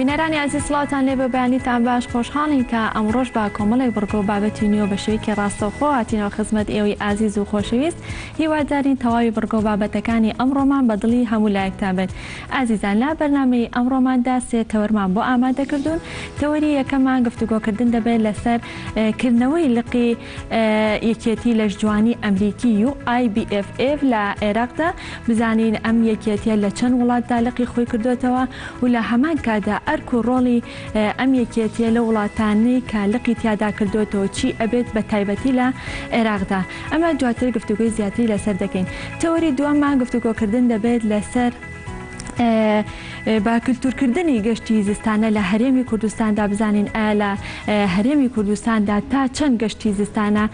بینەرانی ئازیز سڵاوتان لێ بێ بەیانیتان باش خۆشحاڵین کە ئەمڕۆش بە کۆمەڵێک بڕگە و بابەتی نوێ و بە شێوەیەکی ڕاستەوخۆ هاتینەوە خزمەت ئێوەی ئازیز و خۆشەویست هیوادارین تەواوی بڕگە و بابەتەکانی ئەمڕۆمان بە دڵی هەموو لایەکتان بێت ئازیزان لە بەرنامەی ئەمڕۆماندا سێ تەوەرمان بۆ ئامادە کردوون تەوەری یەکەمان گفتوگۆکردن دەبێت لەسەر کردنەوەی لقی یەکێتی لەشجوانی ئەمریکی UIBFF لە عێراقدا، بزانین ئەم یەکێتیە لە چەند وڵاتدا لقی خۆی کردۆتەوە و لە هەمان کاتدا ئەرک و ڕۆڵی ئەم یەکێتیە لەو وڵاتانەی کە لقی تیادا کردۆتەوە چی ئەبێت بە تایبەتی لە عێراقدا ئەمە دواتر گفتوگۆی زیاتری لەسەر دەکەین. تەوەری دووەممان گفتوگۆکردن دەبێت لەسەر بە کلتورکردنی گەشتی زستانە لە هەرێمی کوردستاندا بزانین ئایا لە هەرێمی کوردستاندا تا چەند گەشتی زستانە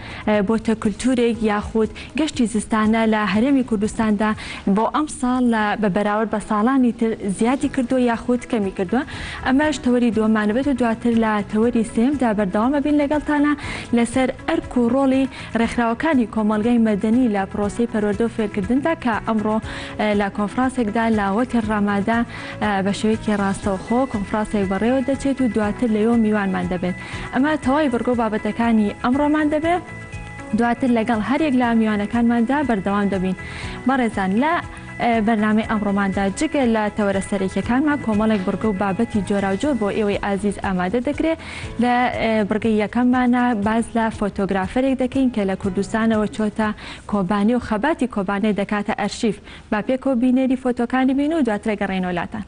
بۆتە کلتورێک یاخود گەشتی زستانە لە هەرێمی کوردستاندا بۆ ئەمساڵ لە بە بەراورد بە ساڵانی تر زیادی کردووە یاخود کەمی کردووە ئەمەش تەوەری دووەمانە بێت و دواتر لە تەوەری سێیەمدا بەردەوام ئەبین لەگەڵتانا لەسەر ئەرک و ڕۆڵی ڕێکخراوەکانی کۆمەڵگای مەدەنی لە پرۆسەی پەروەردە و فێرکردندا کە ئەمڕۆ لە کۆنفرانسێکدا لە هۆتێل ڕامادا بە شێوەیەکی ڕاستەوخۆ کۆنفرانسێک بەڕێوە دەچێت و دواتر لەوێوە میوانمان دەبێت. ئەمە تەواوی بڕگە و بابەتەکانی ئەمڕۆمان دەبێت. دواتر لەگەڵ هەریەک لە میوانەکانماندا بەردەوام دەبین. بەڕێزان لە بەرنامەی ئەمڕۆماندا جگە لە تەوەرە سەرەکیەکانمان کۆمەڵێک بڕگە و بابەتی جۆراوجۆر بۆ ئێوەی ئازیز ئامادە دەکرێت. لە بڕگەی یەکەممانا باس لە فۆتۆگرافەرێک دەکەین کە لە کوردستانەوە چۆتە کۆبانێ و خەباتی کۆبانێ دەکاتە ئەرشیف. با پێکەوە بینەری فۆتۆکانی بین و دواتر ئەگەڕێینەوە لاتان.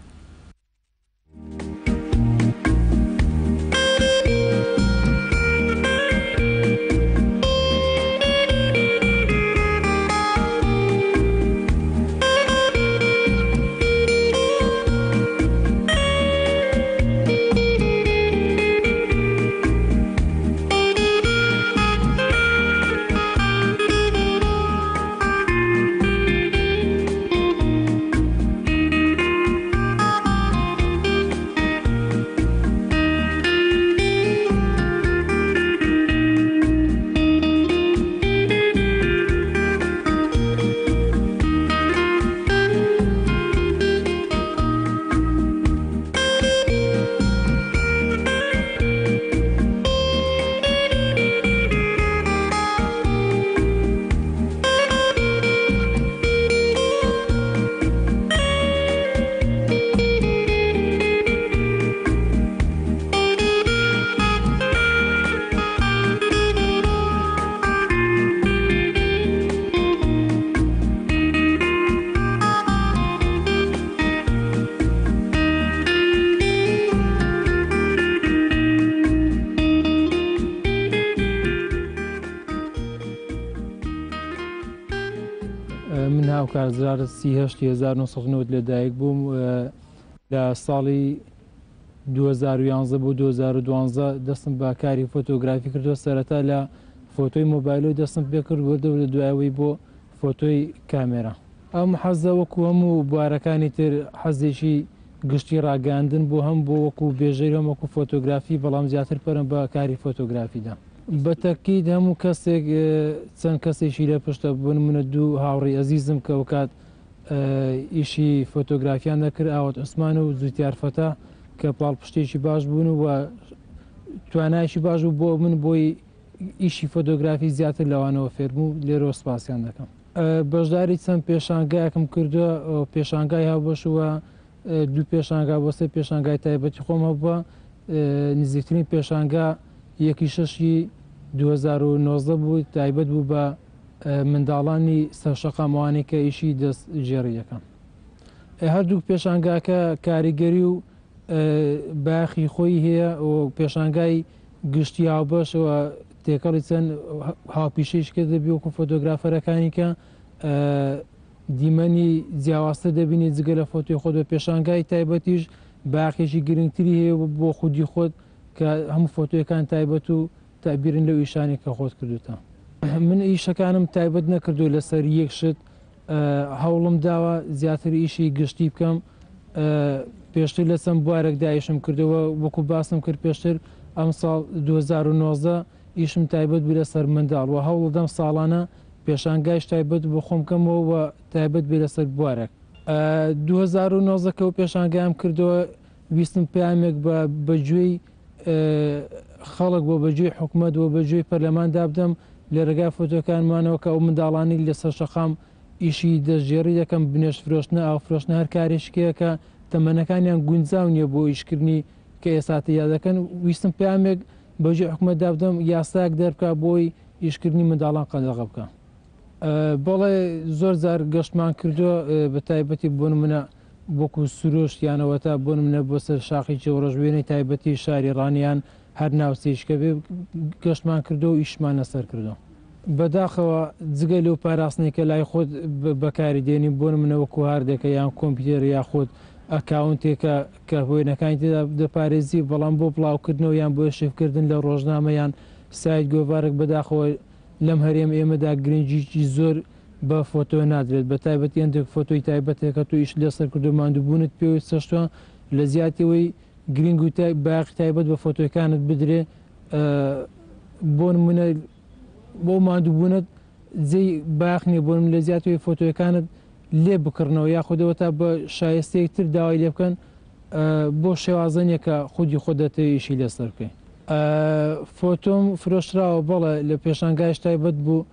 من هاوکار زرار 38 1990 لەدایک بووم لە ساڵی 2011 بۆ 2012 دەستم بە کاری فۆتۆگرافی کردووە سەرەتا لە فۆتۆی مۆبایلەوە دەستم پێکرد وردە وردە دوایەوەی بۆ فۆتۆی کامێرا. ئەم حەزە وەکو هەموو بوارەکانی تر حەزێکی گشتی ڕاگەیاندن بوو هەم بۆ وەکو بێژەری هەم وەکو فۆتۆگرافی بەڵام زیاتر پەرم بە کاری فۆتۆگرافی دا. بە تەکید هەموو کەسێک چەند کەسێکی لە پشتە بۆ نمونە دوو هاوڕێی ئەزیزم کە ئەوکات ئیشی فۆتۆگرافیان دەکرد ئاوات عوسمان و جوتیار فەتاح کە پاڵپشتێکی باش بوون و توانایەکی باش بوو بۆ من بۆی ئیشی فۆتۆگرافی زیاتر لەوانەوە فێربووم و لێرەوە سپاسیان دەکەم. بەشداری چەند پێشانگایەکم کردووە، پێشانگای هاوبەش و دوو پێشانگا بۆ سێ پێشانگای تایبەتی خۆم هەبووە، نزیکترین پێشانگا یەکی شەشی 2019 بوو تایبەت بوو بە منداڵانی سەرشەقام ئەوانەی کە ئیشی دەستگێڕی دەکەن. هەردوو پێشانگاکە کاریگەری و بایەخی خۆی هەیە و پێشانگای گشتی هاوبەش و تێکەڵی چەند هاوپیشەیش کردبی وەکو فۆتۆگرافەرەکانی کە دیمەنی جیاوازتر دەبینی جگە لە فۆتۆی خۆت بە پێشانگای تایبەتیش باقێکی گرنگتری هەیە بۆ خودی خۆت کە هەموو فۆتۆیەکان تایبەت و تەعبیرن لەو ئیشانەی کە خۆت کردوتە. من ئیشەکانم تایبەت نەکردو لەسەر یەک شت هەوڵم داوە زیاتر ئیشی گشتی بکەم پێشتر لە چەند بوارێکدا ئیشم کردەوە وەکو باسم کرد پێشتر ئەمساڵ 2019 ئیشم تایبەت بوو لەسەر منداڵ و هەوڵدەم ساڵانە پێشانگایش تایبەت بۆ خۆم بکەمەوە و تایبەت بێ لەسەر بوارێک 2019 کە و پێشانگایم کردەوە. ویستم پەیامێک بە بەگوێی خەڵک و بەگوێی حکومەت و بەگوێی پەرلەمان دابدەم لە رێگای فۆتۆکانمانەوە کە ئەو منداڵانەی لەسەر شەقام ئیشی دەستگێڕی دەکەن، بنێشت فرۆشتنە، ئاو فرۆشتنە، هەر کارێکیکەیە کە تەمەنەکانیان گونجاو نییە بۆ ئیشکردنی کە ئێستا تێدا دەکەن، ویستم پەیامێک بەگوێی حکومەت دابدەم یاسایەک دەربکا بۆی ئیشکردنی منداڵان قەدەغە بکا. بەڵێ زۆر جار گەشتمان کردووە بە تایبەتی بۆ نمونە وەکو سروشت یان ئەوەتا بۆ نمونە بۆ سەر شاخی چێوڕەش وێنەی تایبەتی شاری ڕانیان هەر ناوچەیش کە بێ گەشتمان کردووە و ئیشمان لەسەر کردووە. بەداخەوە جگە لەو پاراستنەی کە لای خۆت بەکاری دێنی بۆ نمونە وەکو هاردێکە یان کۆمپیوتەر یاخود ئەکاونتێکە کە وێنەکانی تێدا دەپارێزی بەڵام بۆ بڵاوکردنەوە یان بۆ ئەرشیفکردن لە ڕۆژنامە یان سایت گۆڤارێک بەداخەوە لەم هەرێم ئێمەدا گرنگیی زۆر بە فۆتۆ نادرێت بە تایبەتی هەندێک فۆتۆی تایبەت هەیە کە تۆ ئیشت لەسەر کردووە ماندووبوونت پێوەی چەشتووە لە جیاتی ئەوەی گرنگ و بایەخی تایبەت بە فۆتۆکانت بدرێ بۆ نمونە بۆ ماندووبوونت جێی بایەخ نییە بۆ لە جیاتی ئەوەی فۆتۆکانت لێ بکڕنەوە یاخودەوە تا بە شایستەیەک تر داوای لێ بکەن بۆ شێوازە نییە کە خودی خۆت دەتەوێ ئیشی لەسەر بکەی. فۆتۆم فرۆشراوە بەڵێ لە پێشانگایش تایبەت بوو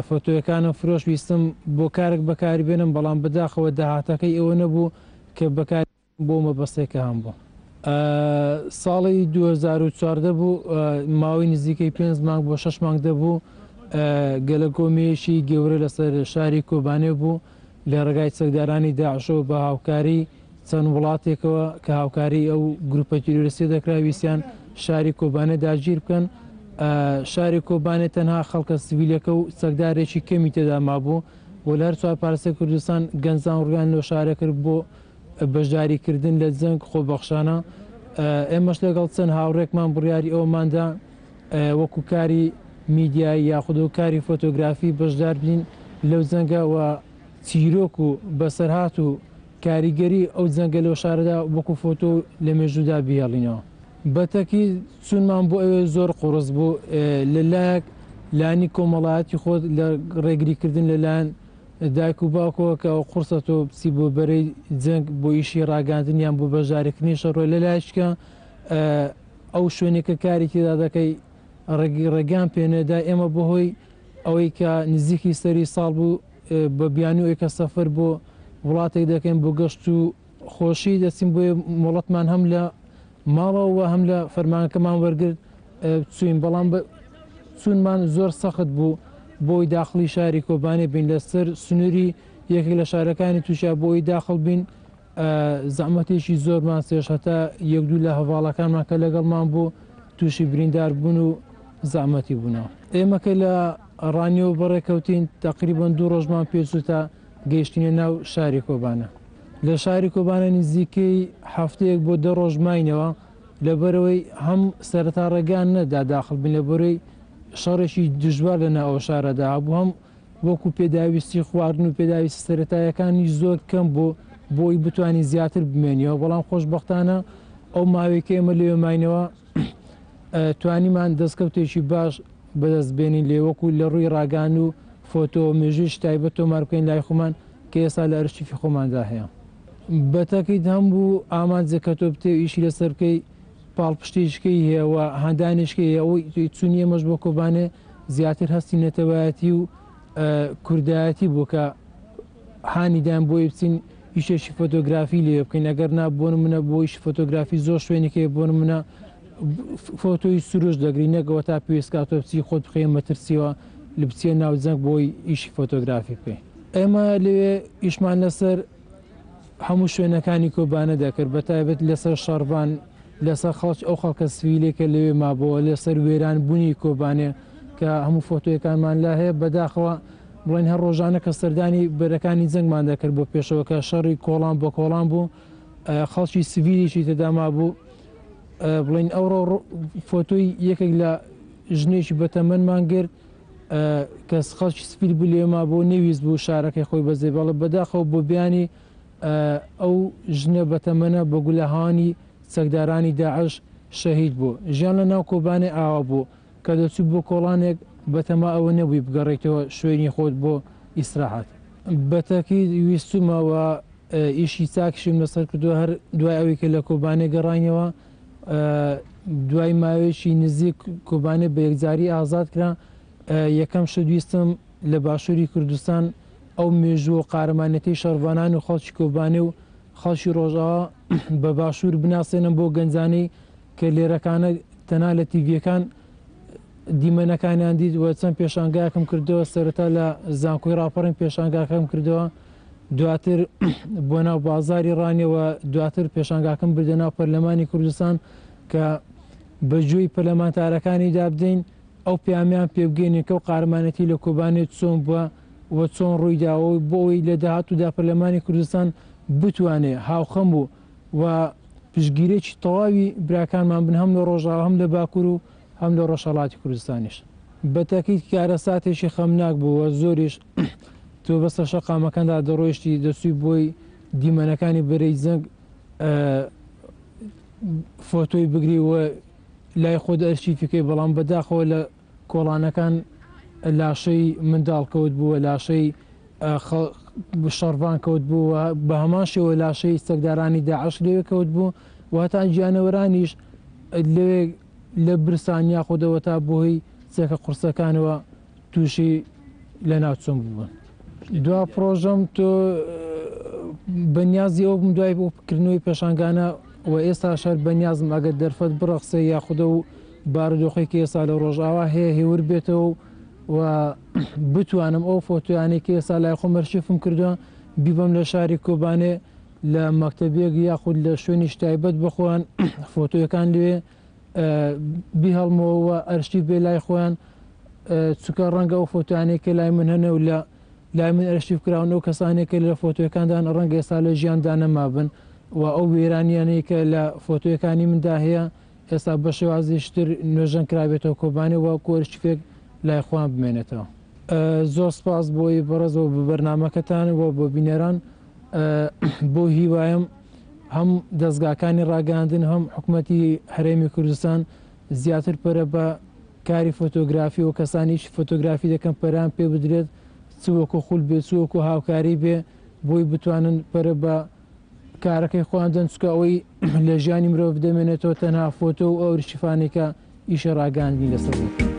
فۆتۆیەکانم فرۆشت ویستم بۆ کارێک بەکاری بێنم بەڵام بەداخەوە داهاتەکەی ئەوە نەبوو کە بەکاری بۆ مەبەستێک کە هەمبوو. ساڵی 2014 بوو ماوەی نزیکەی پێنج مانگ بۆ شەش مانگ دەبوو گەلەگۆمەیەکی گەورە لەسەر شاری کۆبانێ بوو لە ڕێگای چەکدارانی داعشەوە بە هاوکاری چەند وڵاتێکەوە کە هاوکاری ئەو گروپە تیرۆریستیە دەکرا ویستیان شاری کۆبانێ داگیر بکەن شاری کۆبانێ تەنها خەڵکە سڤیلەکە و چەکدارێکی کەمی تێدا مابوو و لە هەر چوار پارچەی کوردستان گەنجان ڕویان لەو شارە کرد بۆ بەشداریکردن لە جەنگ خۆبەخشانە ئێمەش لەگەڵ چەند هاوڕێکمان بڕیاری ئەوماندا وەکو کاری میدیایی یاخود کاری فۆتۆگرافی بەشدار بین لەو جەنگە و چیرۆک و بەسەرهات و کاریگەری ئەو جەنگە لەو شارەدا وەکو فۆتۆ لە مێژوودا بیهێڵینەوە. بەتەکی چوونمان بۆ ئەوێ زۆر قوڕس بوو، لە لایەک لایەنی کۆمەڵایەتی خۆت لە ڕێگریکردن لە لایەن دایک و باوکەوە کە ئەوە قوڕسە تۆ بچی بۆ بەرەی جەنگ بۆ ئیشی ڕاگەیاندن یان بۆ بەشداریکردنی شەڕ، لە لایەکیشکە ئەو شوێنێک کە کاری تێدا دەکەی ڕێگەیان پێ نەدا، ئێمە بەهۆی ئەوەی کە نزیکی سەری ساڵ بوو بە بیانووێک کە سەفەر بۆ وڵاتێک دەکەین بۆ گەشت و خۆشی دەچین بۆیە مۆڵەتمان هەم لە ماڵەوە و هەم لە فەرمانگەکەمان وەرگرت چوین بەڵام چوونمان زۆر سەخت بوو بۆی داخڵی شاری کۆبانێ بین لەسەر سنووری یەکێک لە شارەکانی تورکیا بۆی داخڵ بین زەحمەتێکی زۆرمان چێشت هەتا یەک دوو لە هەڤاڵەکانمان کە لەگەڵمان بوو تووشی بریندار بوون و زەحمەتی بوونەوە. ئێمە کە لە ڕانیەوە بەڕێکەوتین تەقریبەن دوو ڕۆژمان پێچوو تا گەیشتینە ناو شاری کۆبانە. لە شاری کۆبانە نزیکەی هەفتەیەک بۆ 10 ڕۆژ ماینەوە لەبەرئەوەی هەم سەرەتا ڕێگەیان نەدا داخڵ بین لەبەرئەوەی شەڕێکی دژوار لە ناو ئەو شارەدا هەبوو هەم وەکو پێداویستی خواردن و پێداویستی سەرەتایەکانی زۆر کەم بوو بۆی بتوانین زیاتر بمێنیەوە بەڵام خۆشبەختانە ئەو ماوەی کە ئێمە لەوێ ماینەوە توانیمان دەستکەوتێکی باش بەدەست بێنین لێ وەکو لە ڕووی ڕاگان و فۆتۆ مێژوویش تایبەت تۆمار بکەین لای خۆمان کە ئێستا لە ئەرشیفی خۆماندا هەیە. بەتەکید هەموو ئامانجێک کە تۆ بتەوێ ئیشی لەسەر بکەی پاڵپشتیشکەی هەیە و هاندانیشکەی هەیە، ئەوەی چوونی ئێمەش بۆ کۆبانێ زیاتر هەستی نەتەوایەتی و کوردایەتی بوو کە هانی داین بۆی بچین ئیشێکی فۆتۆگرافی لێ بکەین، ئەگەر نا بۆ نمونە بۆ ئیشی فۆتۆگرافی زۆر شوێنێک هەیە بۆ نمونە فۆتۆی سروشت دەگری نەک ئەوە تا پێویست کات تۆ بچی خۆت بخەیە مەترسیەوە بچیە ناو جەنگ بۆی ئیشی فۆتۆگرافی بکەی. ئێمە لەوێ ئیشمان لەسەر هەموو شوێنەکانی کۆبانە دەکرد بە تایبەت لەسەر شەڕڤان لەسەر خەڵک ئەو خەڵکە سڤیلەی کە لەوێ مابەوە لەسەر وێران بوونی کۆبانێ کە هەموو فۆتۆیەکانمان لا هەیە بەداخەوە بڵێن هەر ڕۆژانە کە سەردانی بەرەکانی جەنگمان دەکرد بۆ پێشەوە کە شەڕی کۆڵان بە کۆڵان بوو خەڵکی سڤیلیشی تێدا مابوو بڵێن ئەوڕۆ فۆتۆی یەکێک لە ژنێکی بەتەمەنمان گرت کەس خەڵکی سپیل بوو لێ مابوو نەویست بوو شارەکەی خۆی بەجێ بێڵێ بەداخەوە بۆ بیانی ئەو ژنە بەتەمەنە بە گولەهانی چەکدارانی داعش شەهید بوو ژیان لە ناو کۆبانێ ئاوا بوو کە دەچوو بۆ کۆڵانێک بەتەما ئەوە نەبووی بگەڕێیتەوە شوێنی خۆت بۆ ئیسراحەت. بەتەکید ویستومە و. ئیشی چاکیشم لەسەر کردووە هەر دوای ئەوەی کە لە کۆبانێ گەڕاینەوە دوای ماوەیەکی نزیک کۆبانێ بە یەکجاری ئازاد کرا یەکەم شت ویستم لە باشووری کوردستان ئەو مێژوو و قارەمانێتی شەڕڤانان و خەڵکی کۆبانێ و خەڵکی ڕۆژاوا بە باشوور بناسێنم بۆ گەنجانەی کە لێرەکانە تەنها لە تیڤیەکان دیمەنەکانیان دیت و چەند پێشانگایەکم کردەوە سەرەتا لە زانکۆی ڕاپەڕین پێشانگاکەم کردەوە دواتر بۆ ناو بازاری ڕانیەوە دواتر پێشانگاکەم بردە ناو پەرلەمانی کوردستان کە بە گوێی پەرلەمانتارەکانی دابدەین ئەو پەیامیان پێبگەینین کە و قارەمانێتی لە کۆبانێ چۆن بووە و چۆن ڕوویداوە و بۆ ئەوەی لە داهاتوودا پەرلەمانی کوردستان بتوانێ هاوخەم و و پشتگیرێکی تەواوی براکانمان بن هەم لە ڕۆژاوا هەم لە باکوور و هەم لە ڕۆژهەڵاتی کوردستانیش. بە تەئکید کارەساتێکی خەمناک بوو و زۆریش تۆ بەسەر شەقامەکاندا دەڕۆیشتی دەچووی بۆی دیمەنەکانی بەرەی جەنگ فۆتۆی بگری و لای خۆت ئەرشیفی کەی بەڵام بەداخەوە لە کۆڵانەکان لاشەی منداڵ کەوت بوو و لاشەی شەڕڤان کەوت بوو و بە هەمان شێوە لاشەی چەکدارانی داعش لەوێ کەوت بوو و هەتا گیانەوەرانیش لەوێ لە برسان یاخودەوە تا بۆی چەکە قورسەکانەوە تووشی لەناوچوون بوون. دوا پرۆژەم تۆ بەنیازی ئەو بووم دوای بۆ کردنەوەی پێشانگانە و ئێستاش هەر بەنیازم ئەگەر دەرفەت بڕەخسێ یاخودە و بارودۆخێک کە ئێستا لە ڕۆژئاوا هەیە هێور بێتەوە و بتوانم ئەو فۆتۆیانەی کە ئێستا لای خۆم ئەرشیفم کردووە بیبەم لە شاری کۆبانێ لە مەکتەبێک یاخود لە شوێنیش تایبەت بە خۆیان فۆتۆیەکان لەوێ بیهەڵمەوە و ئەرشیف بێ لای خۆیان چونکە ڕەنگە ئەو فۆتۆیانەی کە لای من هەنە و لە لای من ئەرشیف کراون ئەو کەسانێک کە لە فۆتۆیەکاندان ڕەنگە ئێستا لە ژیاندا نەمابن و ئەو وێرانیانەی کە لە فۆتۆیەکانی مندا هەیە ئێستا بە شێوازێکی تر نۆژەن کرابێتەوە کۆبانێ و وەکو ئەرشیفێک لای خۆیان بمێنێتەوە. زۆر سپاس بۆی بەڕێز و بۆ بەرنامەکەتان و بۆ بینەران بۆ هیوایم هەم دەزگاکانی ڕاگەیاندن هەم حکومەتی هەرێمی کوردستان زیاتر پەرە بە کاری فۆتۆگرافی و کەسانیش فۆتۆگرافی دەکەن پەرەیان پێ بدرێت چ وەکو خول بێ چ وەکو هاوکاری بێ بۆی بتوانن پەرە بە کارەکەی خۆیان دەن چونکە ئەوەی لە ژیانی مرۆڤ دەمێنێتەوە تەنها فۆتۆ و ئەو ئەرشیفانەی کە ئیشی ڕاگەیاندنی لەسەر دەکرێت.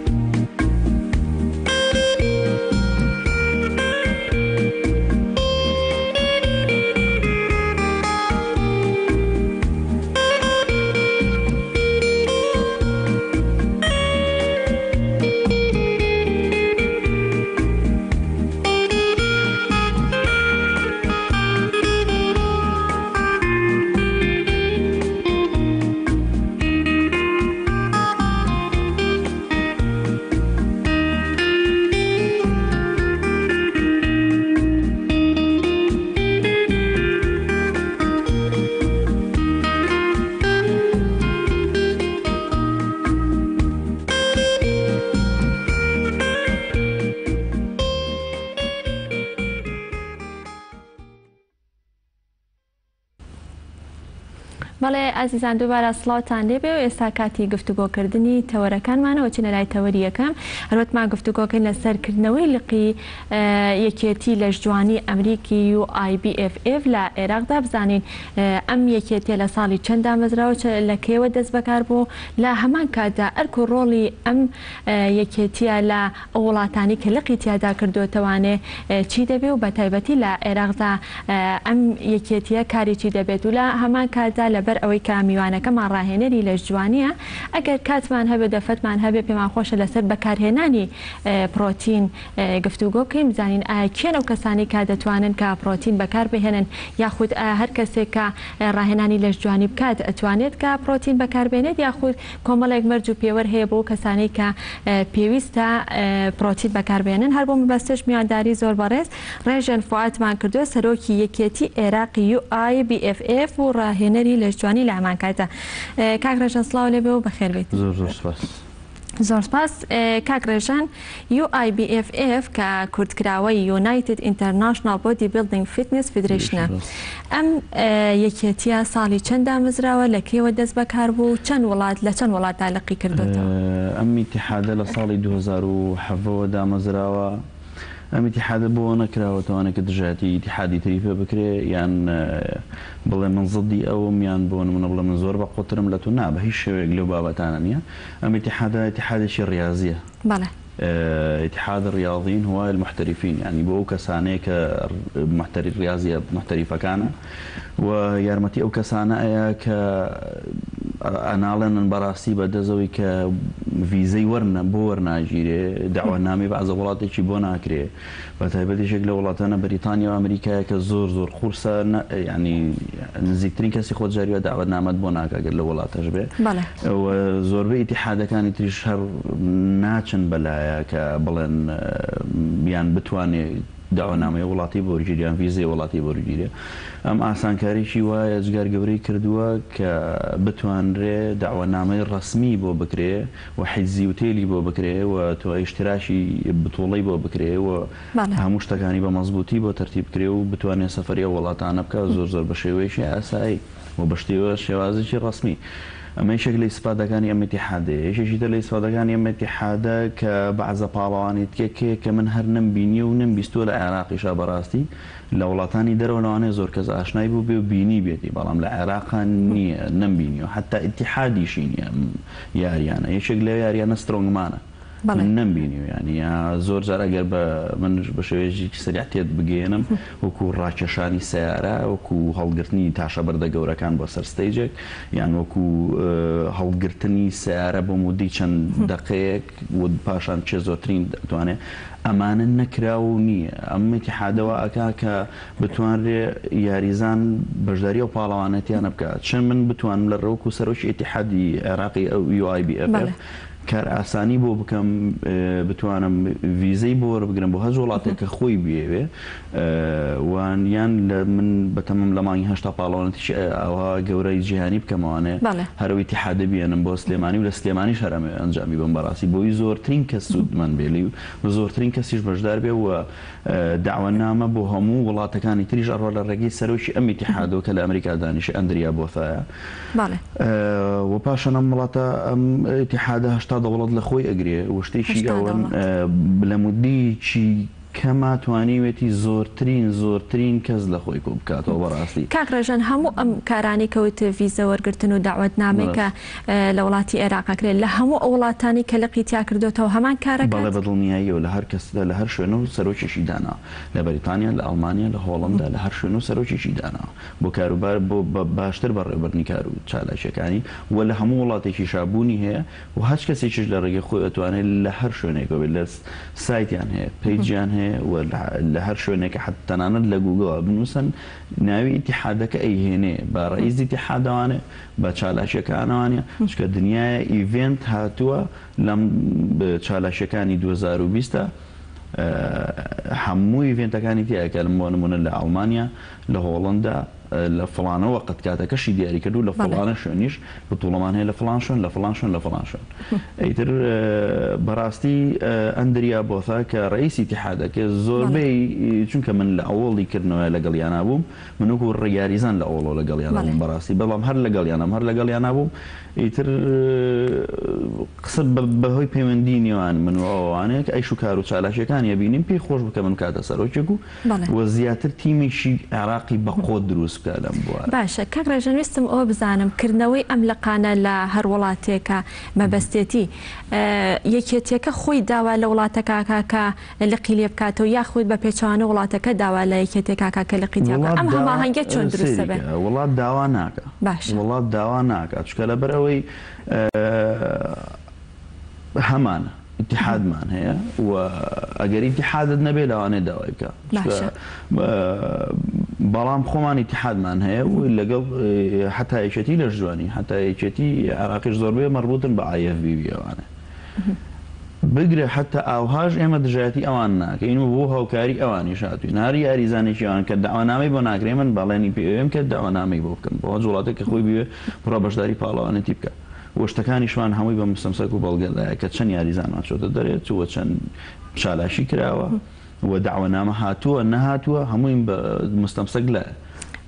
بەڵێ ئازیزان دووبارە سڵاوتان لێبێ و ئێستا کاتی گفتوگۆکردنی تەوەرەکانمانەوە چینە لای تەوەری یەکەم هەروەتمان گفتوگۆکەین لەسەر کردنەوەی لقی یەکێتی لەشجوانی ئەمریکی UIBFF لە عێراقدا بزانین ئەم یەکێتیە لە ساڵی چەند دامەزراوە لە کەیەوە دەست بەکار بوو لە هەمان کاتدا ئەرک و ڕۆڵی ئەم یەکێتیە لە ئەو وڵاتانەی کە لقی تیادا کردۆتەوانێ چی دەبێ و بەتایبەتی لە عێراقدا ئەم یەکێتیە کاری چی دەبێت و لە هەمان کاتدا لەبەر ئەوەی کە میوانەکەمان ڕاهێنەری لەشجوانیە ئەگەر کاتمان هەبێ دەرفەتمان هەبێ پێمان خۆشە لەسەر بەکارهێنانی پڕۆتین گفتوگۆ بکەین بزانین ئایا کێن ئەو کەسانەی کە دەتوانن کە پڕۆتین بەکار بهێنن یاخود ئایا هەر کەسێک کە ڕاهێنانی لەشجوانی بکات ئەتوانێت کە پڕۆتین بەکار بێنێت یاخود کۆمەڵێک مەرج و پێوەر هەیە بۆ کەسانەی کە پێویستە پڕۆتین بەکاربهێنن، هەر بۆ مەبەستەش میوانداری زۆر بەڕێز ڕێژەن فوئادمان کردووە سەرۆکی یەکێتی عێراقی UIBFF و ڕاهێنەری لەشجوانی لە هەمان کاتدا. کاک ڕێژەن سڵاو لێبێ و بەخێر بێیت. زۆر زۆر سوپاس. زۆر سپاس کاک ڕێژەن. UIBFF کە کورتکراوەی United International Bodybuilding Fitness Federation ە، ئەم یەکێتییە ساڵی چەند دامەزراوە، لە کەیەوە دەست بەکار بوو و چەند وڵات لە چەند وڵاتدا لقی کردۆتەوە؟ ئەم ئیتیحادە لە ساڵی 2017 وە دامەزراوە. ئەم ئیتیحادە بۆ نەکراوەتەوانێ کە دژایەتی ئیتیحادی تری پێ بکرێ یان بڵێ من زدی ئەوم یان بۆ نمونە بڵێ من زۆر بەقوەترم لە تۆ نا بە هیچ شێوەیەک لەو بابەتانە نییە ئەم ئیتیحادە ئیتیحادێکی ڕیازیە. بەڵێ. اتحاد الرياضيين هواة المحترفين یانی بۆ ئەو کەسانەیە کە محتەری ڕیازیە محتەریفەکانە و یارمەتی ئەو کەسانە ئەیا کە ئەناڵێنن بەڕاستی بە دەزەوەی کە ڤیزەی وەرنە بۆ وەرناگیرێ داوانامەی بەعزە وڵاتێکی بۆ ناکرێ بە تایبەت یەکێک لە وڵاتانە بەریتانیا و ئەمریکایە کە زۆر زۆر قورسە یانی نزیکترین کەسی خۆت جاری وا دەعوەتنامەت بۆ ناکا گەر لەو وڵاتەش بێ و زۆربەی ئیتیحادەکانی تریش هەر ناچن بەلایە کە بڵێن یان بتوانێ دەعوەنامەی وڵاتی بۆ وەرگیرێ یان ڤیزەی وڵاتی بۆ وەرگیرێ ئەم ئاسانکاریی وا یەجگار گەورەی کردووە کە بتوانرێ دەعوەنامەی ڕەسمی بۆ بکرێ و حیجزی وتێلی بۆ بکرێ و تۆ ئیشتراکی بتوڵەی بۆ بکرێ و هەموو شتەکانی بە مەزبووتی بۆ تەرتیب بکرێ و بتوانێ سەفەری ئەو وڵاتانە بکا زۆر زۆر بە شێوەیەکی ئاسایی و بە شتێوە شێوازێکی ڕەسمی. ئەمە یەکێک لە ئیسفادەکانی ئەم ئیتیحادەیە. یەکێکی تر لە ئیسفادەکانی ئەم ئیتیحادە کە بەعزە پاڵەوانێتیەک هەیە کە من هەر نەمبینیوە و نەمبیستووە لە عێراقیشا بەڕاستی لە وڵاتانی دەرەوە لەوانەیە زۆر کەس ئاشنای بووبێ و بینیبێتی بەڵام لە عێراقا نییە نەمبینیوە حەتا ئیتیحادیشی نییە ئەم یاریانە یەکێک لەو یاریانە سترۆنگمانە من نەمبینیوە یانی یا زۆر جار ئەگەر بە من بە شێوەیەکی سەریع تێت بگەیەنم وەکو ڕاکێشانی سەیارە وەکو هەڵگرتنی تاشە بەردە گەورەکان بۆ سەر stage ێک یان وەکو هەڵگرتنی سەیارە بۆ مودەی چەند دەقەیەک و پاشان کێ زۆرترین دەتوانێ ئەمانە نەکراو نییە ئەم ئیتیحادە وا ئەکا کە بتوانرێ یاریزان بەشداری ئەو پاڵەوانێتیانە بکا چ من بتوانم لە وەکو سەرۆکی ئیتیحادی عێراقی ئەو UIBFF کارئاسانی بۆ بکەم بتوانم ڤیزەی بۆ وەربگرم بۆ هەر وڵاتێک کە خۆی بیەوێ وان یان لە من بەتەمەم لە مانگی هەشتا پاڵەوانێتیی ئاوها گەورەی جیهانی بکەمەوانێ هەر ئەو ئیتیحادە بیێنم بۆ سلێمانی و لە سلێمانیش هەر ئەمەوێ ئەنجامی بەم بەڕاستی بۆی زۆرترین کەس سوودمەند بێ لێی و زۆرترین کەسیش بەشدار بێ و دەعوەنامە بۆ هەموو وڵاتەکانی تریش ئەڕوا لە ڕێگەی سەرۆکی ئەم ئیتیحادەوە کە لە ئەمریکا دانیشێ ئەندریا بۆثایە و پاشان ئەم وڵاتە ئەم ئیتیحادە 80 دەوڵەت لە خۆی ئەگرێ و شتێکی ئەوەن لە مودەیەکی کەما توانیوێتی زۆرترین زۆرترین کەس لە خۆی کۆ بکاتەوە بەڕاستی. کاک ڕێژەن هەموو ئەم کارانەی کە وتت ڤیزە وەرگرتن و دەعوەتنامەی کە لە وڵاتی ئێراق ئەکرێت لە هەموو ئەو وڵاتانەی کە لقی تیا کردۆتەوە هەمان کار ئەکات؟ بەڵێ بە دڵنیاییەوە لە هەر کەس لە هەر شوێنە و سەرۆکێکی داناوە لە بەریتانیا لە ئەڵمانیا لە هۆڵەندا لە هەر شوێنە و سەرۆکێکی داناوە بۆ کاروبار بۆ باشتر بەڕێوەبردنی کار و چالاکیەکانی و لە هەموو وڵاتێکیشا بوونی هەیە و هەچ کەسێکیش لە ڕێگەی خۆی ئەتوانێت لە هەر شوێنێکەوە بێت لە سایتیان هەیە پەیجیان هەیە و لە هەر شوێنێکە حەت تەنانەت لە گووگڵا بنووسن ناوی ئیتیحادەکە ئەیهێنێ بە ڕەئیس ئیتیحادەوانێ بە چالاکیەکانەوانە چونکە دنیایە event هاتووە لەم چالاکیەکانی 2020 هەموو event ەکانی تیایە کە بۆ نمونە لە ئەڵمانیا لە هۆڵندا لە فڵانە وەقت کاتەکەشی دیاری کردو لە فڵانە شوێنیش بتوڵەمان هەیە لە فڵان شوێن لە فڵان شوێن لە فڵان شوێن ئیتر بەڕاستی ئەندریا بۆثا کە ڕئیسی ئیتیحادەکە زۆربەی چونکە من لە ئەوەڵی کردنەوە لەگەڵیانا بووم من وەکو یاریزان لە ئەوەڵەوە لەگەڵیانا بووم بەڕاستی بەڵام هەر لەگەڵیانم هەر لەگەڵیانا بووم ئیتر قسە بەهۆی پەیوەندی نێوان من و ئەوانەیە کە ئەیش و کار و چالاکیەکانی ئەبینیم پێی خۆش بکە من بکاتە سەرۆکێک و و زیاتر تیمێکی عێراقی بەقوەت دروست بکا لەم بوارە. باشە کاک ڕێژەن ویستم ئەوە بزانم کردنەوەی ئەم لقانە لە هەر وڵاتێکە مەبەستێتی یەکێتیەکە خۆی داوا لە وڵاتەکە ئەکا کە لقی لێ بکاتەوە یاخود بە پێچەوانە وڵاتەکە داوا لە یەکێتیەکە ئەکا کە لقی تیا بکا وڵات ئەم داوا هەماهەنگیە چۆن دروست سەیری ئەبێ؟ کە وڵات داوا ناکا باشە. وڵات داوا ناکا چونکە لەبەر ئەوەی هەمانە ئیتیحادمان هەیە و ئەگەر ئیتیحادت نەبێ لەوانەیە داوای بکا باشە. بەڵام خۆمان ئیتیحادمان هەیە و لەگەڵ حەتا یەکێتی لەشجوانی حەتا یەکێتی عێراقیش زۆربەی مەربوتن بە IFBB ئەوانە بگرە حەتا ئاوهاش ئێمە دژایەتی ئەوان ناکەین و بۆ هاوکاری ئەوانیش هاتوین هەر یاریزانێکی ئەوان کە داوانامەی بۆ ناکرێ من بەڵێنی پێوێم کە داوانامەی بۆ بکەم بۆ هەر وڵاتێک کە خۆی بوێ بڕا بەشداری پاڵەوانێتی بکە و شتەکانیشمان هەمووی بە مستەمسەک و بەڵگەدایە کە چەند یاریزانمان چۆتە دەرێ و چەند چالاکی کراوە و دەعوەنامە هاتووە نەهاتووە هەموویم بە مستەمسەک لایە.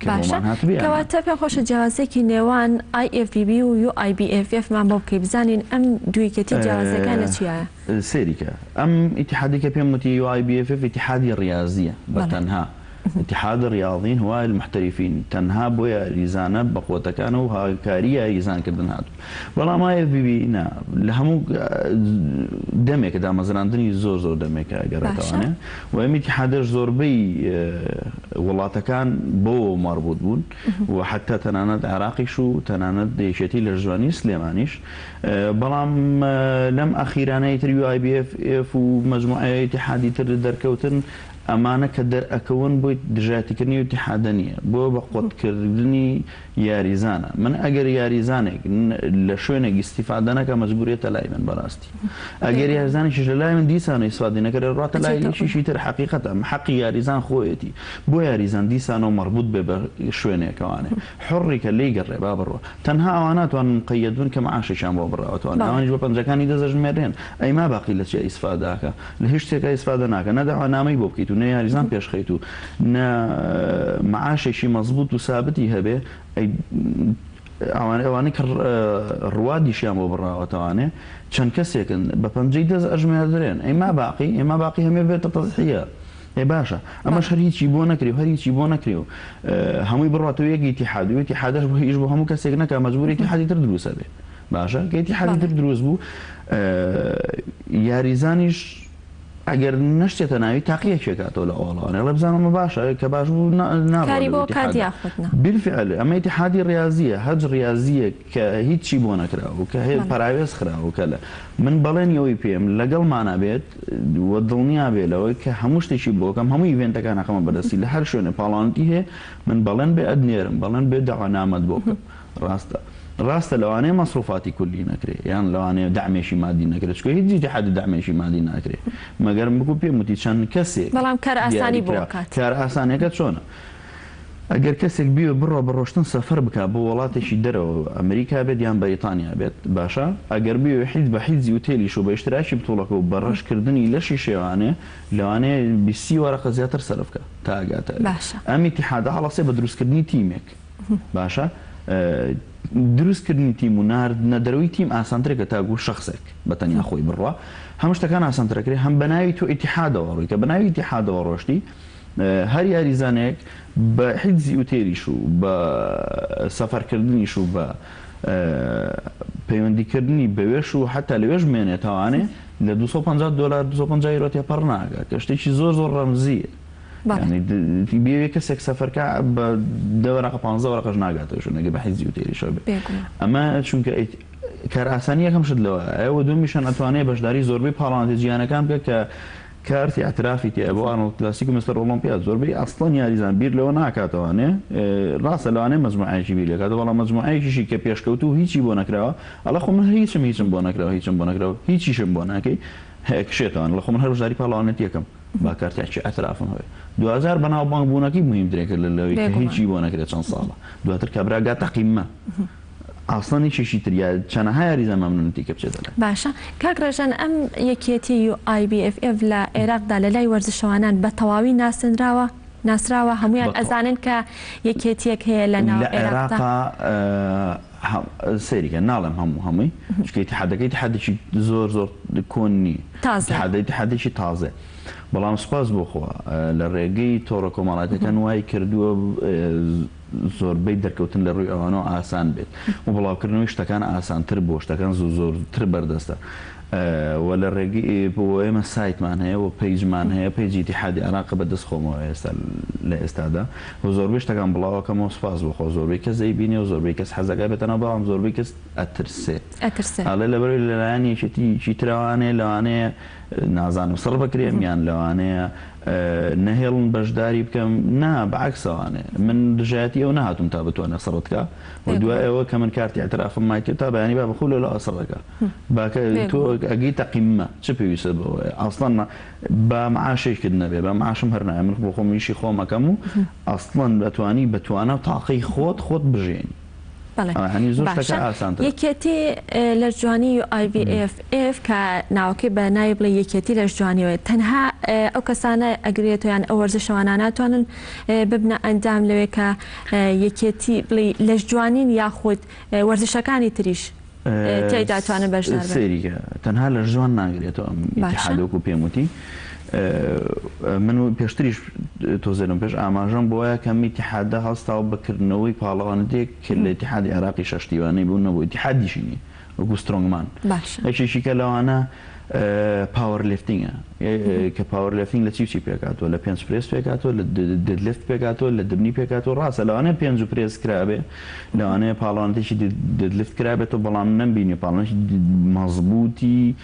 کە باشە بۆمان هاتبێ یان نا. کەواتە پێم خۆشە جیاوازیەکی نێوان IFBB و UIBFF مان بۆ بکەی بزانین ئەم دوو یەکێتیە جیاوازیەکان لە چیایە؟ سەیری کە ئەم ئیتیحادەی کە پێم وتی UIBFF ئیتیحادی ڕیازیە بە تەنها اتحاد الرياضيين هواة المحترفين تەنها بۆ یاریزانە بەقوەتەکانە و هاوکاری یاریزان کردن هاتوو بەڵام IFBB نا لە هەموو دەمێکە دامەزراندنی زۆر زۆر دەمێکە ئەگەڕێتەوانێ و ئەم ئیتیحادەش زۆربەی وڵاتەکان بەوە مەربوط بوون و حتا تەنانەت عێراقیش و تەنانەت یەکێتی لەشجوانی سلێمانیش بەڵام لەم ئەخیرانەی تر UIBFF و مەجموعەی ئیتیحادی تر دەرکەوتن ئەمانە کە دەرئەکەون بۆی دژایەتیکردنی ئەو ئیتیحادە نییە بۆ بە قوتکردنی یاریزانە من ئەگەر یاریزانێک لە شوێنێک ئیستیفادە نەکا مەجبورێتە لای من بەڕاستی ئەگەر یاریزانێکیش لە لای من دیسان ئیستفادەی نەکرد ڕاتە لای یەکیشی تر حەقیقەتە ئەم حەقی یاریزان خۆیەتی بۆ یاریزان دیسانەوە مەڕبوت بێ بە شوێنێکەوانێ حوڕی کە لێی گەڕێ با بڕوا تەنها ئەوان ناتوانن مقەیەد بن کە معاشێکیان بۆ بڕاوەتەوە ئەوانیش بە پەنجەکانی دەست ئەژمێرێن ئەی ما باقی لە چیا ئیستفادە ئەکا لە هیچ شتێکا ئیستفادە ناکا نە دەعوانامەی بۆ بکەیت و نە یاریزان پێش خەیت و نە معاشێکی مەزبوت و سابتی هەبێ ئەی ئەوانەی ئەوانەی کە ڕوادیشیان بۆ بڕاوەتەوانێ چەند کەسێکن بە پەنجەی دەست ئەژمێردرێن ئەی ما باقی ئەی ما باقی هەمێ بێتە تەزحیە ئێ باشە ئەمەش هەر هیچی بۆ نەکرێ و هەر هیچی بۆ نەکرێ و هەمووی بڕاتەوە یەک ئیتیحاد و ئیتیحادەش بۆ هیچ بۆ هەموو کەسێک نەکا مەجبوری ئیتیحادی تر دروست ئەبێ باشە کە ئیتیحادی تر دروست بوو یاریزانیش ئەگەر نەشتێتە ناوی تاقیەکێ کاتەوە لە ئەوڵەوانێ ئەڵێ بزانم ئەمە باشە کە باش بوو ناڕوا کاری لەو بۆ کات ئیتیحادە یاخود نا. بالفعل ئەمە ئیتیحادی ڕیازییە هەچ ڕیازییەک کە هیچی بۆ نەکراوە و کە پەراوێز خراوە و کە لە من بەڵێنی ئەوەی پێم لەگەڵمانا بێت و دڵنیا بێ لەوەی کە هەموو شتێکی بۆ کەم هەموو ئیڤێنتەکان ئەخەمە بەردەستی لە هەر شوێنێ پاڵانتی هەیە من بەڵێن بێ ئەتنێرم بەڵێن بێ دەعوەنامەت بۆ بکەم ڕاستە ڕاستە لەوانەیە مەسروفاتی کولی نەکرێ یان لەوانەیە دەعمێکی مادی نەکرێ چونکە هیچ ئیتیحادی دەعمێکی مادی ناکرێ مەگەر وەکو پێم وتی چەند کەسێک بەڵام کارئاسانی بۆ دیاریکرا ئەکات. کارئاسانیەکە چۆنە؟ ئەگەر کەسێک بیەوێ بڕوا بە ڕۆشتن سەفەر بکا بۆ وەڵاتێکی دەرەوە ئەمریکا بێت یان بەریتانیا بێت باشە ئەگەر بیەوێ حیز بە حیزی ئوتێلیش و بە ئیشتراکی بتوڵەکە و بە ڕەش کردنی لەشی شێوانێ لەوانەیە 20 سی وەرەقە زیاتر سەرف کا تا ئەگاتە ئەوێ باشە. ئەم ئیتیحادە هەڵەسێ بە دروست کردنی تیمێک باشە دروست کردنی تیم و ناردنە دەرەوەی تیم ئاسانترە کە تاکو شەخسێک بە تەنیا خۆی بڕوا هەم شتەکان ئاسانترە کرێ هەم بە ناوی تۆ ئیتیحادەوە ڕۆی کە بە ناوی ئیتیحادەوە ڕۆشتی هەر یاریزانێک بە حیجزی ئوتێلیش و بە سەفەرکردنیش و بە پەیوەندیکردنی بەوێش و حەتا لەوێش بمێنێتەوانێ لە 250 دۆلار 250 یورۆ تێپەڕ ناکا کە شتێکی زۆر زۆر ڕەمزییە. یانی بێوێ کەسێک سەفەرکا بە دە وەرەقە پانزە وەرەقەش ناگاتەوە شوێنەکە بە حیجزی ئوتێلیشەوە بێ. ئەمە چونکە کارئاسانی یەکەم شت لەوەیە و دووەمیشان ئەتوانێ بەشداری زۆربەی پاڵەوانێتیە جیهانەکان بکە کە کارتی ئیعترافی تیایە بۆ ئارنۆڵد کلاسیک و مستەر ئۆڵۆمپیا زۆربەی ئەسڵەن یاریزان بیر لەوە ناکاتەوانێ ڕاستە لەوانەیە مەجموعەیەکی بیر لێکاتەوە بەڵام مەجموعەیەکیشی کە پێشکەوتوو و هیچی بۆ نەکراوە ئەڵێ خۆ من هەر هیچم هیچم بۆ نەکراوە هیچم بۆ نەکراوە هیچیشم بۆ ناکەی ئەکشێتەوە ئەڵێ خۆ من هەر بەشداری پاڵەوانێتیەکەم با کارتێکی ئیعترافم هەبێ دواجار بەناوبانگ بوونەکەی موهیمترە کە لەوەی کە هیچی بۆ نەکرێت چەند ساڵە دواتر کابرا گاتە قیممە. ئاسڵەن یەکێکی تر یا چەنەها یاریزان مەمنونتی کە بچێتە لای. باشە کاک ڕێژەن ئەم یەکێتی UIBFF لە عێراقدا لە لای وەرزشەوانان بە تەواوی ناسێنراوە ناسراوە هەموویان ئەزانن کە یەکێتیەک هەیە لە ناو لە عێراقدا؟ عێراقا سەیری کە ناڵێم هەموو هەمووی چونکە ئیتیحادەکە ئیتیحادێکی زۆر زۆر کۆن نییە تازەیە. ئیتیحادە ئیتیحادێکی تازەیە بەڵام سوپاس بۆ خوا لە ڕێگەی تۆڕە کۆمەڵایەتیەکان وای کردووە زۆربەی دەرکەوتن لە ڕووی ئەوانەوە ئاسان بێت و بڵاوکردنەوەی شتەکان ئاسانتر بووە، شتەکان زوو زۆرتر بەردەستە و لە ڕێگەی بۆ ئێمە سایتمان هەیە و پەیجمان هەیە، پەیجی ئیتیحادی عێراق بە دەست خۆمەوە ئێستا لە ئێستادا و زۆربەی شتەکان بڵاوەکەمەوە سوپاس بۆ خوا زۆربەی کەس ئەیبینێ و زۆربەی کەس حەزەکا بێتە ناو بەڵام زۆربەی کەس ئەترسێ ئەترسێ. ئەڵێ لەبەرئەوەی لەلایەن یەکێتیی ترەوانەیە لەوانەیە نازانم سڕ بکرێم یان لەوانەیە نەهێڵن بەشداری بکەم نا بەعەکسەوانێ من دژایەتی ئەو نەهاتوم تا بتوانێ سڕت کا و دوای ئەوە کە من کارتی ئیعترافم مایتێ تا بەیانی با بخو لەولا سڕەکە باکە تۆ ئەگەیتە قیممە چ پێویستت بەوەیە ئەسڵەن با معاشێکت نەبێ با معاشم هەر نایە من بۆ خۆم ئیشی خۆم ئەکەم و ئەسڵەن ئەتوانی بە توانا و تاقەی خۆت خۆت بژێنی. بەڵێ یانی زۆر باشە شتەکە ئاسانترە. یەکێتی لەشجوانی UIVFF کە ناوەکەی بە ناوی بڵێ یەکێتی لەشجوانیەوەیە تەنها ئەو کەسانە ئەگرێتەوە یان ئەو وەرزشەوانانە ئەتوانن ببنە ئەندام لەوێ کە یەکێتی بڵێ لەشجوانین یاخود وەرزشەکانی تریش تیایدا ئەتوانن بەشدار بن؟ سەیری کە تەنها لەشجوان ناگرێتەوە ئەم باشە. ئیتیحادە وەکو پێم وتی من پێشتریش تۆزێ لەم پێش ئاماژەم بۆیە کە ئەم ئیتیحادە هەڵستاوە بە کردنەوەی پاڵەوانێتیەک کە لە ئیتیحادی عێراقی شەشتیوانەی بوو نەبوو ئیتیحادیشی نیە وەکو strongman باشە. یەکێکی کە لەوانە powerlifting ە کە powerlifting لە چی و چی پێکهاتووە لە bench press پێکهاتووە لە deadlift پێکهاتووە لە دبنی پێکهاتووە ڕاستە لەوانەیە bench و پرێس کرابێ لەوانەیە پاڵەوانێتێکی deadlift کرابێتەوە بەڵام نەمبینی پاڵەوانێکی مەزبووتی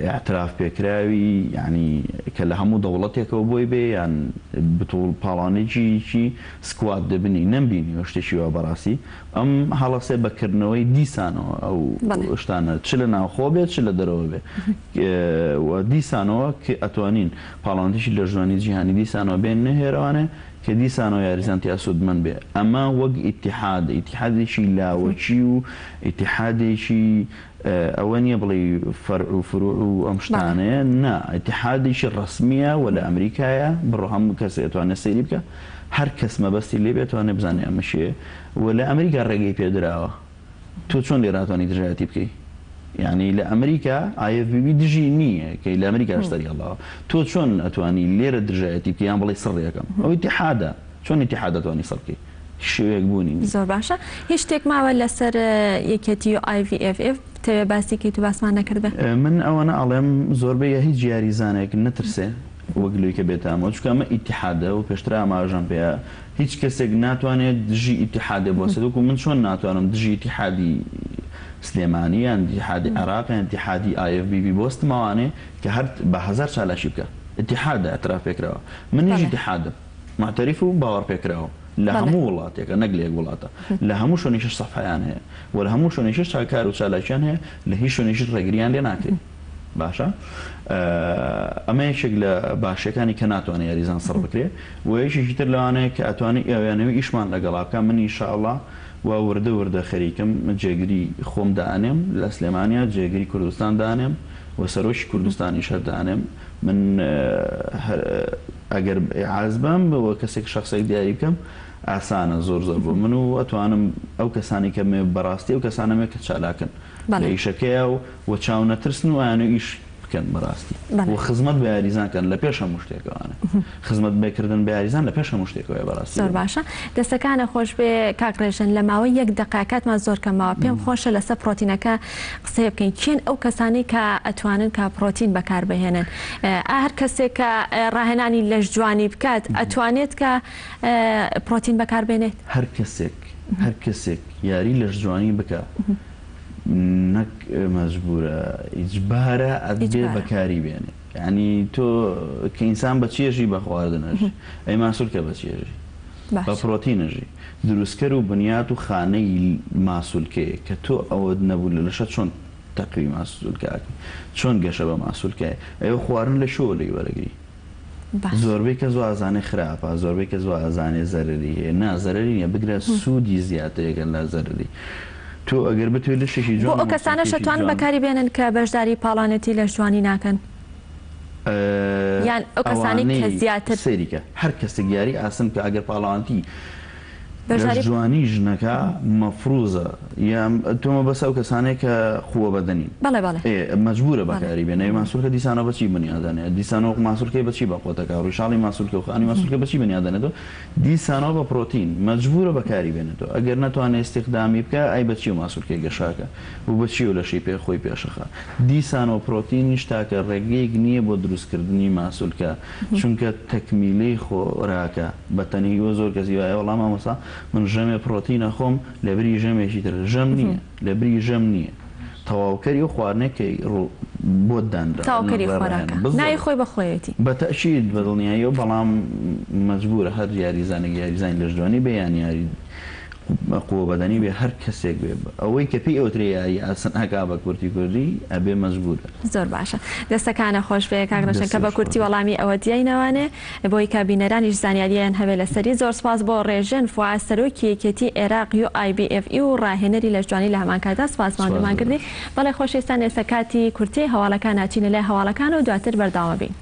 ئیعتراف پێکراوی یانی کە لە هەموو دەوڵەتێکەوە بۆی بێ یان بتوڵ پاڵانێکی squat دەبنی نەمبینیوە شتێکی وا بەڕاستی ئەم هەڵەسێ بە کردنەوەی دیسانەوە ئەو شتانە چ لە ناوخۆ بێت چ لە دەرەوە بێ و دیسانەوە کە ئەتوانین پاڵەوانێتی لەشجوانی جیهانی دیسانەوە بێننە هێرەوانێ کە دیسانەوە یاریزان تیا سوودمەند بێ ئەمە وەک ئیتیحاد ئیتیحادێکی لاوەکی و ئیتیحادێکی ئەوە نیە بڵێی فەرع و فروع و ئەم شتانەیە نا ئیتیحادێکی ڕەسمیە و لە ئەمریکایە بڕۆ هەموو کەسێ ئەتوانێ سەیری بکا هەر کەس مەبەستی لێ بێ ئەتوانێ بزانێ ئەمە چیە و لە ئەمریکا ڕێگەی پێ دراوە تۆ چۆن لێرە ئەتوانی دژایەتی بکەی یانی لە ئەمریکا IFBB دژی نییە کەی لە ئەمریکاش سەری هەڵداوە تۆ چۆن ئەتوانی لێرە دژایەتی بکەی یان بڵێی سڕیەکەم ئەو ئیتیحادە چۆن ئیتیحاد ئەتوانی سڕ بکەی هیچ شێوەیەک بوونی نیە. زۆر باشە هیچ شتێک ماوە لەسەر یەکێتی IVFF بتەوێ باسی کەیت و باسمان نەکردبێ؟ من ئەوەنە ئەڵێم زۆربەی یا هیچ یاریزانێک نەترسێ وەک لۆی کە بێتامەوە چونکە ئەمە ئیتیحادە و پێشتر ئاماژەم پێیا هیچ کەسێک ناتوانێت دژی ئیتیحادێ بوەستێت وەکو من چۆن ناتوانم دژی ئیتیحادی سلێمانی یان ئیتیحادی عێراق یان ئیتیحادی IFBB بوەستم ئەوانێ کە هەر بە هەزار چالاکی بکا ئیتیحادە ئیعتراف پێکراوە منیش ئیتیحادم موعتەریف و باوەڕپێکراو لە هەموو وڵاتێکە نەک لە یەک وڵاتە لە هەموو شوێنێکیش سەفحەیان هەیە و لە هەموو شوێنێکیش کار و چالاکیان هەیە لە هیچ شوێنێکیش ڕێگریان لێ ناکرێت باشە ئەمە یەکێک لە باشەکانی کە ناتوانێت یاریزان سڕ بکرێ و یەکێکی تر لەوانەیە کە ئەتوانێت ئەویانەوە ئیشمان لەگەڵا بکە من ئینشاءڵڵا و وردە وردە خەریکم جێگری خۆم دانێم لە سلێمانیا جێگری کوردستان دانێم و سەرۆکی کوردستانیش هەر دانێم من ئەگەر ئیعاز بم و کەسێک شەخسێک دیاری بکەم ئاسانە زۆر زۆر بۆ من و ئەتوانم ئەو کەسانی کە مێ بەڕاستی ئەو کەسانە مێ کە چالاکن لە ئیشەکەیا و و چاونەترسن و ئەیانەوێ ئیش بکەن بەڕاستی و خزمەت بە یاریزان کەن لە پێش هەموو شتێکەوانە خزمەت بەکردن بە یاریزان لە پێش هەموو شتێکەوەیە بەڕاستی. زۆر باشە دەستەکانە خۆشبێ کاک ڕێژەن لە ماوەی یەک دەقە کاتمان زۆر کەم ماوە پێم خۆشە لەسەر پڕۆتینەکە قسەیە بکەین کێن ئەو کەسانەی کە ئەتوانن کە پڕۆتین بەکار بهێنن ئا هەر کەسێک کە ڕاهێنانی لەش جوانی بکات ئەتوانێت کە پڕۆتین بەکار بێنێت؟ هەر کەسێک هەر کەسێک یاری لەش جوانی بکا نەک مەجبورە ئیجبارە ئەبێ بەکاری بێنێ یانی تۆ کە ئینسان بە چێژی بە خواردن ئەژی ئەی ماسولکە بە چێژی بە پرۆتین ئەژی دروستکەر و بنیات و خانەی ماسولکەیە کە تۆ ئەوەت نەبوو لە لەشە چۆن تەقوی ماسولکە ئەکەی چۆن گەشە بە ماسولکەیە ئەیوە خواردن لە کوێوە لێی وەرەگری زۆربەی کەس وا ئەزانێ خراپە زۆربەی کەس وا ئەزانێ زەرەری هەیە نا زەرەری نیە بگرە سوودی زیاترێکە لە زەرەری تۆ ئەگەر بتوێ لەشێکی بۆ جوان ئەو و کەسانەش ماسولکەیەکی ئەتوانن جوان بەکاری بێنن کە بەشداری پاڵانێتی لەشجوانی ناکەن یان ئەو کەسانەی کە ئەوانەی زیاتر. سەیری کە هەر کەسێک یاری ئاسن بکا ئەگەر پاڵەوانتی بەشداری. لەشجوانی ژنەکە مەفروزە یان تۆ مەبەست ئەو کەسانەیە کە قوە بەدەنین بەڵێ بەڵێ ئێ مەجبورە بەڵێ. بەکاری بێنێ ماسولکە دیسانەوە بەچی بنیادەنێ دیسانەوە ماسولکەی بەچی بەقوەتەکا ڕیشاڵی ماسولکە و خانی ماسولکە بەچی بنیادەنێتەوە دیسانەوە بە پرۆتین مەجبورە بەکاری بێنێتەوە ئەگەر نەتوانێ ئیستیخدامی بکا ئەی بەچی ماسولکەی گەشاکە و بەچیەوە لەشی پێ خۆی پێشەخا دیسانەوە پرۆتینیش تاکە ڕێگەیەک نییە بۆ دروستکردنی ماسولکە چونکە تەکمیلەی خۆراکە بە تەنهی وە زۆر کەسی وایە وەڵا مامۆستا من ژەمێ پرۆتین ئەخۆم لەبری ژەمێکی تر ژەم نییە لەبری ژەم نییە تەواوکەری ئەو خواردنەی کە بۆت دانراوە تەواوکەری لە خۆراکە ڕێڕایان ناوی بالضبط خۆی بە خۆیەتی. بە تەئکید بە دڵنیاییەوە بەڵام مەجبورە هەر یاریزانێک یاریزانی لەشجوانی بێ یان یاری. قوە بەدەنی بێ هەر کەسێک بێ ئەوەی کە پێی ئەوترێ یاری ئاسن ئەکا بە کورتی کوردی ئەبێ مەجبورە. زۆر باشە دەستەکانە خۆش بێ کاک ڕێژەن کە دەستت بە خۆش کورتی بێ. وەڵامی ئەوە دیاینەوانێ بۆی کە بینەرانیش زانیاریان هەبێ لەسەری زۆر سوپاس بۆ ڕێژەن فوئاد سەرۆکی یەکێتی ئێراق UIBFE و ڕاهێنەری لەشجوانی لە هەمان کاتدا سوپاس سوپاس ماندوومان بۆ کردی تۆش. بەڵێ خۆشەویستان ئێستا کاتی کورتەی هەواڵەکان ئەچینە لای هەواڵەکان و دواتر بەردەوام ئەبین.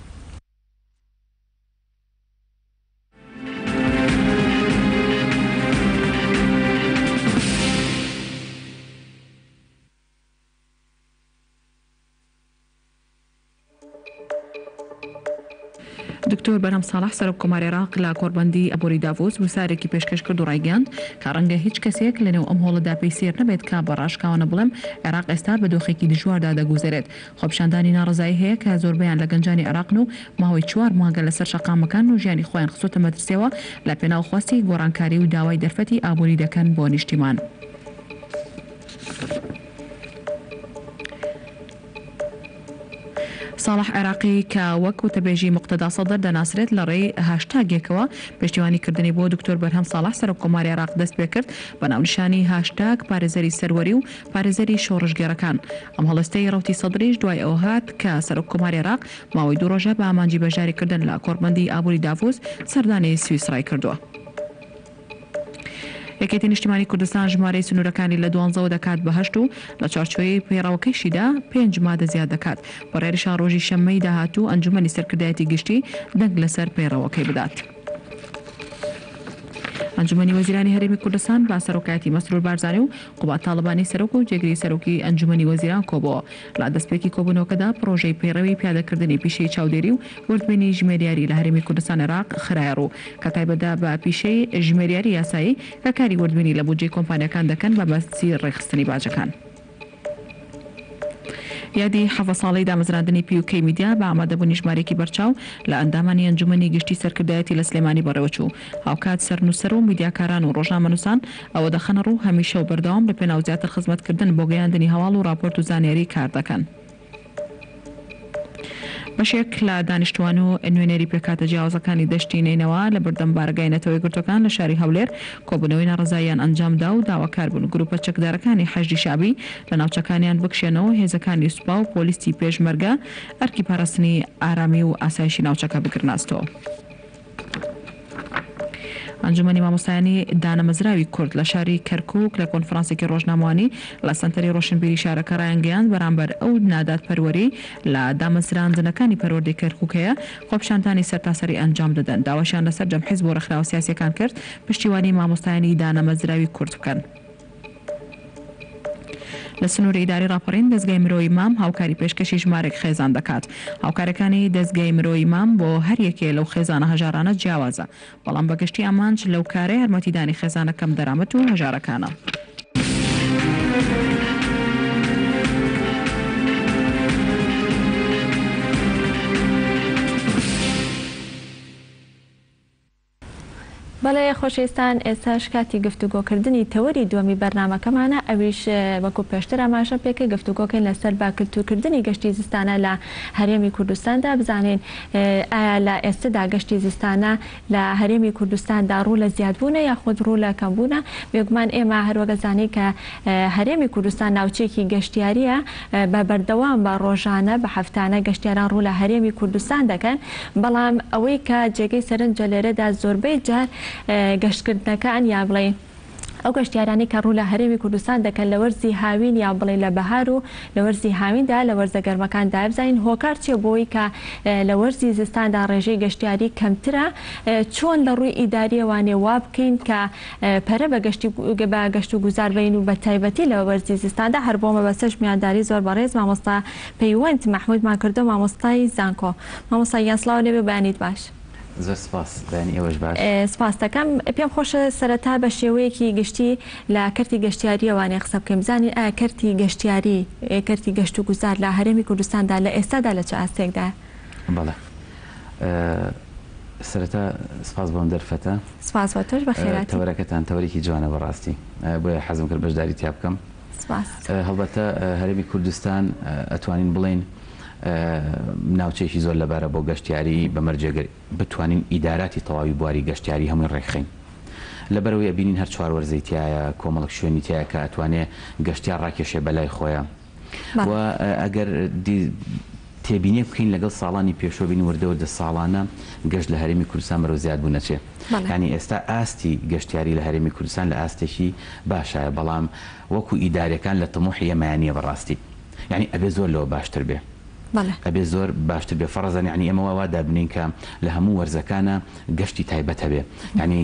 دکتۆر بەرهەم ساڵح سەرۆک کۆماری عێراق لە کۆڕبەندی ئابووری داڤۆس وسارێکی پێشکەش کرد و ڕایگەیاند کە ڕەنگە هیچ کەسێک لەنێو ئەم هۆڵەدا پێی سەیر نەبێت کە بە ڕاشکاوانە بڵێم عێراق ئێستا بە دۆخێکی دژواردا دەگوزەرێت خۆپیشاندانی ناڕەزایی هەیە کە زۆربەیان لە گەنجانی عێراقن و ماوەی چوار مانگە لەسەر شەقامەکانن و ژیانی خۆیان خستۆتە مەترسیەوە لە پێناو خواستی گۆڕانکاری و داوای دەرفەتی ئابووری دەکەن بۆ نیشتیمان. ساڵح عێراقی کە وەک وتەبێژی موقتەدا سەدر دەناسرێت لە ڕێی هاشتاگێکەوە پشتیوانی کردنی بۆ دکتۆر بەرهەم ساڵح سەرۆک کۆماری عێراق دەست پێکرد بە ناونیشانی هاشتاگ پارێزەری سەروەری و پارێزەری شۆڕشگێڕەکان. ئەم هەڵوێستەی ڕەوتی سەدریش دوای ئەوە هات کە سەرۆک کۆماری عێراق ماوەی دوو ڕۆژە بە ئامانجی بەشداریکردن لە کۆڕبەندی ئابووری داڤوس سەردانی سویسڕای کردووە. یەکێتی نیشتیمانی کوردستان ژمارەی سنوورەکانی لە دوانزەوە دەکات بە هەشت و لە چوارچێوەی پەیڕەوەکەیشیدا پێنج مادە زیاد دەکات. بڕیاریشە ڕۆژی شەممەی داهاتوو ئەنجومەنی سەرکردایەتی گشتی دەنگ لەسەر پەیڕەوەکەی بدات. ئەنجومەنی وەزیرانی هەرێمی کوردستان بە سەرۆکایەتی مەسرور بارزانی و قوباد تاڵەبانی سەرۆک و جێگری سەرۆکی ئەنجومەنی وەزیران کۆبۆوە. لە دەستپێکی کۆبوونەوەکەدا پڕۆژەی پەیڕەوی پیادەکردنی پیشەی چاودێری و وردبینی ژمێریاری لە هەرێمی کوردستان عێراق خرایەڕوو کە تایبەتە بە پیشەی ژمێریاری یاسایی کە کاری وردبینی لە بودجەی کۆمپانیاکان دەکەن بە مەبەستی ڕێکخستنی باجەکان. یادی 17 ساڵەی دامەزراندنی PUK میدیا بە ئامادەبوونی ژمارەیەکی بەرچاو لە ئەندامانی ئەنجومەنی گشتی سەرکردایەتی لە سلێمانی بەڕێوەچوو. هاوکات سەرنووسەر و میدیاکاران و ڕۆژنامەنووسان ئەوە دەخەنەڕوو هەمیشە و بەردەوام لە پێناو زیاتر خزمەتکردن بۆ گەیاندنی هەواڵ و ڕاپۆرت و زانیاری کاردەکەن. بەشێک لە دانیشتووان و نوێنەری پێکهاتە جیاوازەکانی دەشتی نەینەوا لە بەردەم بارەگای نەتەوە یەکگرتووەکان لە شاری هەولێر کۆبوونەوەی ناڕەزاییان ئەنجامدا و داواکاربوون گروپە چەکدارەکانی حەشدی شەعبی لە ناوچەکانیان بکشێنەوە و هێزەکانی سوپا و پۆلیسی پێشمەرگە ئەرکی پاراستنی ئارامی و ئاسایشی ناوچەکە بگرنە ئەستۆ. ئەنجومەنی مامۆستایانی دانەمەزراوی کورد لە شاری کەرکوک لە کۆنفرانسێکی ڕۆژنامەوانی لە سەنتەری ڕۆشنبیری شارەکە ڕایانگەیاند بەرامبەر ئەو نادادپەروەری لە دامەزراندنەکانی پەروەردەی کەرکوک هەیە خۆپیشاندانی سەرتاسەری ئەنجام دەدەن داواشیان لە سەرجەم حیزب و ڕێکخراوە سیاسیەکان کرد پشتیوانی مامۆستایانی دانەمەزراوی کورد بکەن. لە سنووری ئیدارەی ڕاپەڕین دەزگای مرۆیی مام هاوکاری پێشکەشی ژمارێک خێزان دەکات. هاوکاریەکانی دەزگای مرۆیی مام بۆ هەر یەکێ لەو خێزانە هەژارانە جیاوازە، بەڵام بە گشتی ئامانج لەو کارە یارمەتیدانی خێزانە کەم دەرامەت و هەژارەکانە. بەڵێ خۆشەویستان ئێستاش کاتی گفتوگۆکردنی تەوەری دووەمی بەرنامەکەمانە ئەویش وەکو پێشتر ئاماژەم پێکرد گفتوگۆکەین لەسەر بە کلتورکردنی گەشتی زستانە لە هەرێمی کوردستاندا بزانین ئایا لە ئێستەدا گەشتی زستانە لە هەرێمی کوردستاندا ڕوو لە زیادبوونە یاخود ڕوو لە کەمبوونە بێگومان ئێمە هەروەک ئەزانین کە هەرێمی کوردستان ناوچەیەکی گەشتیارییە بە بەردەوام بە ڕۆژانە بە هەفتانە گەشتیاران ڕوو لە هەرێمی کوردستان دەکەن بەڵام ئەوەی کە جێگەی سەرنجە لێرەدا زۆربەی جار گەشتکردنەکان یا بڵێین ئەو گەشتیارانەی کە ڕوو لە هەرێمی کوردستان دەکەن لە وەرزی هاوین یا بڵێین لە بەهار و لە وەرزی هاویندا لە وەرزە گەرمەکاندا بزانین هۆکار چیە بۆی کە لە وەرزی زستاندا ڕێژەی گەشتیاری کەمترە چۆن لە ڕووی ئیداریەوانێ وا بکەین کە پەرە بە گەشتی بە گەشت و گوزار بەین و بە تایبەتی لە وەرزی زستاندا هەر بۆ مەبەستەش میوانداری زۆر بەڕێز مامۆستا پەیوەند مەحمودمان کردو مامۆستای زانکۆ مامۆستا گیان سڵاو لێبێ بەیانیت باش. زۆر سپاس بەیانی ئێوەش باش. سپاست دەکەم. پێم خۆشە سەرەتا بە شێوەیەکی گشتی لە کەرتی گەشتیارییەوانێ قسە بکەین بزانین ئایا کەرتی گەشتیاری، کەرتی گەشت و گوزار لە هەرێمی کوردستاندا لە ئێستادا لە چ ئاستێکدایە؟ بەڵێ. سەرەتا سپاس بۆ ئەم دەرفەتە. سپاس بۆ تۆش بەخێرهاتی. تەوەرەکەتان تەوەرێکی جوانە بەڕاستی بۆیە حەزم کرد بەشداری تیا بکەم. سپاس. هەڵبەتە هەرێمی کوردستان ئەتوانین بڵێین ناوچەیەکی زۆر لەبارە بۆ گەشتیاری بە مەرجێک گەر بتوانین ئیداراتی تەواوی بواری گەشتیاری هەمووی ڕێکخەین. لەبەرئەوەی ئەبینین هەر چوار وەرزەی تیایە، کۆمەڵک شوێنی تیایە کە ئەتوانێ گەشتیار ڕاکێشێ بەلای خۆیا. و ئەگەر تێبینیەک بکەین لەگەڵ ساڵانی پێشوو بین وردە وردە ساڵانە گەشت لە هەرێمی کوردستان بەرەو زیادبوون ئەچێ. یانی ئێستا ئاستی گەشتیاری لە هەرێمی کوردستان لە ئاستێکی باشایە بەڵام وەکو ئیدارەکان لە تموحی ئێمەیا نیە بەڕاستی. یانی ئەبێ زۆر لەوە باشتر بێ. ئەبێ زۆر باشتر بێ فەڕزەن یانی ئێمە وا وا دابنێین کە لە هەموو وەرزەکانا گەشتی تایبەت هەبێ یانی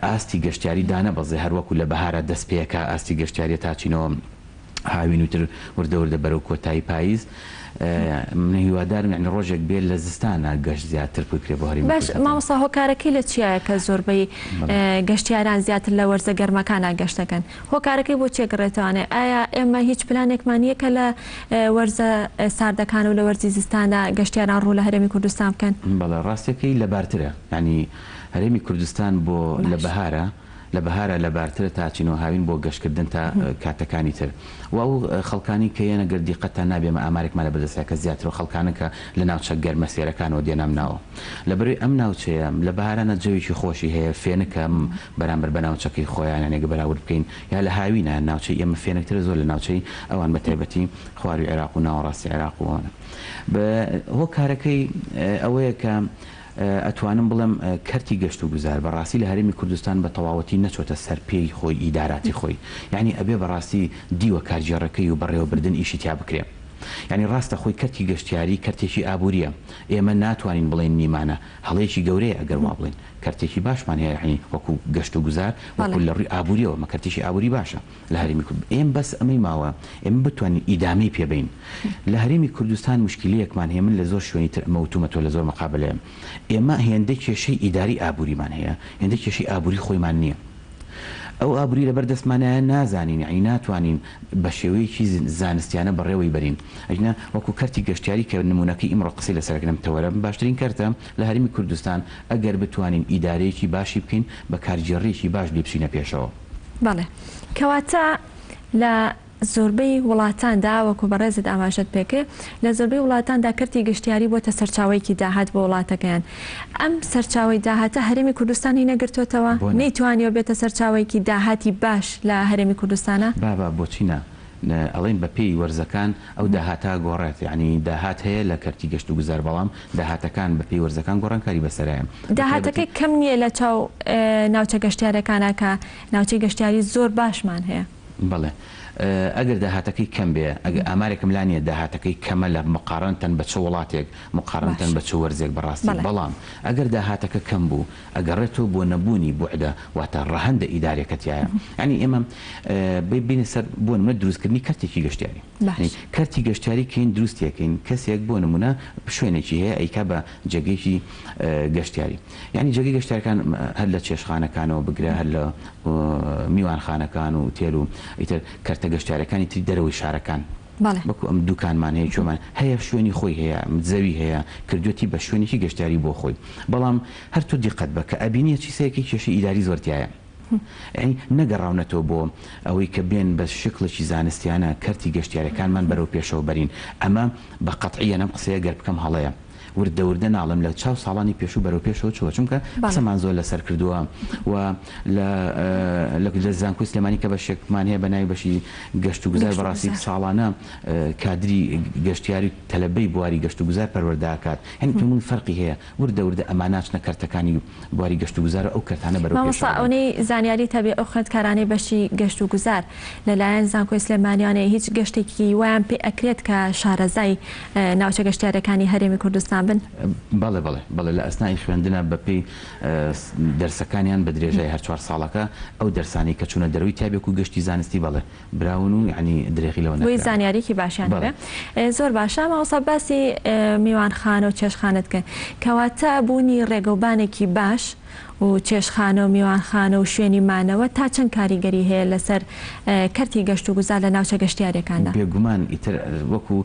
ئاستی گەشتیاری دانەبەزێ هەر وەکو لە بەهارا دەست پێکا ئاستی گەشتیاریە تا چینەوە هاوین و تر وردە وردە بەرەو کۆتایی پاییز من هیوادارم یانی ڕۆژێک بێ لە زستانا گەشت زیاتر بکرێ بۆ هەرێمی باش کوردستان. مامۆستا هۆکارەکەی لە چیایە کە زۆربەی گەشتیاران زیاتر لە وەرزە گەرمەکانا گەشت دەکەن؟ هۆکارەکەی بۆ چیە گڕێتەوانێ؟ ئایا ئێمە هیچ پلانێکمان نییە کە لە وەرزە ساردەکان و لە وەرزی زستاندا گەشتیاران ڕوو لە هەرێمی کوردستان بکەن؟ بەڵێ ڕاستەکەی لەبارترە یانی هەرێمی کوردستان بۆ لە بەهارا لە بەهارا لەبارترە تا چینۆ هاوین بۆ گەشتکردن تا کاتەکانی تر و ئەو خەڵکانی کە یەنە گەر دیقەتتان نابێ ئێمە ئامارێکمان لە بەردەستە کە زیاتر ئەو خەڵکانە کە لە ناوچە گەرمەسێرەکانەوە دێنە ئەم ناوە لەبەرئەوەی ئەم ناوچەیە لە بەهارانە جەوێکی خۆشی هەیە فێنکە بەرامبەر بە ناوچەکەی خۆیان یانی گەر بەراورد بکەین یا لە هاوینە ناوچەی ئێمە فێنکترە زۆر لە ناوچەی ئەوان بە تایبەتی خواروی عێراق و ناوەڕاستی عێراق و ئەوانە بە هۆکارەکەی ئەوەیە کە ئەتوانم بڵێم کەرتی گەشت و گوزار بە ڕاستی لە هەرێمی کوردستان بە تەواوەتی نەچۆتە سەر پێی خۆی ئیداراتی خۆی یانی ئەبێ بە ڕاستی دیوە کارگێڕەکەی و بەڕێوەبردن ئیشی تیا بکرێ یانی ڕاستە خۆی کەرتی گەشتیاری کەرتێکی ئابووریە ئێمە ناتوانین بڵێین نیمانە هەڵەیەکی گەورەیە ئەگەر وا بڵێین کەرتێکی باشمان هەیە یانی وەکو گەشت و گوزار وەکو لە ڕووی ئابووریەوە مە کەرتێکی ئابووری باشە لە هەرێمی کورد ئێم بەس ئەمەی ماوە ئێمە بتوانین ئیدامەی پێ بەین لە هەرێمی کوردستان موشکیلەیەکمان هەیە من لە زۆر شوێنی تر ئەمە وتومەتەوە لە زۆر مقابەلەیە ئێمە هێندە کێشەی ئیداری ئابووریمان هەیە هێندە کێشەی ئابووری خۆیمان نییە ئەو ئابووری لەبەر دەستمانایە نازانین یانی ناتوانین بە شێوەیەکی زانستیانە بەڕێوەی بەرین ئەگینا وەکو کەرتی گەشتیاری کە نموونەکەی ئیمڕۆ قسەی لەسەر ئەکەین ئەم تەوەرە باشترین کەرتە لە هەرێمی کوردستان ئەگەر بتوانین ئیدارەیەکی باشی بکەین بە کارگێڕییەکی باش لێی بچینە پێشەوە. بەڵێ. کەواتە لە زۆربەی وڵاتاندا وەکو بەڕێزت ئاماژەت پێکرد لە زۆربەی وڵاتاندا کەرتی گەشتیاری بۆتە سەرچاوەیەکی داهات بۆ وڵاتەکەیان. ئەم سەرچاوەی داهاتە هەرێمی کوردستانی نەگرتۆتەوە؟ بۆ نا؟ نەیتوانیوە بێتە سەرچاوەیەکی داهاتی باش لە هەرێمی کوردستانا؟ بابە بۆچی نا؟ ئەڵێن بە پێی وەرزەکان ئەو داهاتە گۆڕێت یانی داهات هەیە لە کەرتی گەشت و گوزار بەڵام داهاتەکان بە پێی وەرزەکان گۆڕانکاری بەسەرایە بە تایبەتی. داهاتەکەی کەم نییە لە چاو ناوچە گەشتیارەکانا کە ناوچەی گەشتیاری زۆر باشمان هەیە. بەڵێ ئەگەر داهاتەکەی کەم بێ ئەگەر ئامارێکم لا نییە داهاتەکەی کەمە لە مقارنەتەن بە چ وڵاتێک مقارنەتەن بە چ وەرزێک بەڕاستی بەڵام ئەگەر داهاتەکە کەم بوو ئەگەڕێتەوە بۆ نەبوونی بوعدە واتە ڕەهەندە ئیداریەکە تیایە یانی ئێمە بینە سەر بۆ نمونە دروستکردنی کەرتێکی گەشتیاری کەرتی گەشتیاری کەین دروستیەکەین کەسێک بۆ نمونە شوێنێکی هەیە ئەیکا بە جێگەیەکی گەشتیاری یانی جێگەی گەشتیارەکان هەر لە چێشتخانەکانەوە بگرە هەر لە میوانخانەکان و ئوتێل و ئیتر کەرتە گەشتیارەکانی تری دەرەوەی شارەکان وەکو ئەم دوکانمان هەیە کوێمان هەیە شوێنی خۆی هەیە زەوی هەیە کردوێتی بە شوێنێکی گەشتیاری بۆ خۆی بەڵام هەر تۆ دیقەت بە کە ئەبینی چی سەیەکەی کێشەی ئیداری زۆر تیایە یانی نەگەڕاونەتەوە بۆ ئەوەی کە بێن بە شکڵێکی زانستیانە کەرتی گەشتیارەکانمان بەرەو پێشەوە بەرین ئەمە بە قەتعیەن ئەم قسەیە گەر بکەم هەڵەیە وردە وردە ناڵێم لە چاو ساڵانی پێشوو بەرەو پێشەوە چووە چونکە قسەمان زۆر لەسەر کردووە و لە لە زانکۆی سلێمانی کە بەشێکمان هەیە بە ناوی بەشی گەشت و گوزار بەڕاستی ساڵانە کادری گەشتیاری تەلەبەی بواری گەشت و گوزار پەروەردە ئەکات یانی پێم وایە فەرقی هەیە وردە وردە ئەمان ناچنە کەرتەکانی بواری گەشت و گوزار و ئەو کەرتانە بەرەو مامۆستا پێشەوە بەرن. ئەونەی زانیاریت هەبێ ئەو خوێندکارانەی بەشی گەشت و گوزار لە لایەن زانکۆی سلێمانیانە هیچ گەشتێکی وایان پێ ئەکرێت کە شارەزای ناوچە گەشتیاریەکانی هەرێمی کوردستان بن؟ بەڵێ بەڵێ بەڵێ لە ئەسنائی خوێندنا بە پێی دەرسەکانیان بە درێژای هەر چوار ساڵەکە ئەو دەرسانەی کە چوونە دەرەوەی تابێک و گەشتی زانستی بەڵێ براون و یانی درێغی لەوە بۆیە نەکراوە. زانیاریەکی باشیان بەڵێ. هەبێ. زۆر باشە مامۆستا باسی میوانخانە و چێشتخانەت کرد کەواتە بوونی ڕێگەوبانێکی باش و چێشتخانە و میوانخانە و شوێنی مانەوە تا چەند کاریگەری هەیە لەسەر کەرتی گەشت و گوزار لە ناوچە گەشتیاریەکاندا؟ بێگومان ئیتر وەکو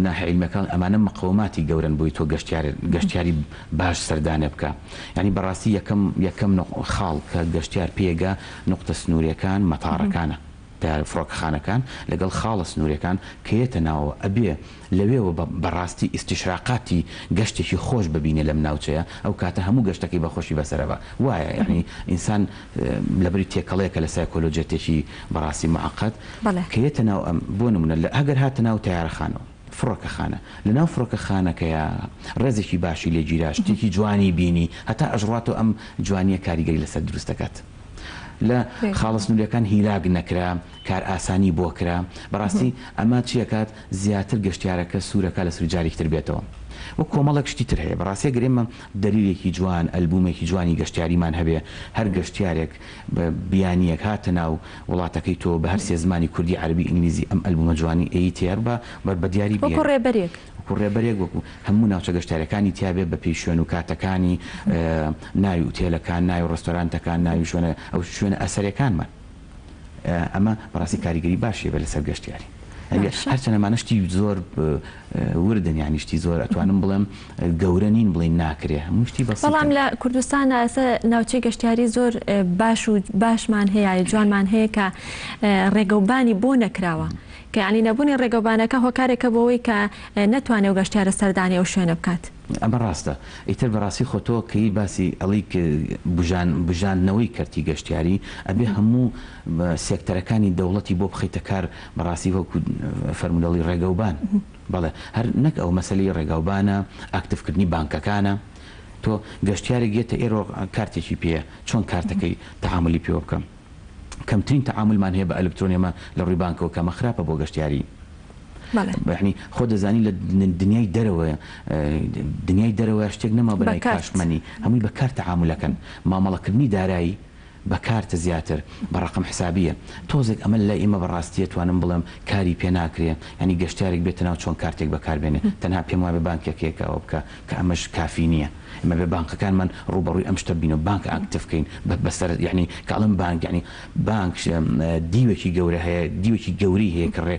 ناحیە عیلمیەکان ئەمانە مقەوماتی گەورەن بۆی تۆ گەشتیار گەشتیاری باش سەردانێ بکا یانی بەڕاستی یەکەم یەکەم خاڵ کە گەشتیار پێگا نوقتە سنوریەکان مەتاڕەکانە. تەیارە فڕۆکەخانەکان لەگەڵ خاڵە سنوورێکان کە یەتە ناوەوە ئەبێ لەوێوە بە بەڕاستی ئیستیشراقاتی گەشتێکی خۆش ببینێ لەم ناوچەیە ئەو کاتە هەموو گەشتەکەی بە خۆشی بەسەرەبا وایە یانی ئینسان لەبری تێکەڵەیەکە لە سایکۆلۆجیەتێکی بەڕاستی معقد کە یەتە ناو ئەم بۆ نمونە لە ئەگەر هاتە ناو تەیارەخانەوە فڕۆکەخانە لە ناو فڕۆکەخانەکەیا ڕێزێکی باشی لێ گیرا شتێکی جوانی بینی هەتا ئەشڕواتەوە ئەم جوانیە کاریگەری لەسەر دروست دەکات لە خاڵە سنوریەکان هیلاک نەکرا کارئاسانی بۆ کرا بەڕاستی ئەمە چی ئەکات زیاتر گەشتیارەکە سوورەکا لەسەری جارێکی تر بێتەوە وە کۆمەڵێک شتی تر هەیە بەڕاستی ئەگەر ئێمە دەلیلێکی جوان ئەلبومێکی جوانی گەشتیاریمان هەبێ هەر گەشتیارێک بیانیەک هاتە ناو وڵاتەکەی تۆ بە هەر سێ زمانی کوردی عەرەبی ئینگلیزی ئەم ئەلبومە جوانی ئەیتێ هەر بە بە دیاری وەکو بیێنێ. ڕێبەرێک. وەکو ڕێبەرێک وەکو هەموو ناوچە گەشتیارەکانی تیابێ بە پێی شوێن و کاتەکانی ناوی ئوتێلەکان ناوی ڕێستۆرانتەکان ناوی شوێنە ئەو شوێنە ئەسەرێکانمان. ئەمە بەڕاستی کاریگەری باشی هەبێت لەسەر گەشتیاری. هەرچەند ئەمانە شتی زۆر وردن یانی شتی زۆر ئەتوانم بڵێم گەورە نین بڵێین ناکرێ هەموو شتی بەسیتن. بەڵام لە کوردستان ئێستا ناوچەی گەشتیاری زۆر باش و باشمان هەیە جوانمان هەیە کە ڕێگەوبانی بۆ نەکراوە کە یانی نەبوونی ڕێگەوبانەکە هۆکارێکە بۆ ئەوەی کە نەتوانێ ئەو گەشتیارە سەردانی ئەو شوێنە بکات. ئەمە ڕاستە. ئیتر بەڕاستی خۆ تۆ کەی باسی ئەڵی بوژان بوژاندنەوەی کەرتی گەشتیاری ئەبێ هەموو سێکتەرەکانی دەوڵەتی بۆ بخەیتە کار بەڕاستی وەکو فەرموودەڵی ڕێگەوبان بەڵێ هەر نەک ئەو مەسەلەی ڕێگاوبانە ئاکتڤ کردنی بانکەکانە تۆ گەشتیارێک یەتە ئێرۆ کارتێکی پێیە چۆن کارتەکەی تەعامولی پێوە بکەم کەمترین تەعامولمان هەیە بە ئەلکترۆنی ئەمە لە ڕووی بانکەوە کە ئەمە خراپە بۆ گەشتیاری یەعنی خۆ دەزانی لە دنیای دەرەوە دنیای دەرەوە شتێک نەما بە ناوی cash money هەمووی بە کارت تەعامولەکەن مامەڵەکردنی دارایی بە کارتە زیاتر بە ڕەقەم حسابیە تۆزێک ئەمە لای ئێمە بە ڕاستیە توانم بڵێم کاری پێ ناکرێ یانی گەشتیارێک بێتە ناو چۆن کارتێک بەکار بێنێ تەنها پێم وابێ بانکێک هەیە کە ئەوە بکا کە ئەمەش کافی نیە ئێمە بێ بانقەکانمان ڕووبەڕووی ئەم شتە بینەوە بانک ئاکتیڤ کەین بەسەر یەعنی کە ئەڵێم بانک یەعنی بانک دیوێکی گەورە هەیە دیوێکی گەورەی هەیە کە ڕێ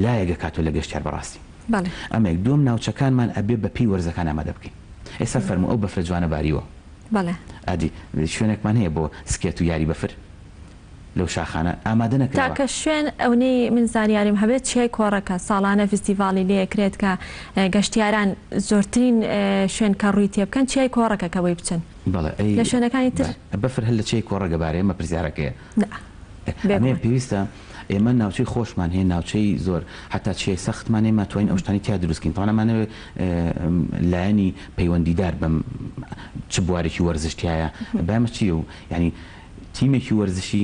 لایەک ئەکاتەوە لە گەشتیار بەڕاستی ئەمە یەک دووەم ناوچەکانمان ئەبێ بە پێی وەرزەکان ئامادە بکەین ئێستا فەرموو ئەو بەفرە جوانە باریوە ئەدی شوێنێکمان هەیە بۆ سکێت و یاری بەفر لەو شاخانە ئامادە نەکراوە. تاکە شوێن ئەونەی من زانیاریم هەبێت چیای کۆڕەکە ساڵانە ڤیستیڤاڵی لێ ئەکرێت کە گەشتیاران زۆرترین شوێن کە ڕووی تێ بکەن چیای کۆڕەکە کە بۆی بچن بەڵێ ئەی لە شوێنەکانی تر. بەفر هەر لە چیای کۆڕەک ئەبارێ ئەمە پرسیارەکەیە. نا ئەمەیە بێگومان. پێویستە ئێمە ناوچەی خۆشمان هەیە ناوچەی زۆر حەتا چیای سەختمان هەیە ماتوانین ئەو شتانەی تیا دروست کەین تەبعەن ئەمانەوێ لایەنی پەیوەندیدار بەم چ بوارێکی وەرزش تیایە بامە چی و یانی تیمێکی وەرزشی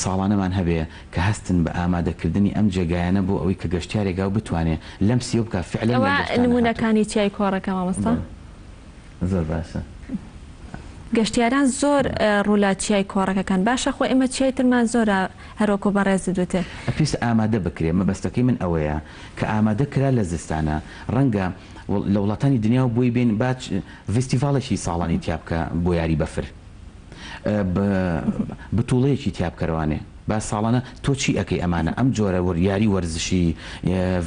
ساڵانەمان هەبێ کە هەستن بە ئامادەکردنی ئەم جێگایانە بۆ ئەوەی کە گەشتیارێک گاو بتوانێ لەمسیەوە بکا فعلەن لەم ئەوە گەشتانە هاتوو. نموونەکانی چیای کۆڕەکە مامۆستا. بەڵێ زۆر باشە. گەشتیاران زۆر ڕوو لە چیای کۆڕەکەکەن باشە خۆ ئێمە چیای ترمان زۆرە هەروەکو بەڕێزت وتت. پێویستە ئامادە بکرێ مەبەستەکەی من ئەوەیە کە ئامادە کرا لە زستانا ڕەنگە لە وڵاتانی دنیاوە بۆی بێن با ڤیستیڤاڵێکی ساڵانی تیا بکە بۆ یاری بەفر. بتوڵەیەکی تیا بکەرەوانێ با ساڵانە تۆ چی ئەکەی ئەمانە ئەم جۆرە یاری وەرزشی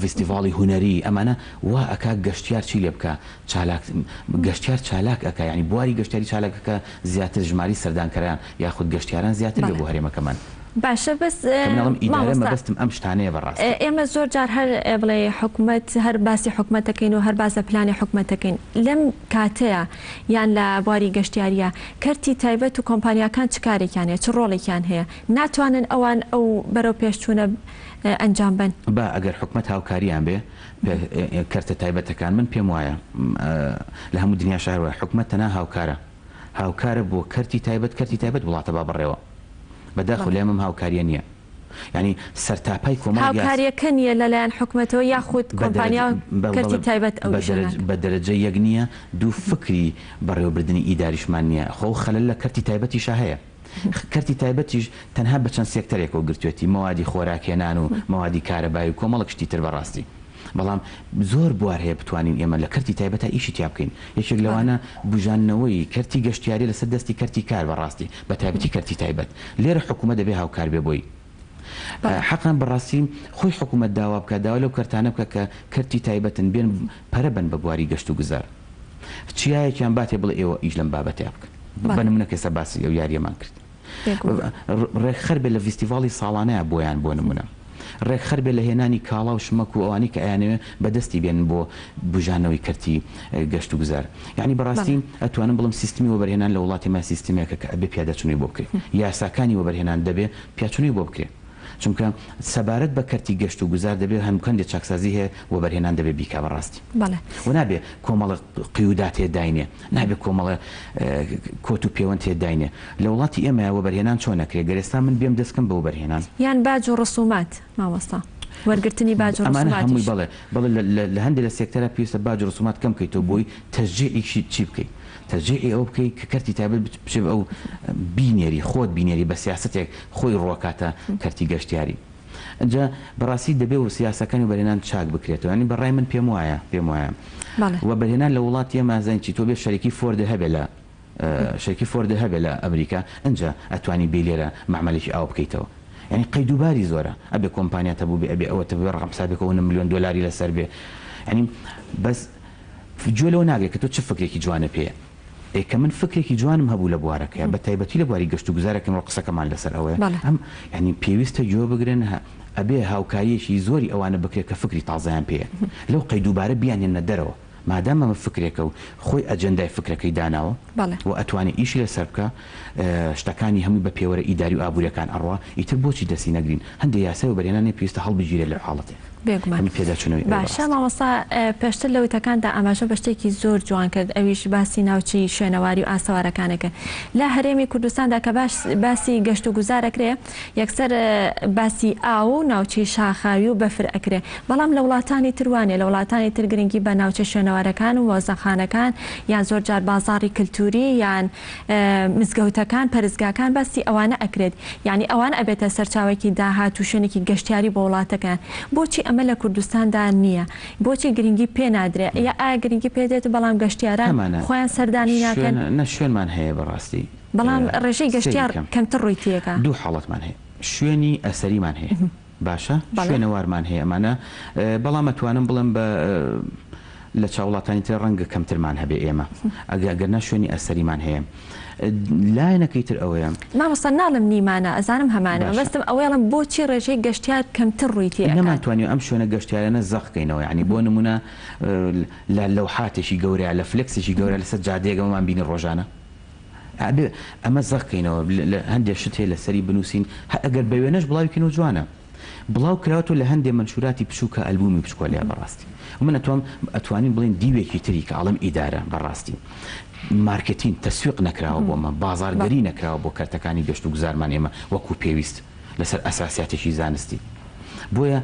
ڤیستیڤاڵی هونەری ئەمانە وا ئەکا گەشتیار چی لێ بکا چالاک گەشتیار چالاک ئەکا یانی بواری گەشتیاری چالاک ئەکا زیاتر ژماری سەردانکەران یاخود گەشتیاران زیاتر بێ بۆ هەرێمەکەمان. باشە بەس کە من ئەڵێم ئیدارە مامۆستا مەبەستم ئەم شتانەیە بەڕاستی. ئێمە زۆر جار هەر بڵێ حکومەت هەر باسی حکومەت دەکەین و هەر باس لە پلانی حکومەت دەکەین لەم کاتەیا یان لە بواری گەشتیارییا کەرتی تایبەت و کۆمپانیاکان چ کارێکیان هەیە، چ ڕۆڵێکیان هەیە؟ ناتوانن ئەوان ئەو بەرەو پێشچوونە ئەنجام بەن؟ با ئەگەر حکومەت هاوکاریان بێ کەرتە تایبەتەکان من پێم وایە لە هەموو دنیاشا هەر وایە حکومەت تەنها هاوکارە هاوکارە بۆ کەرتی تایبەت کەرتی تایبەت وڵاتە با بەڕێوە بەداخەوە لای ئەمەم هاوکاریە نیە. یانی سەرتاپای کۆمەڵێک یاسا. هاوکاریەکە نیە لەلایەن حکومەتەوە یاخود کۆمپانیا و کەرتی تایبەت ئەو ئیشە ناکەن؟ بە دەرەجە یەک نیە، دوو فکری بەڕێوەبردنی ئیداریشمان نیە، خۆ ئەو خەلەل لە کەرتی تایبەتیشا هەیە، کەرتی تایبەتیش تەنها بە چەند سێکتەرێکەوە گرتوێتی، مەوادی خۆراک هێنان و مەوادی کارەبای و کۆمەڵێک شتی تر بەڕاستی بەڵام زۆر بوار هەیە بتوانین ئێمە لە کەرتی تایبەتا ئیشی تیا بکەین یەکێک لەوانە بوژاندنەوەی کەرتی گەشتیاریە لەسەر دەستی کەرتی کار بەڕاستی بەتایبەتی کەرتی تایبەت لێرە حکومەت دەبێ هاوکار بێ بۆی حەقان بەڕاستی خۆی حکومەت داوا بکات داوا لەو کەرتانە بکە کە کەرتی تایبەتن بێن پەرە بەن بە بواری گەشت و گوزار چیایەکیان باتێ بڵێ ئێوە ئیش لەم بابەتەیا بکەن بە نمونە کە ئێستا باسی ئەو یاریەمان کرد. ڕێکخەر بێ لە ڤیستیڤاڵی ساڵانەیا بۆیان بۆ نمونە. ڕێکخەر بێ لە هێنانی کاڵا و شمەک و ئەوانەی کە ئەیانەوێ بەدەستی بێنن بۆ بوژانەوەی کەرتی گەشت و گوزار. یەعنی بەڕاستی ئەتوانم بڵێم سیستمی وەبەرهێنان لە وڵاتی ئێمە سیستمێکە کە ئەبێ پیادەچونەوەی بۆ بکرێ. یاساکانی وەبەرهێنان دەبێ پیاچونەوەی بۆ بکرێ. چونکە سەبارەت بە کەرتی گەشت و گوزار دەبێ هەندێ چاکسازی هەیە وەبەرهێنان دەبێ بیکا بەڕاستی. وە نابێ کۆمەڵە قیودات هەیە داینێ. نابێ کۆمەڵە کۆت و پێوەند هەیە داینێ. لە وڵاتی ئێمەیا وەبەرهێنان چۆن ئەکرێ؟ گەر ئێستا من بێم دەست کەم بە وەبەرهێنان. یان باج و ڕسومات مامۆستا. وەرگرتنی باج و ئەمانە هەمووی ڕسوماتیش. بەڵێ بەڵێ لە لە لە هەندێ لە سێکتەرا پێویستە باج و ڕسومات کەم کەیتەوە بۆی تەشجیعی چی چی بکەی؟ تەشجیعی ئەوە بکەی کە کەرتی تایبەت بچێ بە ئەو بینێری خۆت بینێری بە سیاسەتێک خۆی ڕوەکاتە کەرتی گەشتیاری. ئینجا بەڕاستی دەبێ و سیاسەکانی وەبەرهێنان چاک بکرێتەوە یانی بە ڕای من پێم وایە پێم وایە بەڵێ. وەبەرهێنان لە وڵاتی ئێمە ئەزانی چی تۆ بێ شەریکی فۆردت هەبێ لە شەریکی فۆردت هەبێ لە ئەمریکا ئینجا ئەتوانی بێی لێرە مەعمەلێکی ئاو بکەیتەوە یانی قەید و باری زۆرە ئەبێ کۆمپانیات هەبووبێ ئەبێ ئەوەت هەبووبێ ڕەقەم حسابێک ئەوەنە ملیۆن دۆلاری لەسەر بێ یانی بەس گوێ لەوە ناگرێ کە تۆ چ فکرێکی جوانت پێیە. ئێ کە من فکرێکی جوانم هەبوو لە بوارەکەیا بە تایبەتی لە بواری گەشت و گوزارە کە ئیمڕۆ قسەکەمان لەسەر ئەوەیە ئەم یانی پێویستە گوێ بگرن ئەبێ هاوکارییەکی زۆری ئەوانە بکرێت کە فکری تازەیان پێیە لەو قەید و بارە بیانهێننە دەرەوە مادام ئەمە فکرێکە و خۆی ئەجێندای فکرەکەی داناوە و ئەتوانێ ئیشی لەسەر بکا شتەکانی هەمووی بە پێوەرە ئیداری و ئابووریەکان ئەڕوا ئیتر بۆچی دەستی نەگرین هەندێ یاسای وەبەرهێنان هەیە پێویستە هەڵبگیرێت لەو حاڵەتەیە. بێگومان. ئەمن پێداچوونەوەی ئەوێ باشە بەڕاستی. مامۆستا پێشتر لە وتەکاندا ئاماژە بە شتێکی زۆر جوان کرد ئەویش باسی ناوچەی شوێنەواری و ئاسەوارەکانە کرد لە هەرێمی کوردستاندا کە باش باسی گەشت و گوزار ئەکرێ یەکسەر باسی ئاو و ناوچەی شاخاوی و بەفر ئەکرێ بەڵام لە وڵاتانی تر وانیە لە وڵاتانی تر گرنگی بە ناوچە شوێنەوارەکان و مۆزەخانەکان یان زۆر جار بازاڕی کلتوری یان مزگەوتەکان پەرستگاکان باسی ئەوانە ئەکرێت یانی ئەوان ئەبێتە سەرچاوەیەکی داهات و شوێنێکی گەشتیاری بۆ وڵاتەکەیان بۆچی ئەمە لە کوردستاندا نییە بۆچی گرنگی پێ نادرێ یا ئایا گرنگی پێ دێت بەڵام گەشتیاران هەمانە خۆیان سەردانی شوێن ناکەن؟ نە شوێنمان هەیە بەڕاستی بەڵام ڕێژەی سەیری گەشتیار کەم کەمتر ڕووی تێکا. دوو حاڵەتمان هەیە شوێنی ئەسەریمان هەیە باشە بەڵێ. شوێنەوارمان هەیە ئەمانە بەڵام ئەتوانم بڵێم بە لە چاو وڵاتانی تر ڕەنگە کەمترمان هەبێ ئێمە ئەگە ئەگەرنا شوێنی ئەسەریمان هەیە لایەنەکەی تر ئەوەیە. مامۆستا ناڵێم نیمانە ئەزانم هەمانە باشە. مەبەستم ئەوەیەڵێم بۆچی ڕێژەی گەشتیار کەمتر ڕووی تێ ئەکات؟ نەمانتوانیوە ئەم شوێنە گەشتیارانە زەق کەینەوە یانی بۆ نمونە لە لەوحاتێکی گەورەیا لە فلێکسێکی گەورە لەسەر جادەیەک ئەمەمان بینی ڕۆژانە ئەبێ ئەمە زەق کەینەوە لە هەندێ شت هەیە لەسەری بنووسین هەر ئەگەر بە وێنەش بڵاوی کەینەوە جوانە بڵاو کراوەتەوە لە هەندێ مەنشوراتی بچووکە ئەلبومی بچکۆلەیە بەڕاستی من ئەتوام ئەتوانین بڵێین دیوێکی تری کە ئەڵێم ئیدارە بەڕاستی مارکتین تەسویق نەکراوە بۆ مە بازاڕگەری نەکراوە بۆ کەرتەکانی گەشت و گوزارمان ئێمە وەکو پێویست لەسەر ئەساسیاتێکی زانستی بۆیە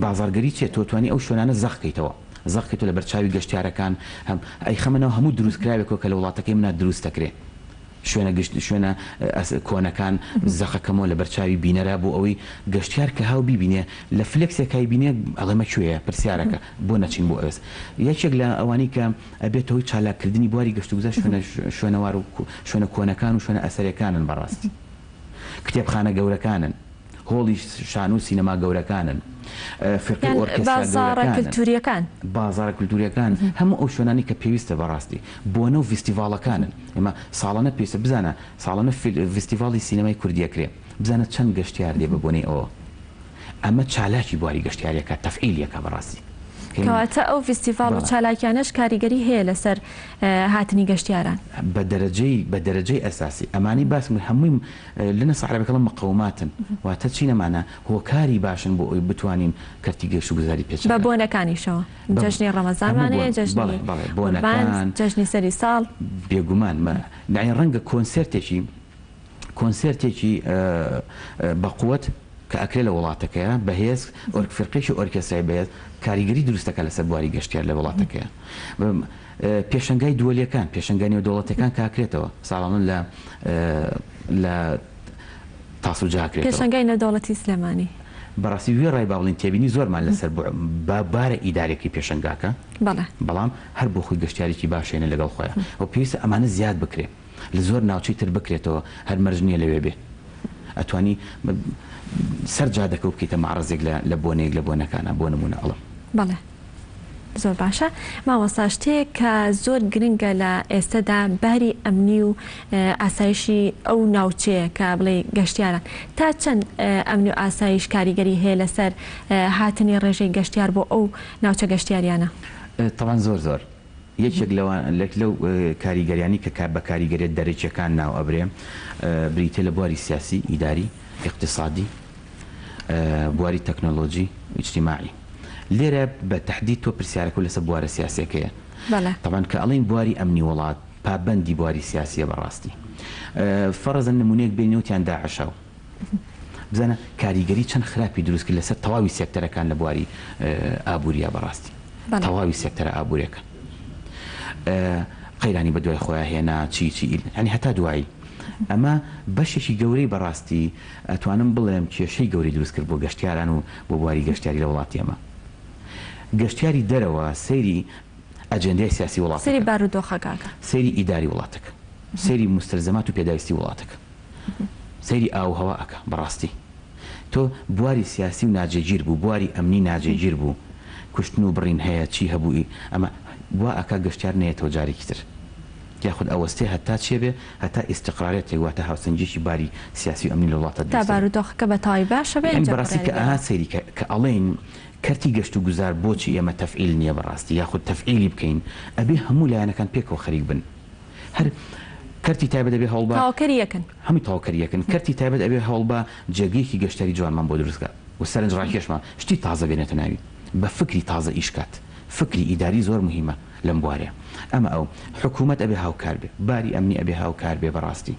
بازاڕگەری چیە تۆ توانی ئەو شوێنانە زەق کەیتەوە زەق کەیتەوە لەبەر چاوی گەشتیارەکان هەم ئەیخەمە ناو هەموو دروستکراوێکەوە کە لە وڵاتەکەی منا دروست دەکرێ شوێنە گشت شوێنە کۆنەکان زەقەکەمەوە لەبەر چاوی بینەرا بۆ ئەوەی گەشتیار کە هاو بیبینێ لە فلێکسێکای بینێ ئەڵێ مە کوێیە پرسیارەکە بۆ نەچین بۆ ئەوێس یەکێک لە ئەوانەی کە ئەبێتە هۆی چالاک کردنی بواری گەشتوگوزار شوێنە شوێنەوار و شوێنە کۆنەکان و شوێنە ئەسەرێکانن بەڕاستی کتێبخانە گەورەکانن. هۆڵی شانۆ و سینەما گەورەکانن، فیرقەی یان ئۆرکێسترا بازاڕە گەورەکانن، کلتورییەکان. بازاڕە کلتورییەکان، هەموو ئەو شوێنانەی کە پێویستە بەڕاستی بۆنە و ڤیستیڤاڵەکانن. ئێمە ساڵانە پێویستە بزانە ساڵانە ڤیستیڤاڵی سینەمای کوردی ئەکرێ، بزانە چەند گەشتیار دێ بە بۆنەی ئەوەوە. ئەمە چالاکی بواری گەشتیاری ئەکا، تەفعیلی ئەکا بەڕاستی. کەواتە ئەو ڤیستیڤاڵ و بەڵێ. چالاکیانەش کاریگەری هەیە لەسەر هاتنی گەشتیاران. بە دەرەجەی بە دەرەجەی ئەساسی. ئەمانەی باسم کرد هەمووی لە نەسە عەرەبەکە ئەڵێن مقەوماتن واتە چین ئەمانە هۆکاری باشن بۆ ئەوەی بتوانین کەرتی گەشتوگوزاری پێ بە چالاک بۆنەکانیشەوە بە جەژنی ڕەمەزانمان هەموو هەیە بۆن جەژنی بەڵێ بەڵێ قوربان بۆنەکان جەژنی سەری ساڵ. بێگومان مە یەعنی ڕەنگە کۆنسێرتێکی کۆنسێرتێکی بەقوەت کە ئەکرێ لە وڵاتەکەیا بەهێز ئۆرک فیرقەیەکی ئۆرکێسترای بەهێز کاریگەری دروست دەکات لەسەر بواری گەشتیار لە وڵاتەکەیا پێشەنگای دووەلیەکان پێشەنگا نێودەوڵەتیەکان کە ئەکرێتەوە ساڵانە لە لە تاسوجا ئەکرێتەوە. پێشەنگای نێودەوڵەتی سلێمانی. بەڕاستی وێڕای با بڵێین تێبینی زۆرمان لەسەر بە بارە ئیدارەکەی پێشەنگاکە بەڵێ. بەڵام هەر بۆ خۆی گەشتیارێکی باش هێنێ لەگەڵ خۆیا و پێویستە ئەمانە زیاد بکرێ لە زۆر ناوچەی تر بکرێتەوە هەر مەرج نییە لەوێ بێ ئەتوانی سەر جادەکە و بکەیتە مەعرەزێک لە لە بۆنەیەک لە بۆنەکانا بۆ نموونە ئەڵێم. بەڵێ. زۆر باشە مامۆستا شتێک کە زۆر گرنگە لە ئێستەدا باری ئەمنی و ئاسایشی ئەو ناوچەیە کە بڵێی گەشتیاران تا چەند ئەمنی و ئاسایش کاریگەری هەیە لەسەر هاتنی ڕێژەی گەشتیار بۆ ئەو ناوچە گەشتیاریانە؟ تەبعەن زۆر زۆر یەکێک لەوان لەو کاریگەریانی کە بە کاریگەریە دەرەکیەکان ناو ئەبرێ بریتیە لە بواری سیاسی، ئیداری، ئیقتیسادی، بواری تەکنۆلۆجی و ئیجتیماعی. لێرە بە تەحدید تۆ پرسیارەکەو لەسەر بوارە سیاسیەکەیە. بەڵێ. تەبعەن کە ئەڵێین بواری ئەمنی وڵات پابەندی بواری سیاسیە بەڕاستی. فەڕزەن نمونەیەک بێنین وتیان داعشە و بزانە کاریگەری چەند خراپی دروست کرد لەسەر تەواوی سێکتەرەکان لە بواری ئابووریا بەڕاستی تەواوی سێکتەرە ئابوورەکە قەیرانی بە دوای خۆیان هێنا چی چی ینی هەتا دوایی ئەمە بەشێکی گەورەی بەڕاستی ئەتوانم بڵێم کێشەی گەوری دروست کرد بۆ گەشتیاران و بۆ بواری گەشتیاری لە وڵاتی ئەمە گەشتیاری دەرەوە سەیری ئەجێندای سیاسی وڵاتەکە سەیری بارودۆخەکە سەیری ئیداری وڵاتەکە سەیری موستەلزەمات و پێداویستی وڵاتەکە سەیری ئاو و هەوا ئەکا بەڕاستی تۆ بواری سیاسی و ناجێگیر بوو بواری ئەمنی ناجێگیر بوو کوشتن و بڕین هەیە چی هەبوو ئی ئەمە وا ئەکا گەشتیار نەیەتەوە جارێکی تر یاخود ئەوەستێ هەتا چێ بێ هەتا ئیستقرارێتێک واتە هاوسەنگیەکی باری سیاسی و ئەمنی لە وڵاتە تا دروست ئەبێ. بارودۆخەکە بە تەواوی باشە بێ یانی ئینجا بەڕاستی بڕیاری کە ئەها دەرەوە. سەیری کە کە ئەڵێین کەرتی گەشت و گوزار بۆچی ئێمە تەفعیل نیە بەڕاستی یاخود تەفعیلی بکەین ئەبێ هەموو لایەنەکان پێکەوە خەریک بن هەر کەرتی تایبەت ئەبێ هەوڵ با تەواوکەری یەکن. هەمووی تەواوکەری یەکن کەرتی تایبەت ئەبێ هەوڵ با جێگەیەکی گەشتیاری جوانمان بۆ دروست کا و سەرنج ڕاکێشمان شتی تازە بێنێتە ناوی بە فکری تازە ئیش کات فکری ئیداری زۆر موهیمە لەم بوارەیا ئەمە ئەو حکوومەت ئەبێ هاوکار بێ باری ئەمنی ئەبێ هاوکار بێ بەڕاستی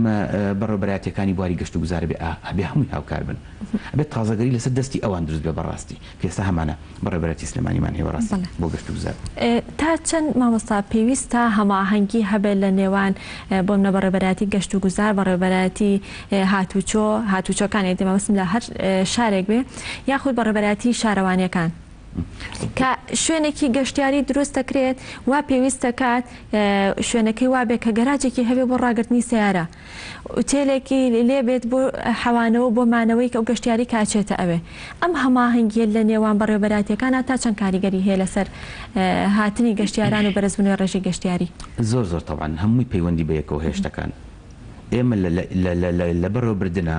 مە بەڕێوبەرایەتیەکانی بواری گەشت و گوزار ئەبێ ئەبێ هەمووی هاوکار بن ئەبێ تازەگەری لەسەر دەستی ئەوان دروست بێ بەڕاستی کە ئێستا هەمانە بەڕێوبەرایەتی سلێمانیمان هەیە بەڕاستی بەڵێ. بۆ گەشت و گوزار. تا چەند مامۆستا پێویستە هەماهەنگی هەبێت لە نێوان بۆ منە بەڕێوبەرایەتی گەشت و گوزار بەڕێوبەرایەتی هاتوچۆ هاتوچۆکان یانی مەبەستم لە هەر شارێک بێ یاخود بەڕێوبەرایەتی شارەوانیەکان کە شوێنێکی گەشتیاری دروست دەکرێت وا پێویست دەکات شوێنەکەی وابێ کە گەراجێکی هەبێ بۆ ڕاگرتنی سەیارە ئوتێلێکی لێ بێت بۆ حەوانەوە بۆ مانەوەی ئەو گەشتیاری کە ئەچێتە ئەوێ. ئەم هەماهەنگییە لە نێوان بەڕێوەبەرایەتییەکانا تا چەند کاریگەری هەیە لەسەر هاتنی گەشتیاران و بەرزبوونەوەی ڕێژەی گەشتیاری؟ زۆر زۆر تەبعەن هەمووی پەیوەندی بە یەکەوە هەیە شتەکان. ئێمە لە لە لە لە لە بەڕێوەبردنا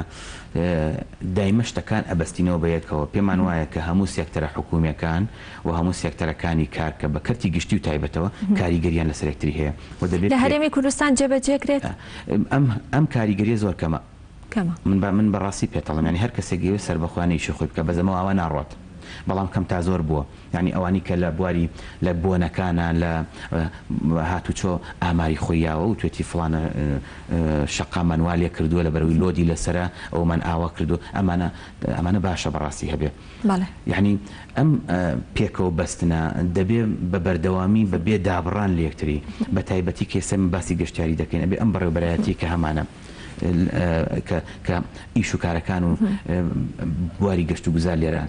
دایمە شتەکان ئەبەستینەوە بە یەکەوە. پێمان وایە کە هەموو سێکتەرە حکوومییەکان و هەموو سێکتەرەکانی کار کە بە کەرتی گشتی و تایبەتەوە کاریگەرییان لەسەر یەکتری هەیە و دەبێ لە پێک هەرێمی کوردستان جێبەجێکرێت؟ ئەم ئەم کاریگەریە زۆر کەمە. کەمە. من بە من بە ڕاستی پێت ئەڵێم یانی هەر کەسێک ئەیەوێ سەربەخۆیانە ئیشی خۆی بکا بەس ئەمە ئاوا ناڕوات بەڵام کەم تا زۆر بووە یانی ئەوانی کە لە بواری لە بۆنەکانا لە هاتوچۆ ئاماری خۆی یاوە وتوێتی فڵانە شەقامان وا لێ کردووە لەبەرئەوەی لۆدی لەسەرە ئەومان ئاوا کردووە ئەمانە ئەمانە باشە بەڕاستی هەبێ. بەڵێ. یەعنی ئەم پێکەوە بەستنە دەبێ بە بەردەوامی بە بێ دابڕان لە یەکتری بە تایبەتی کە ئێستا ئێمە باسی گەشتیاری دەکەین ئەبێ ئەم بەڕێوەبەرایەتیەی کە هەمانە کە کە ئیش و کارەکان و بواری گەشت و گوزار لێرە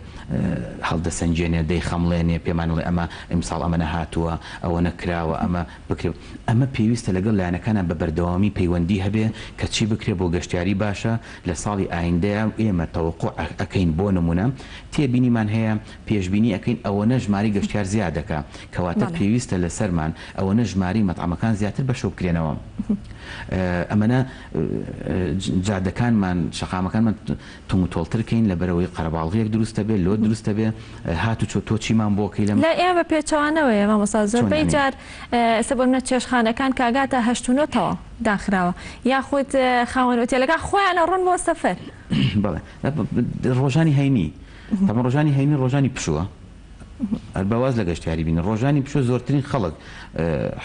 هەڵدەسەنگێنێ دەیخەمڵێنێ پێمان ئەڵێ ئەمە ئیمساڵ ئەمە نەهاتووە ئەوە نەکراوە ئەمە بکرێ ئەمە پێویستە لەگەڵ لایەنەکانا بە بەردەوامی پەیوەندی هەبێ کە چی بکرێ بۆ گەشتیاری باشە لە ساڵی ئایندەیا ئێمە تەوەقوع ئەکەین بۆ نمونە تێبینیمان هەیە پێشبینی ئەکەین ئەوەنە ژمارەی گەشتیار زیاد ئەکا کەواتە پێویستە لەسەرمان ئەوەنە ژمارەی مەتعەمەکان زیاتر بەشەو بکرێنەوە ئەمەنە جادەکانمان شەقامەکانمان توند و تۆڵتر کەین لەبەرئەوەی قەرەباڵغیەک دروست ئەبێ لۆد دروست ئەبێ هاتوچۆ تۆ چیمان بۆ کەی لەم لای ئێمە بە پێچەوانەوەیە مامۆستا چۆن زۆربەی یانی؟ جار ئێستا بۆ نمونە چێشتخانەکان کە ئەگاتە هەشت و نۆ تەواو داخراوە یاخود خاوەن ئوتێلەکان خۆیان ئەڕۆن بۆ سەفەر. بەڵێ ڕۆژانی هەینی تەبعەن ڕۆژانی هەینی ڕۆژانی پشووە هەر با واز لە گەشتیاری بینن ڕۆژانی پشوو زۆرترین خەڵک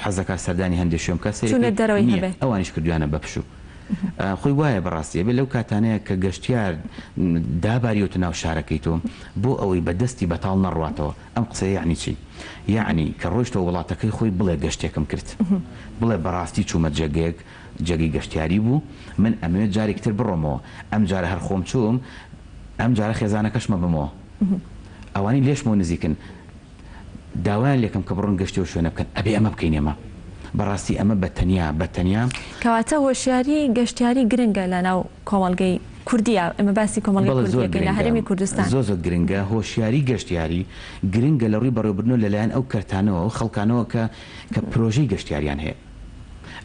حەزەکات سەردانی هەندێ شوێن بکات چوونە سەیرەکەی دەرەوەی نییە هەبێ. ئەوانیش کردویانە بە پشوو خۆی وایە بەڕاستی ئەبێ لەو کاتانەیە کە گەشتیار داباریوتە ناو شارەکەی تۆ بۆ ئەوەی بە دەستی بەتاڵ نەڕواتەوە ئەم قسەیە یەعنی چی؟ یەعنی کە ڕۆیشتەوە وڵاتەکەی خۆی بڵێ گەشتێکم کرد بڵێ بەڕاستی چوومە جێگەیەک جێگەی گەشتیاری بوو من ئەمەوێت جارێکی تر بڕۆمەوە ئەم جارە هەر خۆم چووم ئەم جارە خێزانەکەشمە بمەوە ئەوانەی لێشمەوە نزیکن داوایان لێکەم کە بڕۆن گەشتی ئەو شوێنە بکەن ئەبێ ئەمە بکەین ئێمە بەڕاستی ئەمە بە تەنیا بە تەنیا. کەواتە هۆشیاری گەشتیاری گرنگە لە ناو کۆمەڵگەی. کوردیە ئێمە باسی کۆمەڵگەی بەڵێ زۆر کوردیەکەین لە گرنگە هەرێمی کوردستان. زۆر زۆر گرنگە هۆشیاری گەشتیاری گرنگە لە ڕووی بەڕێوەبردنەوە لەلایەن ئەو کەرتانەوە ئەو خەڵکانەوە کە کە پرۆژەی گەشتیاریان هەیە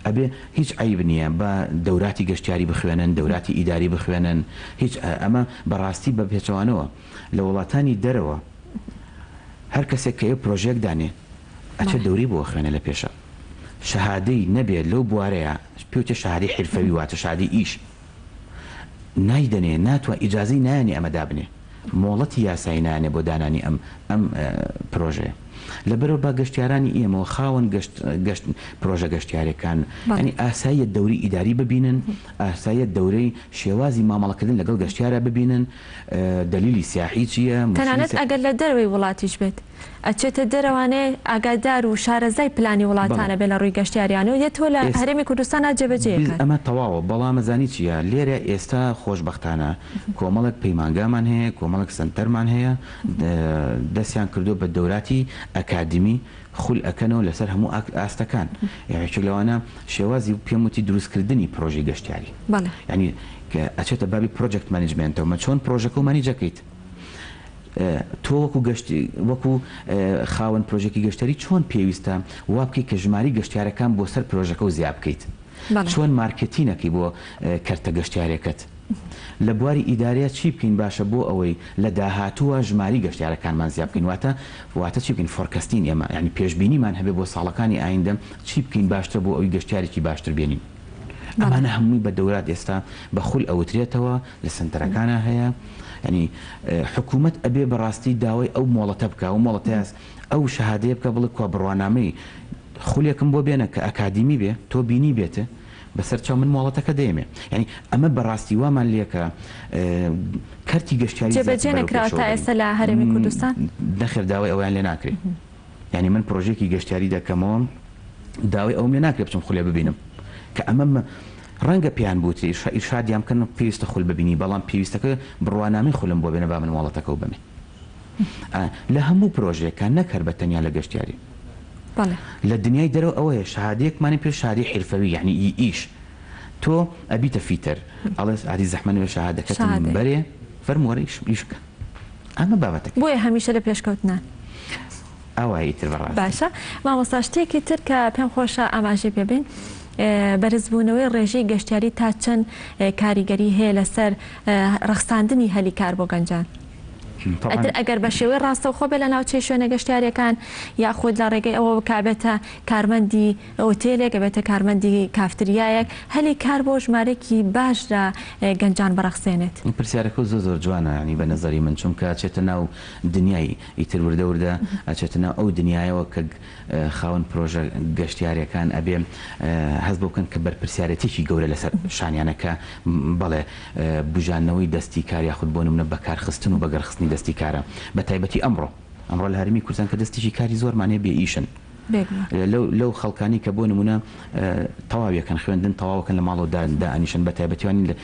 ئەبێ هیچ عەیب نییە با دەوراتی گەشتیاری بخوێنن دەوراتی ئیداری بخوێنن هیچ ئەمە بەڕاستی بە پێچەوانەوە لە وڵاتانی دەرەوە هەر کەسێک کە ئێ پرۆژەیەک دانێ ئەچێ دەورەی بۆ ئەخوێنێ لە پێشا شەهادەی نەبێ لەو بوارەیا پێوتێ شەهادەی حیرفەوی واتە شەهادەی ئیش نایدەنێ ناتوان ئیجازەی نایەنێ ئەمە دابنێ مۆڵەتی یاسایی نایەنێ بۆ دانانی ئەم ئەم پرۆژەیە لەبەرەوە با گەشتیارانی ئێمەوە خاوەن گەشت گەشت پرۆژە گەشتیارەکان ینی ئاساییە دەوری ئیداری ببینن ئاساییە دەورەی شێوازی مامەڵەکردن لەگەڵ گەشتیارە ببینن دەلیلی سیاحی چییە؟ تەنانەت ئەگەر لە دەرەوەی وڵاتیش بێت ئەچێتە دەرەوانێ ئاگادار و شارەزای پلانی وڵاتانە بێ لە ڕووی گەشتیاریانەوە دێتەوە لە هەرێمی کوردستانا جێبەجێی ئەکات. ئەمە تەواوە بەڵام ئەزانی چییە لێرە ئێستا خۆشبەختانە کۆمەڵێک پەیمانگامان هەیە کۆمەڵێک سەنتەرمان هەیە دەستیان کردووە بە دەوراتی ئەکادیمی خول ئەکەنەوە لەسەر هەموو ئاستەکان یەکێک لەوانە شێوازی پێم وتی دروستکردنی پرۆژەی گەشتیاری یانی کە ئەچێتە بابی project management ەوە مە چۆن پرۆژەکە و manage ئەکەیت تۆ وەکو گەشت وەکو خاوەن پرۆژێکی گەشتیاری چۆن پێویستە وا بکەیت کە ژماری گەشتیارەکان بۆ سەر پرۆژەکە و زیا بکەیت چۆن مارکێتینەکەی بۆ کەرتە گەشتیارەکەت لە بواری ئیدارەیا چی بکەین باشە بۆ ئەوەی لە داهاتووە ژماری گەشتیارەکانمان زیا بکەین واتە واتە چی بکەین forecasting ئێمە یانی پێشبینیمان هەبێ بۆ ساڵەکانی ئایندە چی بکەین باشترە بۆ ئەوی گەشتیارێکی باشتر بێنین ئەمانە هەمووی بە دەورات ئێستا بە خول ئەوترێتەوە لە سەنتەرەکانا هەیە یانی حکوومەت ئەبێ بەڕاستی داوای ئەو مۆڵەتە بکا و مۆڵەتەیاس ئەو شەهادەیە بکا بڵێ کوا بڕوانامەی خولێکم بۆ بێنە کە ئەکادیمی بێ تۆ بینی بێت بەسەر چاو من مۆڵەتەکە دەیەمێ یانی ئەمە بەڕاستی وامان لێکە کەرتی گەشتیاری زیاتر جێبەجێ بەرەو نەکراوە پێشەوە تا بەرین ئێستا لە هەرێمی کوردستان؟ نەخێر داوای ئەوەیان لێ ناکرێ یانی من پرۆژەیەکی گەشتیاری دەکەمەوە داوای ئەوەم لێ ناکرێ بچم خولێ ببینم کە ئەمە ڕەنگە پێیان بوترێ ئیرشادیان بکەن پێویستە خول ببینی بەڵام پێویستەکە بڕوانامەی خولم بۆ بێنە با من مۆڵەتەکەو بەمێ لە هەموو پرۆژەیەکا نەک هەر بە تەنیا لە گەشتیاری لە دنیای دەرەوە ئەوەیە شەهادەیەکمانی پێ شادی حیرفەوی یعنی ئی ئیش تۆ ئەبیتە fitter ئەڵێ ئادی زەحمە نەبێ شەهادەکەتم بەرێ فەرموو وەرە ئیش بکە ئەمە بابەتەکەیە. بۆیە هەمیشە لە پێشکەوتنان. ئاوایە ئیتر بەڕاستی. باشە مامۆستا شتێکی تر کە پێم خۆشە ئاماژەی پێ بەین بەرزبوونەوەی ڕێژەی گەشتیاری تا چەند کاریگەری هەیە لەسەر ڕەخساندنی هەلی کار بۆ گەنجان؟ ئەتر ئەگەر بە شێوەی ڕاستەوخۆ بێت لە ناوچەی شوێنە گەشتیاریەکان یاخود لە ڕێگەی ئەوەوە کە ئەبێتە کارمەندی ئۆتێلێک ئەبێتە کارمەندی کافتریایەک هەلی کار بۆ ژمارەیەکی باش لە گەنجان بڕەخسێنێت. پرسیارەکەو زۆر زۆر جوانە یانی بە نەزەری من چونکە ئەچێتە ناو دنیای ئیتر وردە وردە ئەچێتە ناو ئەو دنیایەوە کە خاوەن پرۆژە گەشتیاریەکان ئەبێ هەست بۆ بکەن کە بەرپرسیارێتیەکی گەورە لەسەر شانیانە کە بەڵێ بوژاندنەوەی دەستی کار یاخود بۆ نمونە بەکارخستن و بەگەڕخستنی دەستی کارە بە تایبەتی ئەمڕۆ ئەمڕۆ لە هەرێمی کوردستان کە دەستێکی کاری زۆرمان هەیە بێ ئیشن لەو لەو خەڵکانی کە بۆ نمونە تەواویەکەن خوێندن تەواوەکەن لە ماڵەوە دائەنیشن بە تایبەتیوانی لە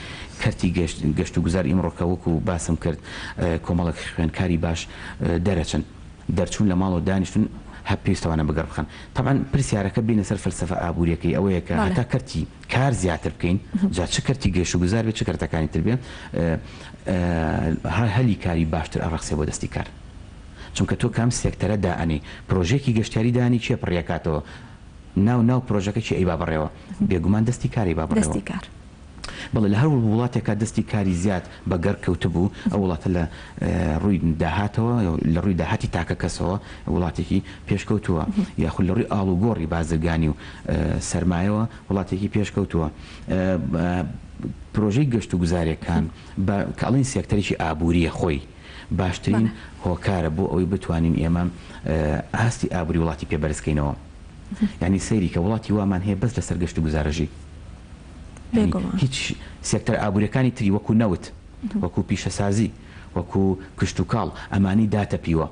کەرتی گەشت گەشت و گوزار ئیمڕۆ کە وەکو باسم کرد کۆمەڵێک خوێندکاری باش دەرەچن دەرچوون لە ماڵەوە دانیشتون هە پێویستە وانە بگەڕ بخەن تەبعەن پرسیارەکە بینە سەر فەلسەفە ئابووریەکەی ئەوەیە کە هەتا کەرتی کار زیاتر بکەین جا چ کەرتی گەشت و گوزار بێت چ کەرتەکانی تر بێ هەلی کاری باشتر ئەڕەخسێ بۆ دەستی کار چونکە تۆ کام سێکتەرە دائەنێی پرۆژەیەکی گەشتیاری دانی کێ پڕیەکاتەوە ناو ناو پرۆژەکە کێ ئەیبا بەڕێوە بێگومان دەستی کار ئەیبا بەڕێوە. دەستی کار. بەڵێ لە هەر وڵاتێکا دەستی کاری زیاد بە گەڕ کەوتبوو ئەو وڵاتە لە ڕووی داهاتەوە لە ڕووی داهاتی تاکە کەسەوە وڵاتێکی پێشکەوتووە یاخود لە ڕووی ئاڵوگۆڕی بازرگانی و سەرمایەوە وڵاتێکی پێشکەوتووە پرۆژەی گەشت و گوزارێکان بە کە ئەڵێین سێکتەرێکی ئابووریە خۆی باشترین هۆکارە بۆ ئەوەی بتوانین ئێمە ئاستی ئابووری وڵاتی پێ بەرز کەینەوە یانی سەیری کە وڵاتی وامان هەیە بەس لەسەر گەشت و گوزارەژی هیچ سێکتەر ئابووریەکانی تری وەکو نەوت وەکو پیشەسازی وەکو کشتوکاڵ ئەمانی داتەپیوە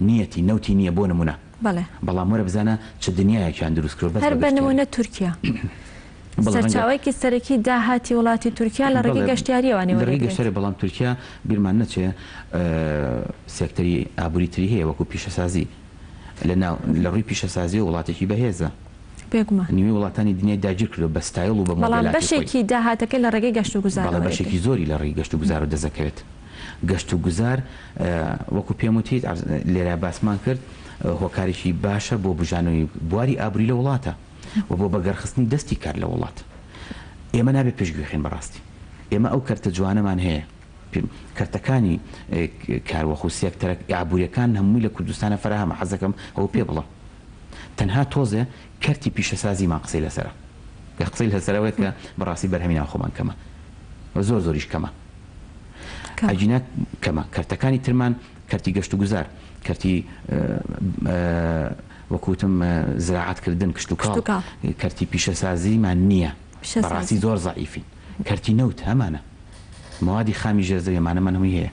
نیەتی نەوتی نییە بۆ نمونە بەڵام وەرە بزانە چ دنیایەکیان دروست کردوە بەس هەر بە بە گەشتیاری. نمونە تورکیا سەرچاوەیەکی سەرەکی داهاتی وڵاتی تورکیا لە ڕێگەی گەشتیارییەوە لە ڕێگەی وەردەگرێت. گەشتیاری بەڵام تورکیا بیرمان نەچێ سێکتەری ئابووری تری هەیە وەکو پیشەسازی لە ناو لە ڕووی پیشەسازیەوە وڵاتێکی بەهێزە. بێگومان. نیوەی وڵاتانی دنیای داگیر کردوە بە ستایڵ و بە بەڵام مۆدێلاتی خۆی. بەشێکی داهاتەکەی لە ڕێگەی گەشت و گوزارەوە بەڵێ دێت. بەشێکی زۆری لە ڕێی گەشت و گوزارەوە دەست دەکەوێت. گەشت و گوزار وەکو پێم وتیت لێرە باسمان کرد هۆکارێکی باشە بۆ بوژانەوەی بواری ئابوری لە وڵاتە و بۆ بەگەڕخستنی دەستی کار لە وڵات. ئێمە نابێت پشتگوێ خەین بەڕاستی. ئێمە ئەو کەرتە جوانەمان هەیە. کەرتەکانی کاروەخ و سێکتەرە ئابوریەکان هەمووی لە کوردستانە فەراهەمە حەزەکەم ئەوە پێ بڵێم تەنها تۆزێ کەرتی پیشەسازیمان قسەی لەسەرە کە قسەی لەسەرەوەیە کە بەڕاستی بەرهەمی ناوخۆمان کەمە و زۆر زۆریش کەمە ئەگینا کەمە کەرتەکانی ترمان کەرتی گەشت و گوزار کەرتی وەکوتم زراعەت کردن کشتوکاڵ کەرتی پیشەسازیمان نییە بەڕاستی زۆر زەعیفین کەرتی نەوت هەمانە مەوادی خامی ژێر زەوی ئەمانەمان هەمووی هەیە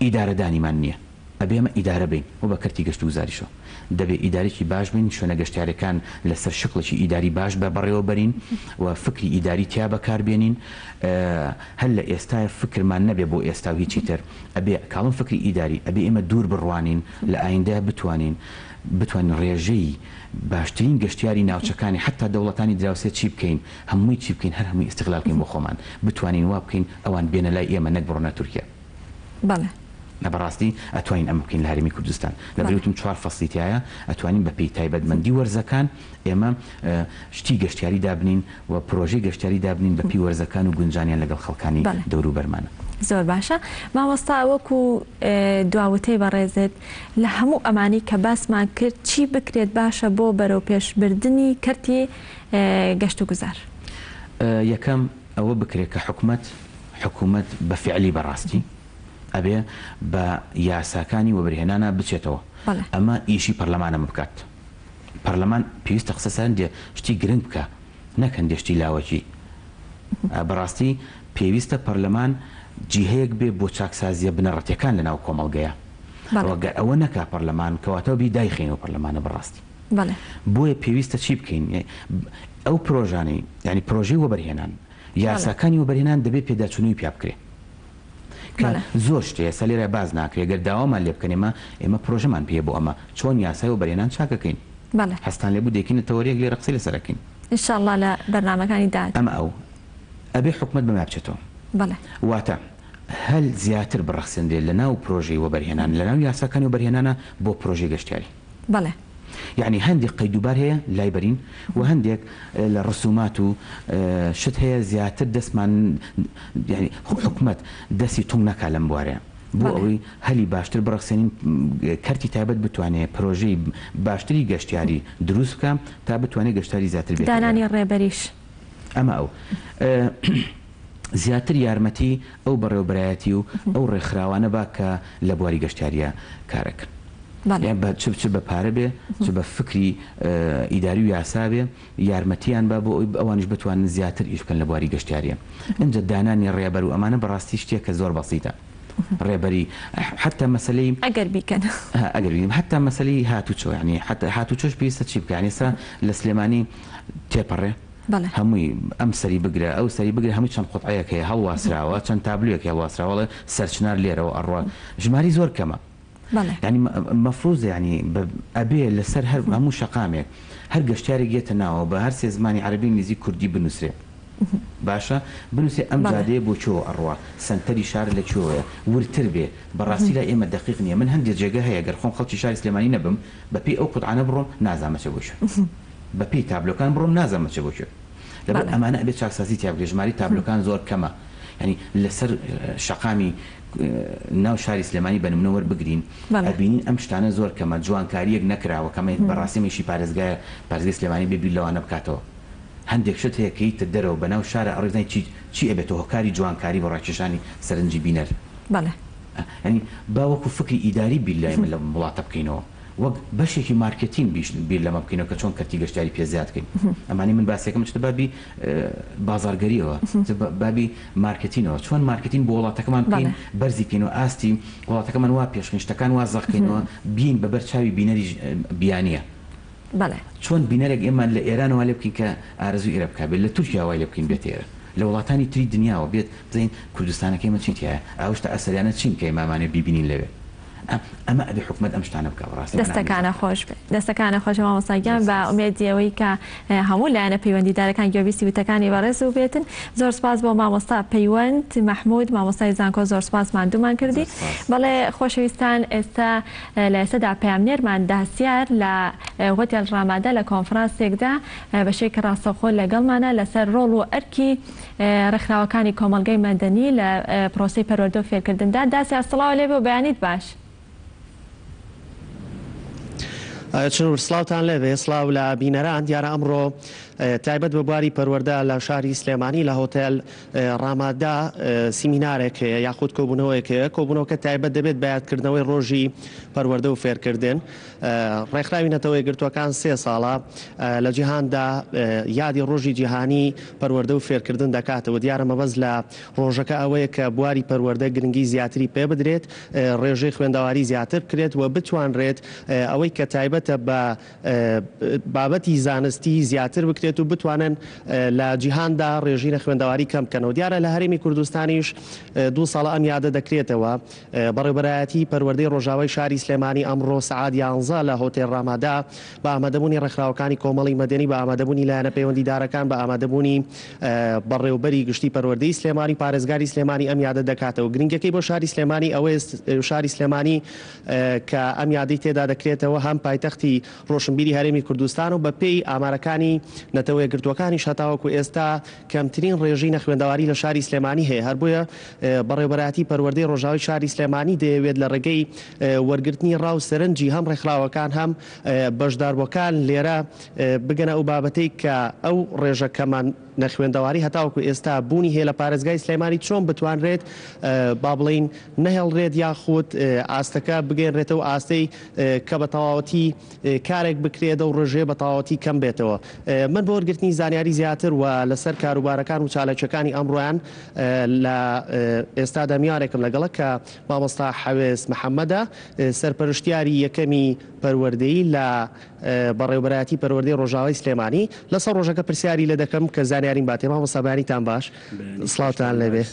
ئیدارەدانیمان نییە ئەبێ ئێمە ئیدارە بین و بە کەرتی گەشتوگوزاریشەوە دەبێ ئیدارێکی باش بین شوێنە گەشتیارەکان لەسەر شکڵێکی ئیداری باش بە بەڕێوە بەرین و فکری ئیداری تیا بەکار بێنین هەر لە ئێستایا فکرمان نەبێ بۆ ئێستا و هیچی تر ئەبێ کاڵم فکری ئیداری ئەبێ ئێمە دوور بڕوانین لە ئایندەیا بتوانین بتوانین ڕێژەی باشترین گەشتیاری ناوچەکانی حەتا دەوڵەتانی دراوسێ چی بکەین هەمووی چی بکەین هەر هەمووی ئیستغلال کەین بۆ خۆمان بتوانین وا بکەین ئەوان بێنە لای ئێمە نەک بڕۆنە تورکیا. بەڵێ. نە بەڕاستی ئەتوانین ئەمە بکەین لە هەرێمی کوردستان لەبەری وتم چوار فەسڵی تیایە ئەتوانین بە پێی تایبەتمەندی وەرزەکان ئێمە شتی گەشتیاری دابنین و پرۆژەی گەشتیاری دابنین بە پێی وەرزەکان و گونجانیان لەگەڵ خەڵکانی بەڵێ. دەوروبەرمانە. زۆر باشە مامۆستا وەکو دوا وتەی بەڕێزت لە هەموو ئەمانەی کە باسمان کرد چی بکرێت باشە بۆ بەرەوپێش بردنی کەرتی گەشت و گوزار؟ یەکەم ئەوە بکرێت کە حکومەت حکومەت بە فیعلی بە ڕاستی ئەبێ بە یاساکانی وەبەرهێنانا بچێتەوە ئەمە ئیشی پەرلەمان ئەمە بکات پەرلەمان پێویستە قسە سەر هەندێ شتی گرنگ بکا نەک هەندێ شتی لاوەکی بەڕاستی پێویستە پەرلەمان جیهەیەک بێ بۆ چاکسازیە بنەڕەتیەکان لە ناو کۆمەڵگەیا گەر ئەوە نەکا پەرلەمان کەواتە بی دایخەینەوە پەرلەمانە بەڕاستی بۆیە پێویستە چی بکەین ئەو پرۆژانەی یانی پرۆژەی وەبەرهێنان یاساکانی وەبەرهێنان دەبێ پێداچوونەوەی پیا بکرێ کە زۆر شت هەیە ئێستا لێرە باس ناکرێ گەر داوامان لێ بکەن ئێمە ئێمە پرۆژەمان پێیە بۆ ئەمە چۆن یاسای وەبەرهێنان چاکەکەین حەزتان لێ بوو دەیکەینە تەوەرەیەک لێرە قسەی لەسەر ئەکەین. ان شاء اللە لە بەرنامەکانی داهاتوو. ئەمە ئەو ئەبێ حکومەت بەمە بچێتەوە. واتە هەل زیاتر بڕەخسێنرێ لەناو پرۆژەی وەبەرهێنان لەناو یاساکانی وەبەرهێنانە بۆ پرۆژەی گەشتیاری. بەڵێ. یەعنی هەندێک قەید و بار هەیە لای بەرین و هەندێک لە ڕسومات و شت هەیە زیاتر دەستمان یەعنی حکومەت دەستی تونگ نەکا لەم بوارەیە بۆ ئەوەی هەلی باشتر بڕەخسێنین کەرتی تایبەت بتوانێ پرۆژەی باشتری گەشتیاری دروست بکا تا بتوانێ گەشتاری زیاتر بێتە ئێرە. دانانی ڕێبەریش. ئەمە ئەو. زیاتر یارمەتی ئەو بەڕێوەبەرایەتی و ئەو ڕێکخراوانە با کە لە بواری گەشتیارییا کارەکەن. یان بە چ چ بە پارە بێ چ بە فکری ئیداری و یاسا بێ یارمەتیان با بۆ ئەوەی ئەوانیش بتوانن زیاتر ئیش بکەن لە بواری گەشتیارییا. ئینجا دانانی ڕێبەر و ئەمانە بەڕاستی شتێکە زۆر بەسیتە. ڕێبەری حەتتا مەسەلەی. ئەگەر بیکەن. ئەگەر بیکەن. حەتتا مەسەلەی هاتوچۆ یانی حەتتا هاتوچۆش پێویستە چی بکا یانی ئێستا لە سلێمانی تێپەڕێ بەڵێ. هەمووی ئەم سەری بگرە ئەو سەری بگرە هەمووی چەند قوتعەیەک هەیە هەڵواسراوە چەند تابلۆیەک هەیە هەڵواسراوە ئەڵێ سەرچنار لێرەوە ئەڕوا ژماری زۆر کەمە بەڵێ. یانی مەفروزە یانی ئەبێ لەسەر هەر هەموو شەقامێک هەر گەشتیارێک یەتە ناوەوە بە هەر سێ زمانی عەرەبی ئینگلیزی کوردی بنوسرێ باشە بنوسێ ئەم جادەیە بۆ کوێوە ئەڕوا سەنتەری شار لە کوێوەیە وردتر بێ بەڕاستی لای ئێمە دەقیق نیە من هەندێ جێگە هەیە گەر خۆم خەڵکی شاری سلێمانی نەبم بە پێی ئەو قوتعانە بڕۆم نازانم ئەچێ بۆ کوێ. بە پێی تابلۆکان بڕۆم نازانم ئەچێ بۆ کوێ لەبەر ئەمانە ئەبێ چاکسازی تیا بکرێ ژمارەی تابلۆکان زۆر کەمە یانی لەسەر شەقامی ناو شاری سلێمانی بە نمونە وەربگرین ئەبینین ئەم شتانە زۆر کەمە جوانکاریەک نەکراوە کەمە بەڕاستی ئەمەیشی پارێزگایە پارێزگای سلێمانی بێ بیر لەوانە بکاتەوە هەندێک شت هەیە کە یتە دەرەوە بەناو شارە ئەڕۆی بزانی چی چی ئەبێتە هۆکاری جوانکاری بۆ ڕاکێشانی سەرنجی بینەر یانی با وەکو فکری ئیداری بیر لە ئێمە لەم وڵاتە بکەینەوە. وەک بەشێکی مارکێتین بیر لەمە بکەینەوە کە چۆن کەرتی گەشتیاری پێ زیاد بکەین. ئەمانەی من باسیەکەم چتە بابی بازاڕگەریەوە، چتە بابی مارکێتینەوە. چۆن مارکێتین بۆ وڵاتەکەمان بکەین، بەرزی بکەینەوە، ئاستی وڵاتەکەمان وا پێشخەین، شتەکان وا زەق کەینەوە، بین بە بەر چاوی بینەری بیانییە. چۆن بینەرێک ئێمە لە ئێرانەوە وا لێ بکەین کە ئارەزووی ئێرە بکات، بێت لە تورکیا وای لێ بکەین بێتە ئێرە، لە وڵاتانی تری دنیاوە بێت بزانین کوردستانەکەی ئێمە چی تیایە، ئەو شتە ئەسەریانە چین کە ئێمە ئەمانەوێت بیبینین لەوێ. ئەمە ئەبێ حکومەت ئەم شتانە بکا بەڕاستی بە ناوی دەستەکانە خۆش بێ دەستەکانە خۆش مامۆستا گیان بە ئومێدی ئەوەی کە هەموو لایەنە پەیوەندیدارەکان گوێبیستی وتەکانی بەڕێز بووبێتن زۆر سپاس بۆ مامۆستا پەیوەند مەحمود مامۆستای زانکۆ زۆر سپاس ماندوومان کردی بەڵێ خۆشەویستان ئێستا لە ئێستادا پەیامنێرمان داسیار لە هۆتێل ڕامادا لە کۆنفرانسێکدا بە شێوەیەکی ڕاستەوخۆ لەگەڵمانە لەسەر ڕۆڵ و ئەرکی ڕێکخراوەکانی کۆمەڵگەی مەدەنی لە پرۆسەی پەروەردە و فێرکردندا. داسیار سڵاو لێبێ و بەیانیت باش. چنور سڵاوتان لێبێ سڵاو لە بینەران دیارە ئەمڕۆ تایبەت بە بواری پەروەردە لە شاری سلێمانی لە هۆتێل ڕامادا سیمینارێک هەیە یاخود کۆبوونەوەیەک هەیە کۆبوونەوەکە تایبەت دەبێت بە یادکردنەوەی ڕۆژی پەروەردە و فێرکردن ڕێکخراوی نەتەوە یەکگرتووەکان سێ ساڵە لە جیهاندا یادی ڕۆژی جیهانی پەروەردە و فێرکردن دەکاتەوە، دیارە مەبەست لە ڕۆژەکە ئەوەیە کە بواری پەروەردە گرنگی زیاتری پێ بدرێت، ڕێژەی خوێندەواری زیاتر بکرێت و بتوانرێت ئەوەی کە تایبەتە بە بابەتی زانستی زیاتر بکرێت و بتوانن لە جیهاندا ڕێژەی نەخوێندەواری کەم بکەنەوە. دیارە لە هەرێمی کوردستانیش دوو ساڵە ئەم یادە دەکرێتەوە. بەڕێوبەرایەتیی پەروەردەی ڕۆژاوای شاری سلێمانی ئەمڕۆ سەعات یانزە لە هۆتێل ڕامادا بە ئامادەبوونی ڕێکخراوەکانی کۆمەڵی مەدەنی بە ئامادەبوونی لایەنە پەیوەندیدارەکان بە ئامادەبوونی بەڕێوبەری گشتی پەروەردەی سلێمانی و پارێزگاری سلێمانی ئەم یادە دەکاتەوە. گرنگیەکەی بۆ شاری سلێمانی ئەوەیە شاری سلێمانی کە ئەم یادەی تێدا دەکرێتەوە هەم پایتەختی ڕۆشنبیری هەرێمی کوردستان و بەپێی ئامارەکانی نەتەوە یەکگرتووەکانیش هەتاوەکو ئێستا کەمترین ڕێژەی نەخوێندەواری لە شاری سلێمانی هەیە، هەر بۆیە بەڕێوبەرایەتی پەروەردەی ڕۆژاوای شاری سلێمانی دەیەوێت لە ڕێگەی وەرگرتنی ڕا و سەرنجی هەم ڕێکخراوەکان هەم بەشداربووەکان لێرە بگەنە ئەو بابەتەی کە ئەو ڕێژە کەمە نەخوێندەواری هەتاوەکو ئێستا بوونی هەیە لە پارێزگای سلێمانی چۆن بتوانرێت با بڵێین نەهێڵرێت یاخود ئاستەکە بگەیەنرێتە ئەو ئاستەی کە بە تەواوەتی کارێک بکرێت ئەو ڕێژەیە بە تەواوەتی کەم بێتەوە. من بۆ وەرگرتنی زانیاری زیاتر و لەسەر کاروبارەکان و چالاکیەکانی ئەمڕۆیان لە ئێستادا میوانێکم لەگەڵە کە مامۆستا حەوێز محەمەدە سەرپەرشتیاری یەکەمی پەروەردەیی لە بەڕێوبەرایەتی پەروەردەی ڕۆژاوای سلێمانی لەسەر ڕۆژەکە پرسیاری لێ دەکەم کە زانیاریم باتێ. مامۆستا بەیانیتان باش. سڵاوتان لێبێ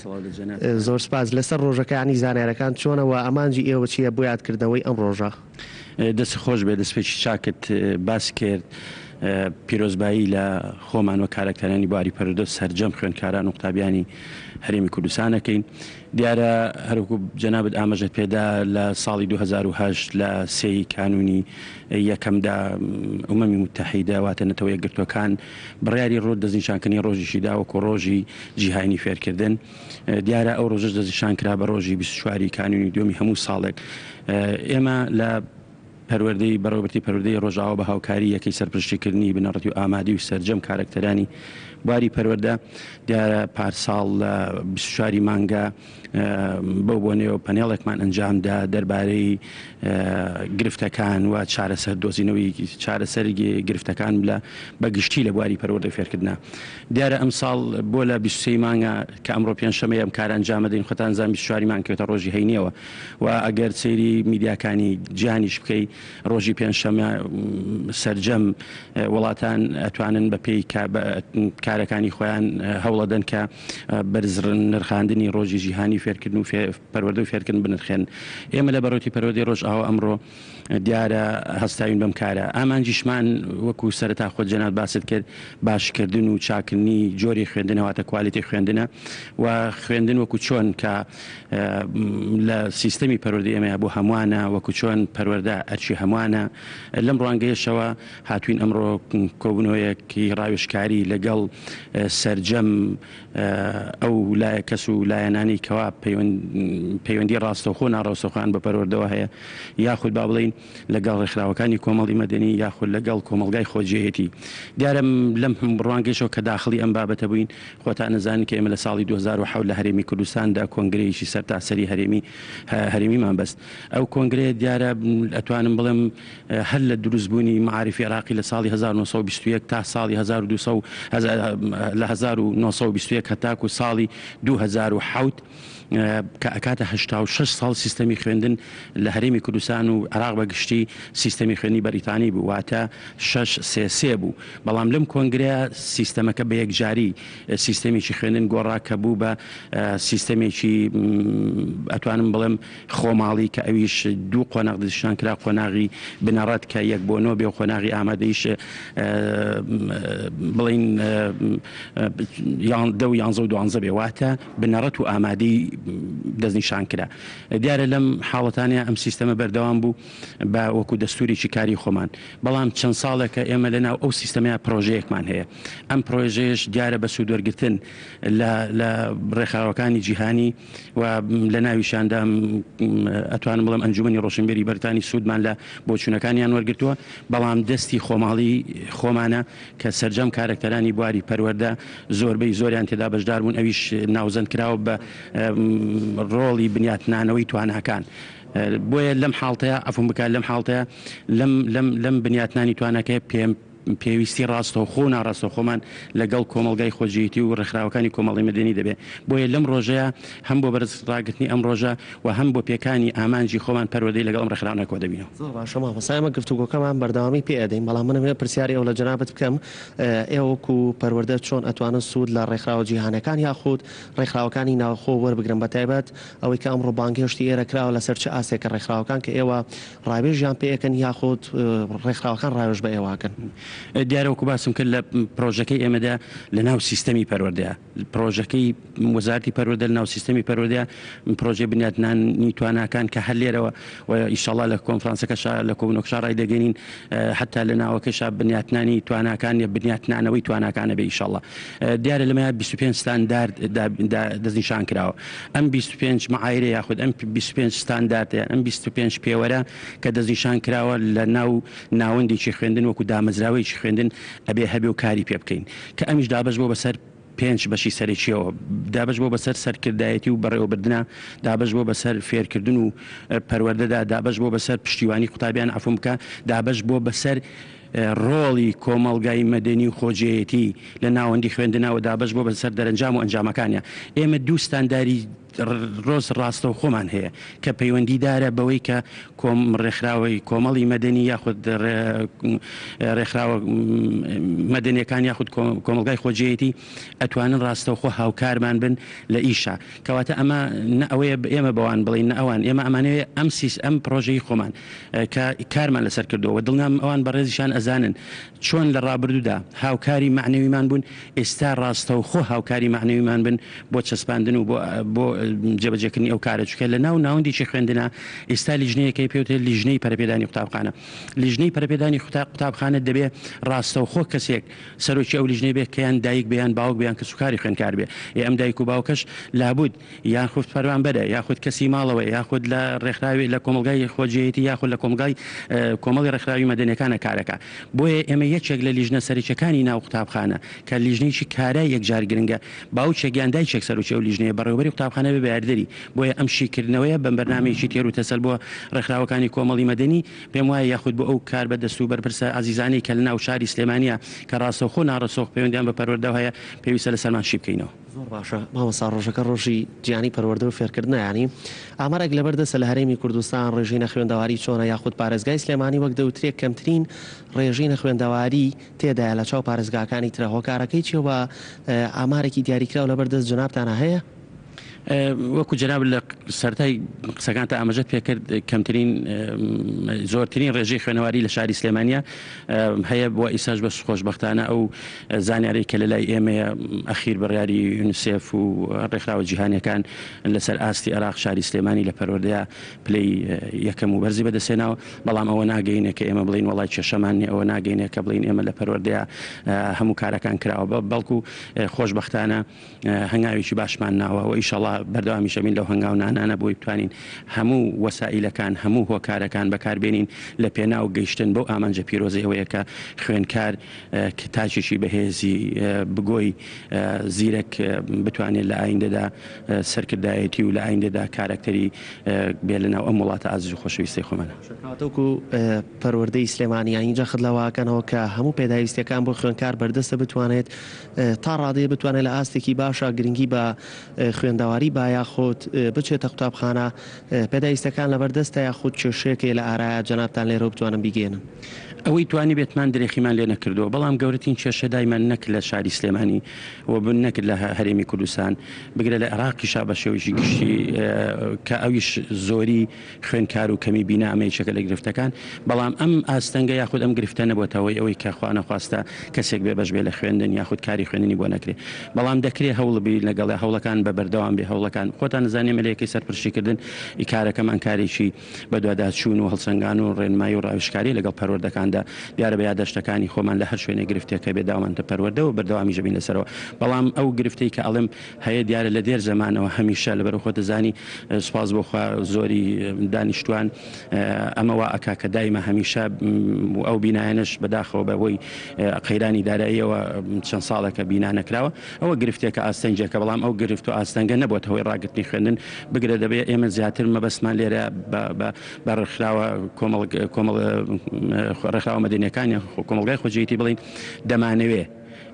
زۆر سپاس. لەسەر ڕۆژەکانی زانیارەکان چۆنە و ئامانجی ئێوە چییە بۆ یادکردنەوەی ئەم ڕۆژە؟ دەست خۆش بێت دەستپێکی چاکت باس کرد پیرۆزبایی لە خۆمان و کارەکتەرانی بواری پەروەردە و سەرجەم خوێندکاران و قوتابیانی هەرێمی کوردستان ئەکەین دیارە هەروەکو جەنابت ئاماژەت پێدا لە ساڵی 2008 لە سێی کانونی یەکەمدا ئومەمی متحیدە واتە نەتەوە یەکگرتووەکان بڕیاری ڕۆ دەستنیشانکردنی ڕۆژیشی دا وەکو ڕۆژی جیهانی فێرکردن دیارە ئەو ڕۆژەش دەستنیشان کرا بە ڕۆژی 24 ی کانونی دووەمی هەموو ساڵێک ئێمە لە پەروەردەی بەڕێوەبردی پەروەردەی ڕۆژئاوا بە هاوکاری یەکەی سەرپرشتیکردنی بنەڕەتی و ئامادی و سەرجەم کارەکتەرانی بواری پەروەردە دیارە پارساڵ لە 24 ی مانگە بەو بۆنەیەوە پەنێڵێکمان ئەنجامدا دەربارەی گرفتەکان و چارەسەر دۆزینەوەی چارەسەری گرفتەکان لە بە گشتی لە بواری پەروەردە فێرکردنا. دیارە ئەمساڵ بۆ لە 23 مانگە کە ئەمڕۆ پێنجشەمەیە ئەم کارە ئەنجامەدەین خۆتان زان 24 مانگ کەوێتە ڕۆژی هەینیەوە و ئەگەر سەیری میدیاکانی جیهانیش بکەی ڕۆژی پێنجشەمە سەرجەم وڵاتان ئەتوانن بە پێی کارەکانی خۆیان هەوڵەدەن کە بەرز نرخاندنی ڕۆژی جیهانی فێرکردن و پەروەردە و فێرکردن بنرخێنن. ئێمە لە بەڕێوەتی پەروەردەی ڕۆژئاوا ئەمڕۆ دیارە هەستاوین بەم کارە. ئامانجیشمان وەکو سەرەتا خۆت جەنابت باست کرد باشکردن و چاکردنی جۆری خوێندنە واتە کوالیتی خوێندنە و خوێندن وەکو چۆن کە لە سیستەمی پەروەردەی ئێمەیە بۆ هەمووانە وەکو چۆن پەروەردە ئەرکی هەمووانە لەم ڕوانگەیەشەوە هاتوین ئەمڕۆ کۆبوونەوەیەکی ڕاوێژکاری لەگەڵ سەرجەم ئەو لایە کەس و لایەنانەی کەوا پەیوەندی ڕاستەوخۆ ناڕاستەوخۆیان بە پەروەردەوە هەیە یاخود با بڵێین لەگەڵ ڕێکخراوەکانی کۆمەڵی مەدەنی یاخود لەگەڵ کۆمەڵگای خۆجێیەتی دیارە لەم ڕوانگەیشەوە کە داخڵی ئەم بابەتە بووین خۆتان ئەزانن کە ئێمە لە ساڵی 2007 لە هەرێمی کوردستاندا کۆنگرەیەکی سەرتاسەری هەرێمی هەرێمیمان بەست ئەو کۆنگرەیە دیارە ئەتوانم. ئەتوانم بڵێم هەر لە دروستبوونی مەعاریفی عێراقی لە ساڵی 1921 تا ساڵی 1200 لە 1921 هەتاکو ساڵی 2007 کە ئەکاتە 86 ساڵ سیستەمی خوێندن لە هەرێمی کوردستان و عێراق بە گشتی سیستەمی خوێندنی بەریتانی بوو واتە 6 سێ سێ بوو بەڵام لەم کۆنگرەیە سیستەمەکە بە یەکجاری سیستەمێکی خوێندن گۆڕا کە بوو بە سیستەمێکی ئەتوانم بڵێم خۆماڵی کە ئەویش دوو قۆناغ دەستنیشان کرا قۆناغی بنەڕەت کە یەک بۆ نۆ بێ و قۆناغی ئامادەیش بڵین دە و یانزە و دوانزە بێ واتە بنەڕەت و ئامادەی دەستنیشان کرا دیارە لەم حاڵەتانەیە ئەم سیستەمە بەردەوام بوو بە وەکو دەستوورێکی کاری خۆمان بەڵام چەند ساڵێکە ئێمە لەناو ئەو سیستەمەیە پرۆژەیەکمان هەیە ئەم پرۆژەیەش دیارە بە سوودوەرگتن لە لە ڕێکخراوەکانی جیهانی و لە ناویشیاندا ئەتوانم بڵێم ئەنجومەنی ڕۆشنبیری بەریتانی سوودمان لە بۆچوونەکانیان وەرگرتووە، بەڵام دەستی خۆماڵی خۆمانە کە سەرجەم کارەکتەرانی بواری پەروەردە زۆربەی زۆریان تێدا بەشدار بوون، ئەویش ناوزەند کراوە بە ڕۆڵی بنیاتنانەوەی تواناکان. بۆیە لەم حاڵتەیا، عەفوم بکە، لەم حاڵتەیا لەم لەم لەم بنیاتنانی تواناکەیە پێم پێویستی ڕاستەوخۆ و ناڕاستەوخۆمان لەگەڵ کۆمەڵگای خۆجێیتی و ڕێکخراوەکانی کۆمەڵی مەدەنی دەبێ. بۆیە لەم ڕۆژەیا هەم بۆ بەرز ڕاگرتنی ئەم ڕۆژە و هەم بۆ پێکانی ئامانجی خۆمان پەروەردەی لەگەڵ ئەم ڕێکخراوانە کۆدەبینەوە. زۆر باشە مامۆستا ئێمە گفتوگۆکەمان بەردەوامی پێ ئەدەین بەڵام من ئەمەوێ پرسیاری ئەوە لە جەنابت بکەم ئێوە وەکو پەروەردە چۆن ئەتوانن سوود لە ڕێکخراوە جیهانەکان یاخود ڕێکخراوەکانی ناوخۆ وەربگرن بەتایبەت ئەوەی کە ئەمڕۆ بانگهێشتی ئێرە کراوە لەسەر چ ئاستێکە ڕێکخراوەکان کە ئێوە ڕاوێژیان پێ ئەکەن یاخود ڕێکخراوەکان ڕاوێژ بە ئێوە ئەکەن؟ دیارە وەکو باسم کرد لە پرۆژەکەی ئێمەدا لە ناو سیستەمی پەروەردەیە پرۆژەکەی وەزارەتی پەروەردە لە ناو سیستەمی پەروەردەیە پرۆژەی بنیاتنانی تواناکان کە هەر لێرەوە و ئیشەڵا لە کۆنفرانسەکەشا لە کۆبوونەوەکەشا ڕایدەگەینین حتا لە ناوەکەشا بنیاتنانی تواناکان یا بنیاتنانەوەی تواناکانە بێ ئیشەڵا دیارە لەمەیا 25 ستاندارد دەستنیشان کراوە ئەم 25 معایرە یاخود ئەم 25 ستانداردە یان ئەم 25 پێوەرە کە دەستنیشان کراوە لە ناو ناوەندێکی خوێندن وەکو دامەزراوەیەکی خوێندن ئەبێ هەبێ و کاری پێ بکەین کە ئەمیش دابەش بۆ بەسەر پێنج بەشی سەرەکیەوە دابەش بۆ بەسەر سەرکردایەتی و بەڕێوەبردنا دابەش بۆ بەسەر فێرکردن و پەروەردەدا دابەش بۆ بەسەر پشتیوانی قوتابیان عەفوم بکە دابەش بۆ بەسەر ڕۆڵی کۆمەڵگای مەدەنی و خۆجێیەتی لە ناوەندی خوێندنا و دابەش بۆ بەسەر دەرەنجام و ئەنجامەکانیا. ئێمە دوو ستانداری ڕۆز ڕاستەوخۆمان هەیە کە پەیوەندیدارە بەوەی کە کۆم ڕێکخراوەی کۆمەڵی مەدەنی یاخود ڕێکخراوە مەدەنیەکان یاخود کۆمەڵگای خۆجێیەتی ئەتوانن ڕاستەوخۆ هاوکارمان بن لە ئیشا. کەواتە ئەمە نە ئەوەیە ئێمە بەوان بڵێین نە ئەوان، ئێمە ئەمانەوێ ئەم سیس ئەم پڕۆژەی خۆمان کە کارمان لەسەر کردووە و دڵنیام ئەوان بەڕێزیشان ئەزانن چۆن لە ڕابردوودا هاوکاری مەعنەویمان بوون ئێستا ڕاستەوخۆ هاوکاری مەعنەویمان بن بۆ چەسپاندن و بۆ بۆ جێبەجێکردنی ئەو کارە چونکە لە ناو ناوەندێکی خوێندنا ئێستا لیژنەیەک هەیە پێوترێت لیژنەی پەرەپێدانی قوتابخانە لیژنەی پەرەپێدانی قوتابخانە دەبێ ڕاستەوخۆ کەسێک سەرۆکی ئەو لیژنەیە بێت کە یان دایک بێ یان باوک بێ یان کەسوکاری خوێندکار بێ، ئێ ئەم دایک و باوکەش لابود یاخود فەرمانبەرە یاخود کەسی ماڵەوەیە یاخود لە ڕێکخراوی لە کۆمەڵگای خۆجێیەتی یاخود لە کۆمەڵگای کۆمەڵی ڕێکخراوی مەدەنیەکانە کارەکا بۆیە ئێمە یەکێک لە لیژنە سەرەکیەکانی ناو قوتابخانە کە لیژنەیەکی کارای یەکجار گرنگە باوکێک یان دایکێک سەرۆکی ئەو لیژنەیە بەڕێوەبەری قوتابخانە بێ بە یاریدەری بۆیە ئەم شیکردنەوەیە بەم بەرنامەیەکی تێر و تەسەل بۆ ڕێکخراوەکانی کۆمەڵی مەدەنی پێم وایە یاخود بۆ ئەو کاربەدەست و بەرپرسە ئازیزانەی کە لەناو شاری سلێمانییە کە ڕاستەوخۆ و ناڕاستەوخۆ پەیوەندیان بە پەروەردەوە هەیە پێویستە لەسەرمان شی بکەینەوە. زۆر باشە مامۆستا ڕۆژەکە ڕۆژی جیهانی پەروەردە و فێرکردنە یانی ئامارێک لەبەر دەستە لە هەرێمی کوردستان ڕێژەی نەخوێندەواری چۆنە یاخود پارێزگای سلێمانی وەک دەوترێ کەمترین ڕێژەی نەخوێندەواری تێدایە لە چاو پارێزگاکانی ترە هۆکارەکەی چیە و ئامارێکی دیاریکراو لەبەر دەست جەنابتانا هەیە؟ وەکو جەنابت لە سەرەتای قسەکانتا ئاماژەت پێکرد کەمترین زۆرترین ڕێژەی خوێنەواری لە شاری سلێمانیە هەیە بۆ ئیساش بەس خۆشبەختانە ئەو زانیاری کە لە لای ئێمەیە ئەخیر بڕیاری یونسێف و ڕێکخراوە جیهانیەکان لەسەر ئاستی عێراق شاری سلێمانی لە پەروەردەیە پلەی یەکەم و بەرزی بەدەستهێناوە بەڵام ئەوە ناگەینێ کە ئێمە بڵێین وەڵای کێشەمان نیە ئەوە ناگەینێ کە بڵێین ئێمە لە پەروەردەیە هەموو کارەکان کراوە بەڵکو خۆشبەختانە هەنگاوێکی باشمان ناوە و ئیشەڵا. ئیشەڵا بەردەوامیش ئەبین لەو هەنگاونانانە بۆی بتوانین هەموو وەسائیلەکان هەموو هۆکارەکان بەکاربێنین لە پێناو گەیشتن بەو ئامانجە پیرۆزەی ئەوەیە کە خوێندکار تاکێکی بەهێزی بگۆی زیرەک بتوانێت لە ئایندەدا سەرکردایەتی و لە ئایندەدا کارەکتەری بێ لە ناو ئەم وڵاتە ئازیز و خۆشەویستەی خۆمانە. کەواتە وەکو پەروەردەی سلێمانی یانی جەخت لەوە ئەکەنەوە کە هەموو پێداویستیەکان بۆ خوێندکار بەردەستە بتوانێت تا ڕادەیە بتوانێت لە ئاستێکی باشا گرنگی بە خوێندەواری با یاخود بچێتە قوتابخانە پێداویستەکان لەبەردەستە یاخود کێشەیەک هەیە لە ئارایە جەنابتان لێرەوە بتوانن بیگەیەنن؟ ئەوەی توانیبێتمان درێخیمان لێ نەکردووە، بەڵام گەورەترین کێشە دایمە نەک لە شاری سلێمانی و نەک لە هەرێمی کوردستان، بگرە لە عێراقیشا بە شێوەیەکی گشتی کە ئەویش زۆری خوێندکار و کەمی بینا ئەمە یەکێکە لە گرفتەکان، بەڵام ئەم ئاستەنگە یاخود ئەم گرفتە نەبۆتە هۆی ئەوەی کە خوانەخواستە کەسێک بێبەش بێ لە خوێندن یاخود کاری خوێندنی بۆ نەکرێ، بەڵام دەکرێ هەوڵ بی لەگەڵ هەوڵەکان بە بەردەوام بێ هەوڵەکان خۆتان ئەزانن ئێمە لە یەکەی سەرپرشتیکردن ی کارەکەمان کارێکی بەدواداچوون و هەڵسەنگان و ڕێنمایی و ڕاوێژکاری لەگەڵ پەروەردەکاندا دیارە بە یاداشتەکانی خۆمان لە هەر شوێنێک گرفتێک هەبێ داومانتە پەروەردە و بەردەوامیش ئەبین لەسەرەوە بەڵام ئەو گرفتەی کە ئەڵێم هەیە دیارە لە دێر زەمانەوە هەمیشە لەبەر خۆت دەزانی سوپاس بۆ خوا زۆری دانیشتوان ئەمە وا ئەکا کە دایمە هەمیشە ئەو بینایەنەش بەداخەوە بە هۆی قەیرانی داراییەوە چەند ساڵێکە بینا نەکراوە ئەوە گرفتێکە ئاستەنگێکە بەڵام ئەو گرفت و ئاستەنگە نەبۆتە هۆی ڕاگرتنی خوێندن بگرە دەبێ ئێمە زیاتر مەبەستمان لێرە بە ڕێکخراوە کۆمەڵ کۆمەڵ ڕێکخراوە مەدەنیەکان یان کۆمەڵگای خۆجێیتی بڵێین دەمانەوێ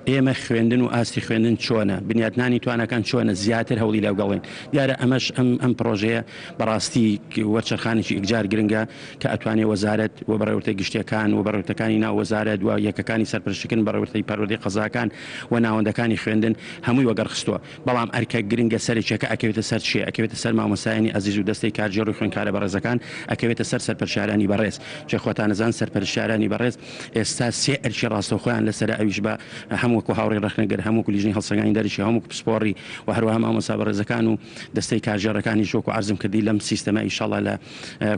ئێمە خوێندن و ئاستی خوێندن چۆنە، بنیاتنانی تواناکان چۆنە زیاتر هەوڵی لەگەڵین. دیارە ئەمەش ئەم ئەم پڕۆژەیە بەڕاستی وەرچەرخانێکی ئیکجار گرنگە کە ئەتوانێ وەزارەت و بەڕێوەبەرە گشتیەکان و بەڕێوەبەرەکانی ناو وەزارەت و یەکەکانی سەرپەرشتیکردن بەڕێوەبەرەی پەروەردەی قەزاکان و ناوەندەکانی خوێندن هەمووی وەگەڕخستووە. بەڵام ئەرکە گرنگە سەرەکیەکە ئەکەوێتە سەر کێ؟ ئەکەوێتە سەر مامۆستایانی ئەزیز و دەستەی کارگێڕ و خوێندکارە بەڕێزەکان، ئەکەوێتە سەر سەرپەرشتیارانی بەڕێز. چێ خۆتان ئەزان سەرپەرشتیارانی بەڕێز ئێستا سێ ئەرکی ڕاستەوخۆیان لەسەرە ئەویش بە هەم وەکو هاوڕێی ڕەخنەگر، هەم وەکو لیژنەی هەڵسەنگاندنی دەرەکی، هەم وەکو پسپۆڕی و هەروەها مامۆستا بەڕێزەکان و دەستەی کارگێڕەکانیش وەکو عەرزم کردی لەم سیستەمە ئیشەڵا لە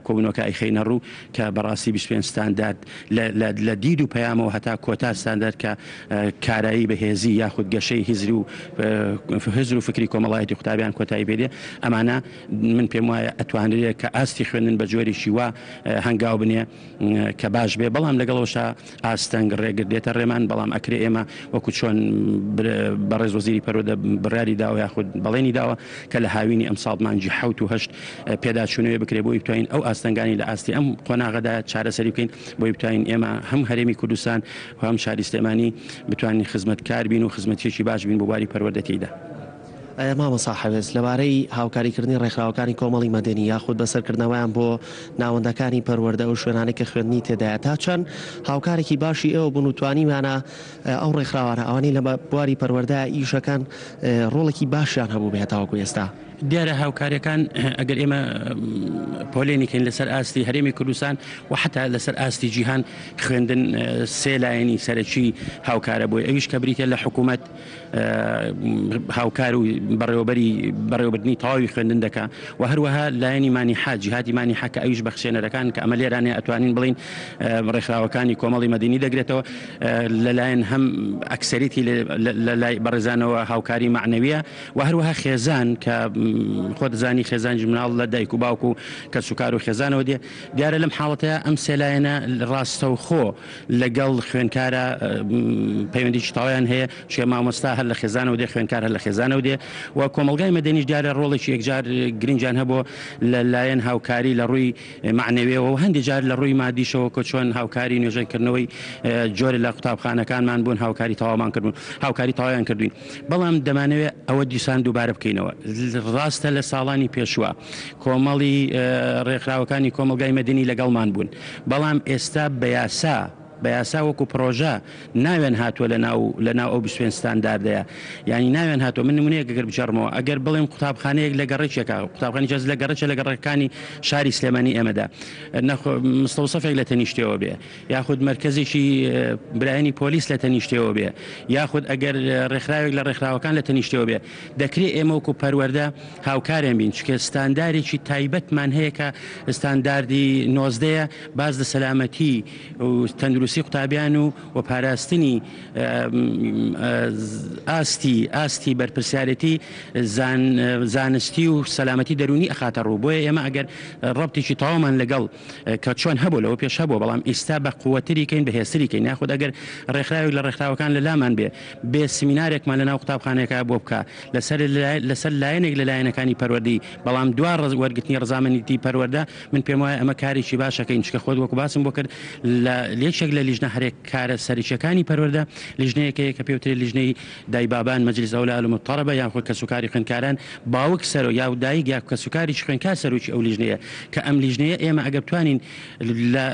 کۆبوونەوەکە ئەیخەینە ڕوو کە بەڕاستی 25 ستاندارد لە لە لە دید و پەیامەوە هەتا کۆتا ستاندارد کە کارایی بەهێزی یاخود گەشەی هزر و هزر و فکری کۆمەڵایەتی قوتابیان کۆتایی پێ دێ ئەمانە من پێم وایە ئەتوانرێ کە ئاستی خوێندن بە جۆرێکی وا هەنگاو بنێ کە باش بێ بەڵام لەگەڵەوەشا ئاستەنگ ڕێگر دێتە ڕێمان بەڵام ئەکرێ ئێمە وەکو چۆن بەڕێز وەزیری پەروەردە بڕیاری داوە یاخود بەڵێنی داوە کە لە هاوینی ئەمساڵ مانگی حەوت و هەشت پێداچوونەوەی بکرێ بۆی بتوانین ئەو ئاستەنگانی لە ئاستی ئەم قۆناغەدا چارەسەری بکەین بۆی بتوانین ئێمە هەم هەرێمی کوردستان و هەم شاری سلێمانی بتوانین خزمەتکار بین و خزمەتێکی باش بین بۆ بواری پەروەردە تێیدا. مامۆستا حەوێز، لەبارەی هاوکاریکردنی ڕێکخراوەکانی کۆمەڵی مەدەنی یاخود بەسەرکردنەوەیان بۆ ناوەندەکانی پەروەردە ئەو شوێنانەی کە خوێندنی تێدایە تا چەند هاوکارێکی باشی ئێوە بوون و توانیویانە ئەو ڕێکخراوانە ئەوانەی لە بواری پەروەردە ئیشەکەن ڕۆڵێکی باشیان هەبووبێ هەتاوەکو ئێستا؟ دیارە هاوکاریەکان ئەگەر ئێمە پۆلێنی کەین لەسەر ئاستی هەرێمی کوردستان و حتا لەسەر ئاستی جیهان خوێندن سێ لایەنی سەرەکی هاوکارە بۆی ئەویش کە بریتە لە حکوومەت هاوکار و بەڕێوەبەری بەڕێوەبردنی تەواوی خوێندن دەکا و هەروەها لایەنی مانیحا جیهاتی مانیحا کە ئەویش بەخشێنەرەکان کە ئەمە لێرانێ ئەتوانین بڵین ڕێکخراوەکانی کۆمەڵی مەدەنی دەگرێتەوە لەلایەن هەم ئەکسەریتی لە لای بەڕێزانەوە هاوکاری مەعنەویە و هەروەها خێزان کە خۆت دەزانی خێزانیش مناڵ لە دایک و باوک و کەسوکار و خێزانەوە دێ دیارە لەم حاڵەتەیا ئەم سێ لایەنە ڕاستەوخۆ لەگەڵ خوێندکارە پەیوەندیی تەواویان هەیە چونکە مامۆستا هەر لە خێزانەوە دێ خوێندکار هەر لە خێزانەوە دێ و کۆمەڵگای مەدەنیش دیارە ڕۆڵێکی یەکجار گرنگیان هەبووە لە لایەن هاوکاری لە ڕووی مەعنەویەوە و هەندێک جار لە ڕووی مادیشەوە کە چۆن هاوکاری نۆژەنکردنەوەی جۆرێ لە قوتابخانەکانمان بوون هاوکاری تەواومان کردوون هاوکاری تەواویان کردووین بەڵام دەمانەوێت ئەوە دیسان دووبارە بکەینەوە ڕاستە لە ساڵانی پێشووە کۆمەڵی ڕێکخراوەکانی کۆمەڵگای مەدەنی لەگەڵمان بوون بەڵام ئێستا بە یاسا بە یاسا وەکو پڕۆژە ناویان هاتووە لە ناو لە ناو ئەو 25 ستانداردەیە یانی ناویان هاتووە من نمونەیەک گەر بگێڕمەوە ئەگەر بڵێم قوتابخانەیەک لە گەڕەکێکە قوتابخانەی جەز لە گەڕەکێ لە گەڕەکەکانی شاری سلێمانی ئێمەدا نەخۆ مستەوسەفێک لە تەنیشتەوە بێ یاخود مەرکەزێکی برایانی پۆلیس لە تەنیشتەوە بێ یاخود ئەگەر ڕێکخراوێک لە ڕێکخراوەکان لە تەنیشتەوە بێ دەکرێ ئێمە وەکو پەروەردە هاوکاریان بین چونکە ستاندارێکی تایبەتمان هەیە کە ستانداردی نۆزدەیە باس لە سەلامەتی و تەندروستی. تەندروستی قوتابیان و و پاراستنی ئاستی ئاستی بەرپرسیارێتی زانستی و سەلامەتی دەروونی ئەخاتە ڕوو بۆیە ئێمە ئەگەر ڕەبتێکی تەواومان لەگەڵ کە چۆن هەبوو لەوە پێش هەبووە بەڵام ئیستا بە قوەتری کەین بەهێزتری کەین یاخود ئەگەر ڕێکخراوێک لە ڕێکخراوەکان لە لامان بێ بێ سمینارێکمان لە ناو قوتابخانەیەکا بۆ بکا لەسەر لەسەر لایەنێک لە لایەنەکانی پەروەردەی بەڵام دوا وەرگرتنی ڕەزامەندی پەروەردە من پێم وایە ئەمە کارێکی باشەکەین چکە خۆت وەکو باسم بۆ کرد لە یەکێک لە لیژنە هەرێ کارە سەرەکیەکانی پەروەردە لیژنەیەک هەیە کە پێوترێ لیژنەی دایبابان مجلس اولیاء الطلبە یاخود کەسوکاری خوێندکاران باوک سەرۆ یا دایک یا کەسوکاریی خوێندکار سەرۆکی ئەو لیژنەیە کە ئەم لیژنەیە ئێمە ئەگەر بتوانین لە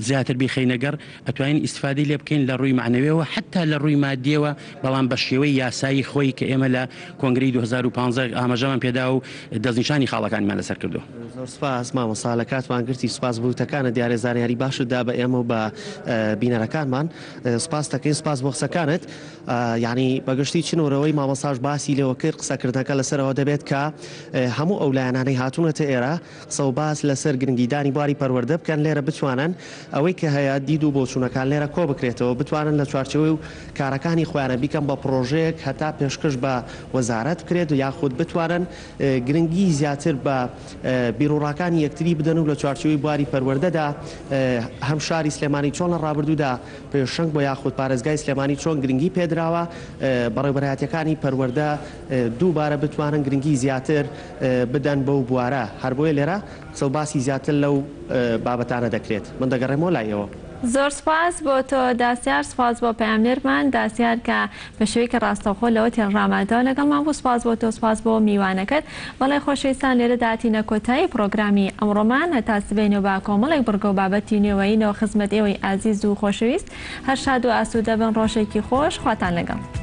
زیاتر بیخەینە گەڕ ئەتوانین ئیستفادەی لێ بکەین لە ڕووی مەعنەویەوە حەتا لە ڕووی مادیەوە بەڵام بە شێوەی یاسایی خۆی کە ئێمە لە کۆنگرەی 2015 ئاماژەمان پێدا و دەستنیشانی خاڵەکانیمان لەسەر کردووە. زۆر سوپاس مامۆستا لە کاتمان گرتی سوپاس بۆ وتەکانت دیارە زانیاری باشت دا بە ئێمە و بە بینەرەکانمان سوپاست دەکەین سوپاس بۆ قسەکانت یانی بەگشتی چنورەوەی مامۆستاش باسی لێوە کرد قسەکردنەکە لەسەر ئەوە دەبێت کە هەموو ئەو لایەنانەی هاتوونەتە ئێرە قسە و باس لەسەر گرنگیدانی بواری پەروەردە بکەن لێرە بتوانن ئەوەی کە هەیە دید و بۆچوونەکان لێرە کۆ بکرێتەوە بتوانن لە چوارچێوەی و کارەکانی خۆیانە بیکەن بە پڕۆژەیەک هەتا پێشکەش بە وەزارەت بکرێت یاخود بتوانن گرنگی زیاتر بە بیروڕاکانی یەکتری بدەن و لە چوارچێوەی بواری پەروەردەدا هەم شاری سلێمانی چۆن لە ڕابردوودا پێشەنگ بووە یاخود پارێزگای سلێمانی چۆن گرنگی پێدراوە بەڕێوبەرایەتیەکانی پەروەردە دووبارە بتوانن گرنگی زیاتر بدەن بەو بوارە هەربۆیە لێرە قسە و باسی زیاتر لەو بابەتانە دەکرێت من دەگەڕێمەوە لای ئێوە. زۆر سوپاس بۆ تۆ داسیار، سوپاس بۆ پەیامنێرمان داسیار کە بە شێوەیەکی ڕاستەوخۆ لە هۆتێل ڕامادەوە لەگەڵمان بوو، سوپاس بۆ تۆ، سوپاس بۆ میوانەکەت. بەڵێ خۆشەویستان لێرەدا هاتینە کۆتایی پڕۆگرامی ئەمڕۆمان، هەتا سبەینێ و بە کۆمەڵێک بڕگە و بابەتی نوێوەینەوە خزمەت ئێوەی ئازیز و خۆشەویست. هەر شاد و ئاسوودە بن، ڕۆژێکی خۆش، خواتان لەگەڵ.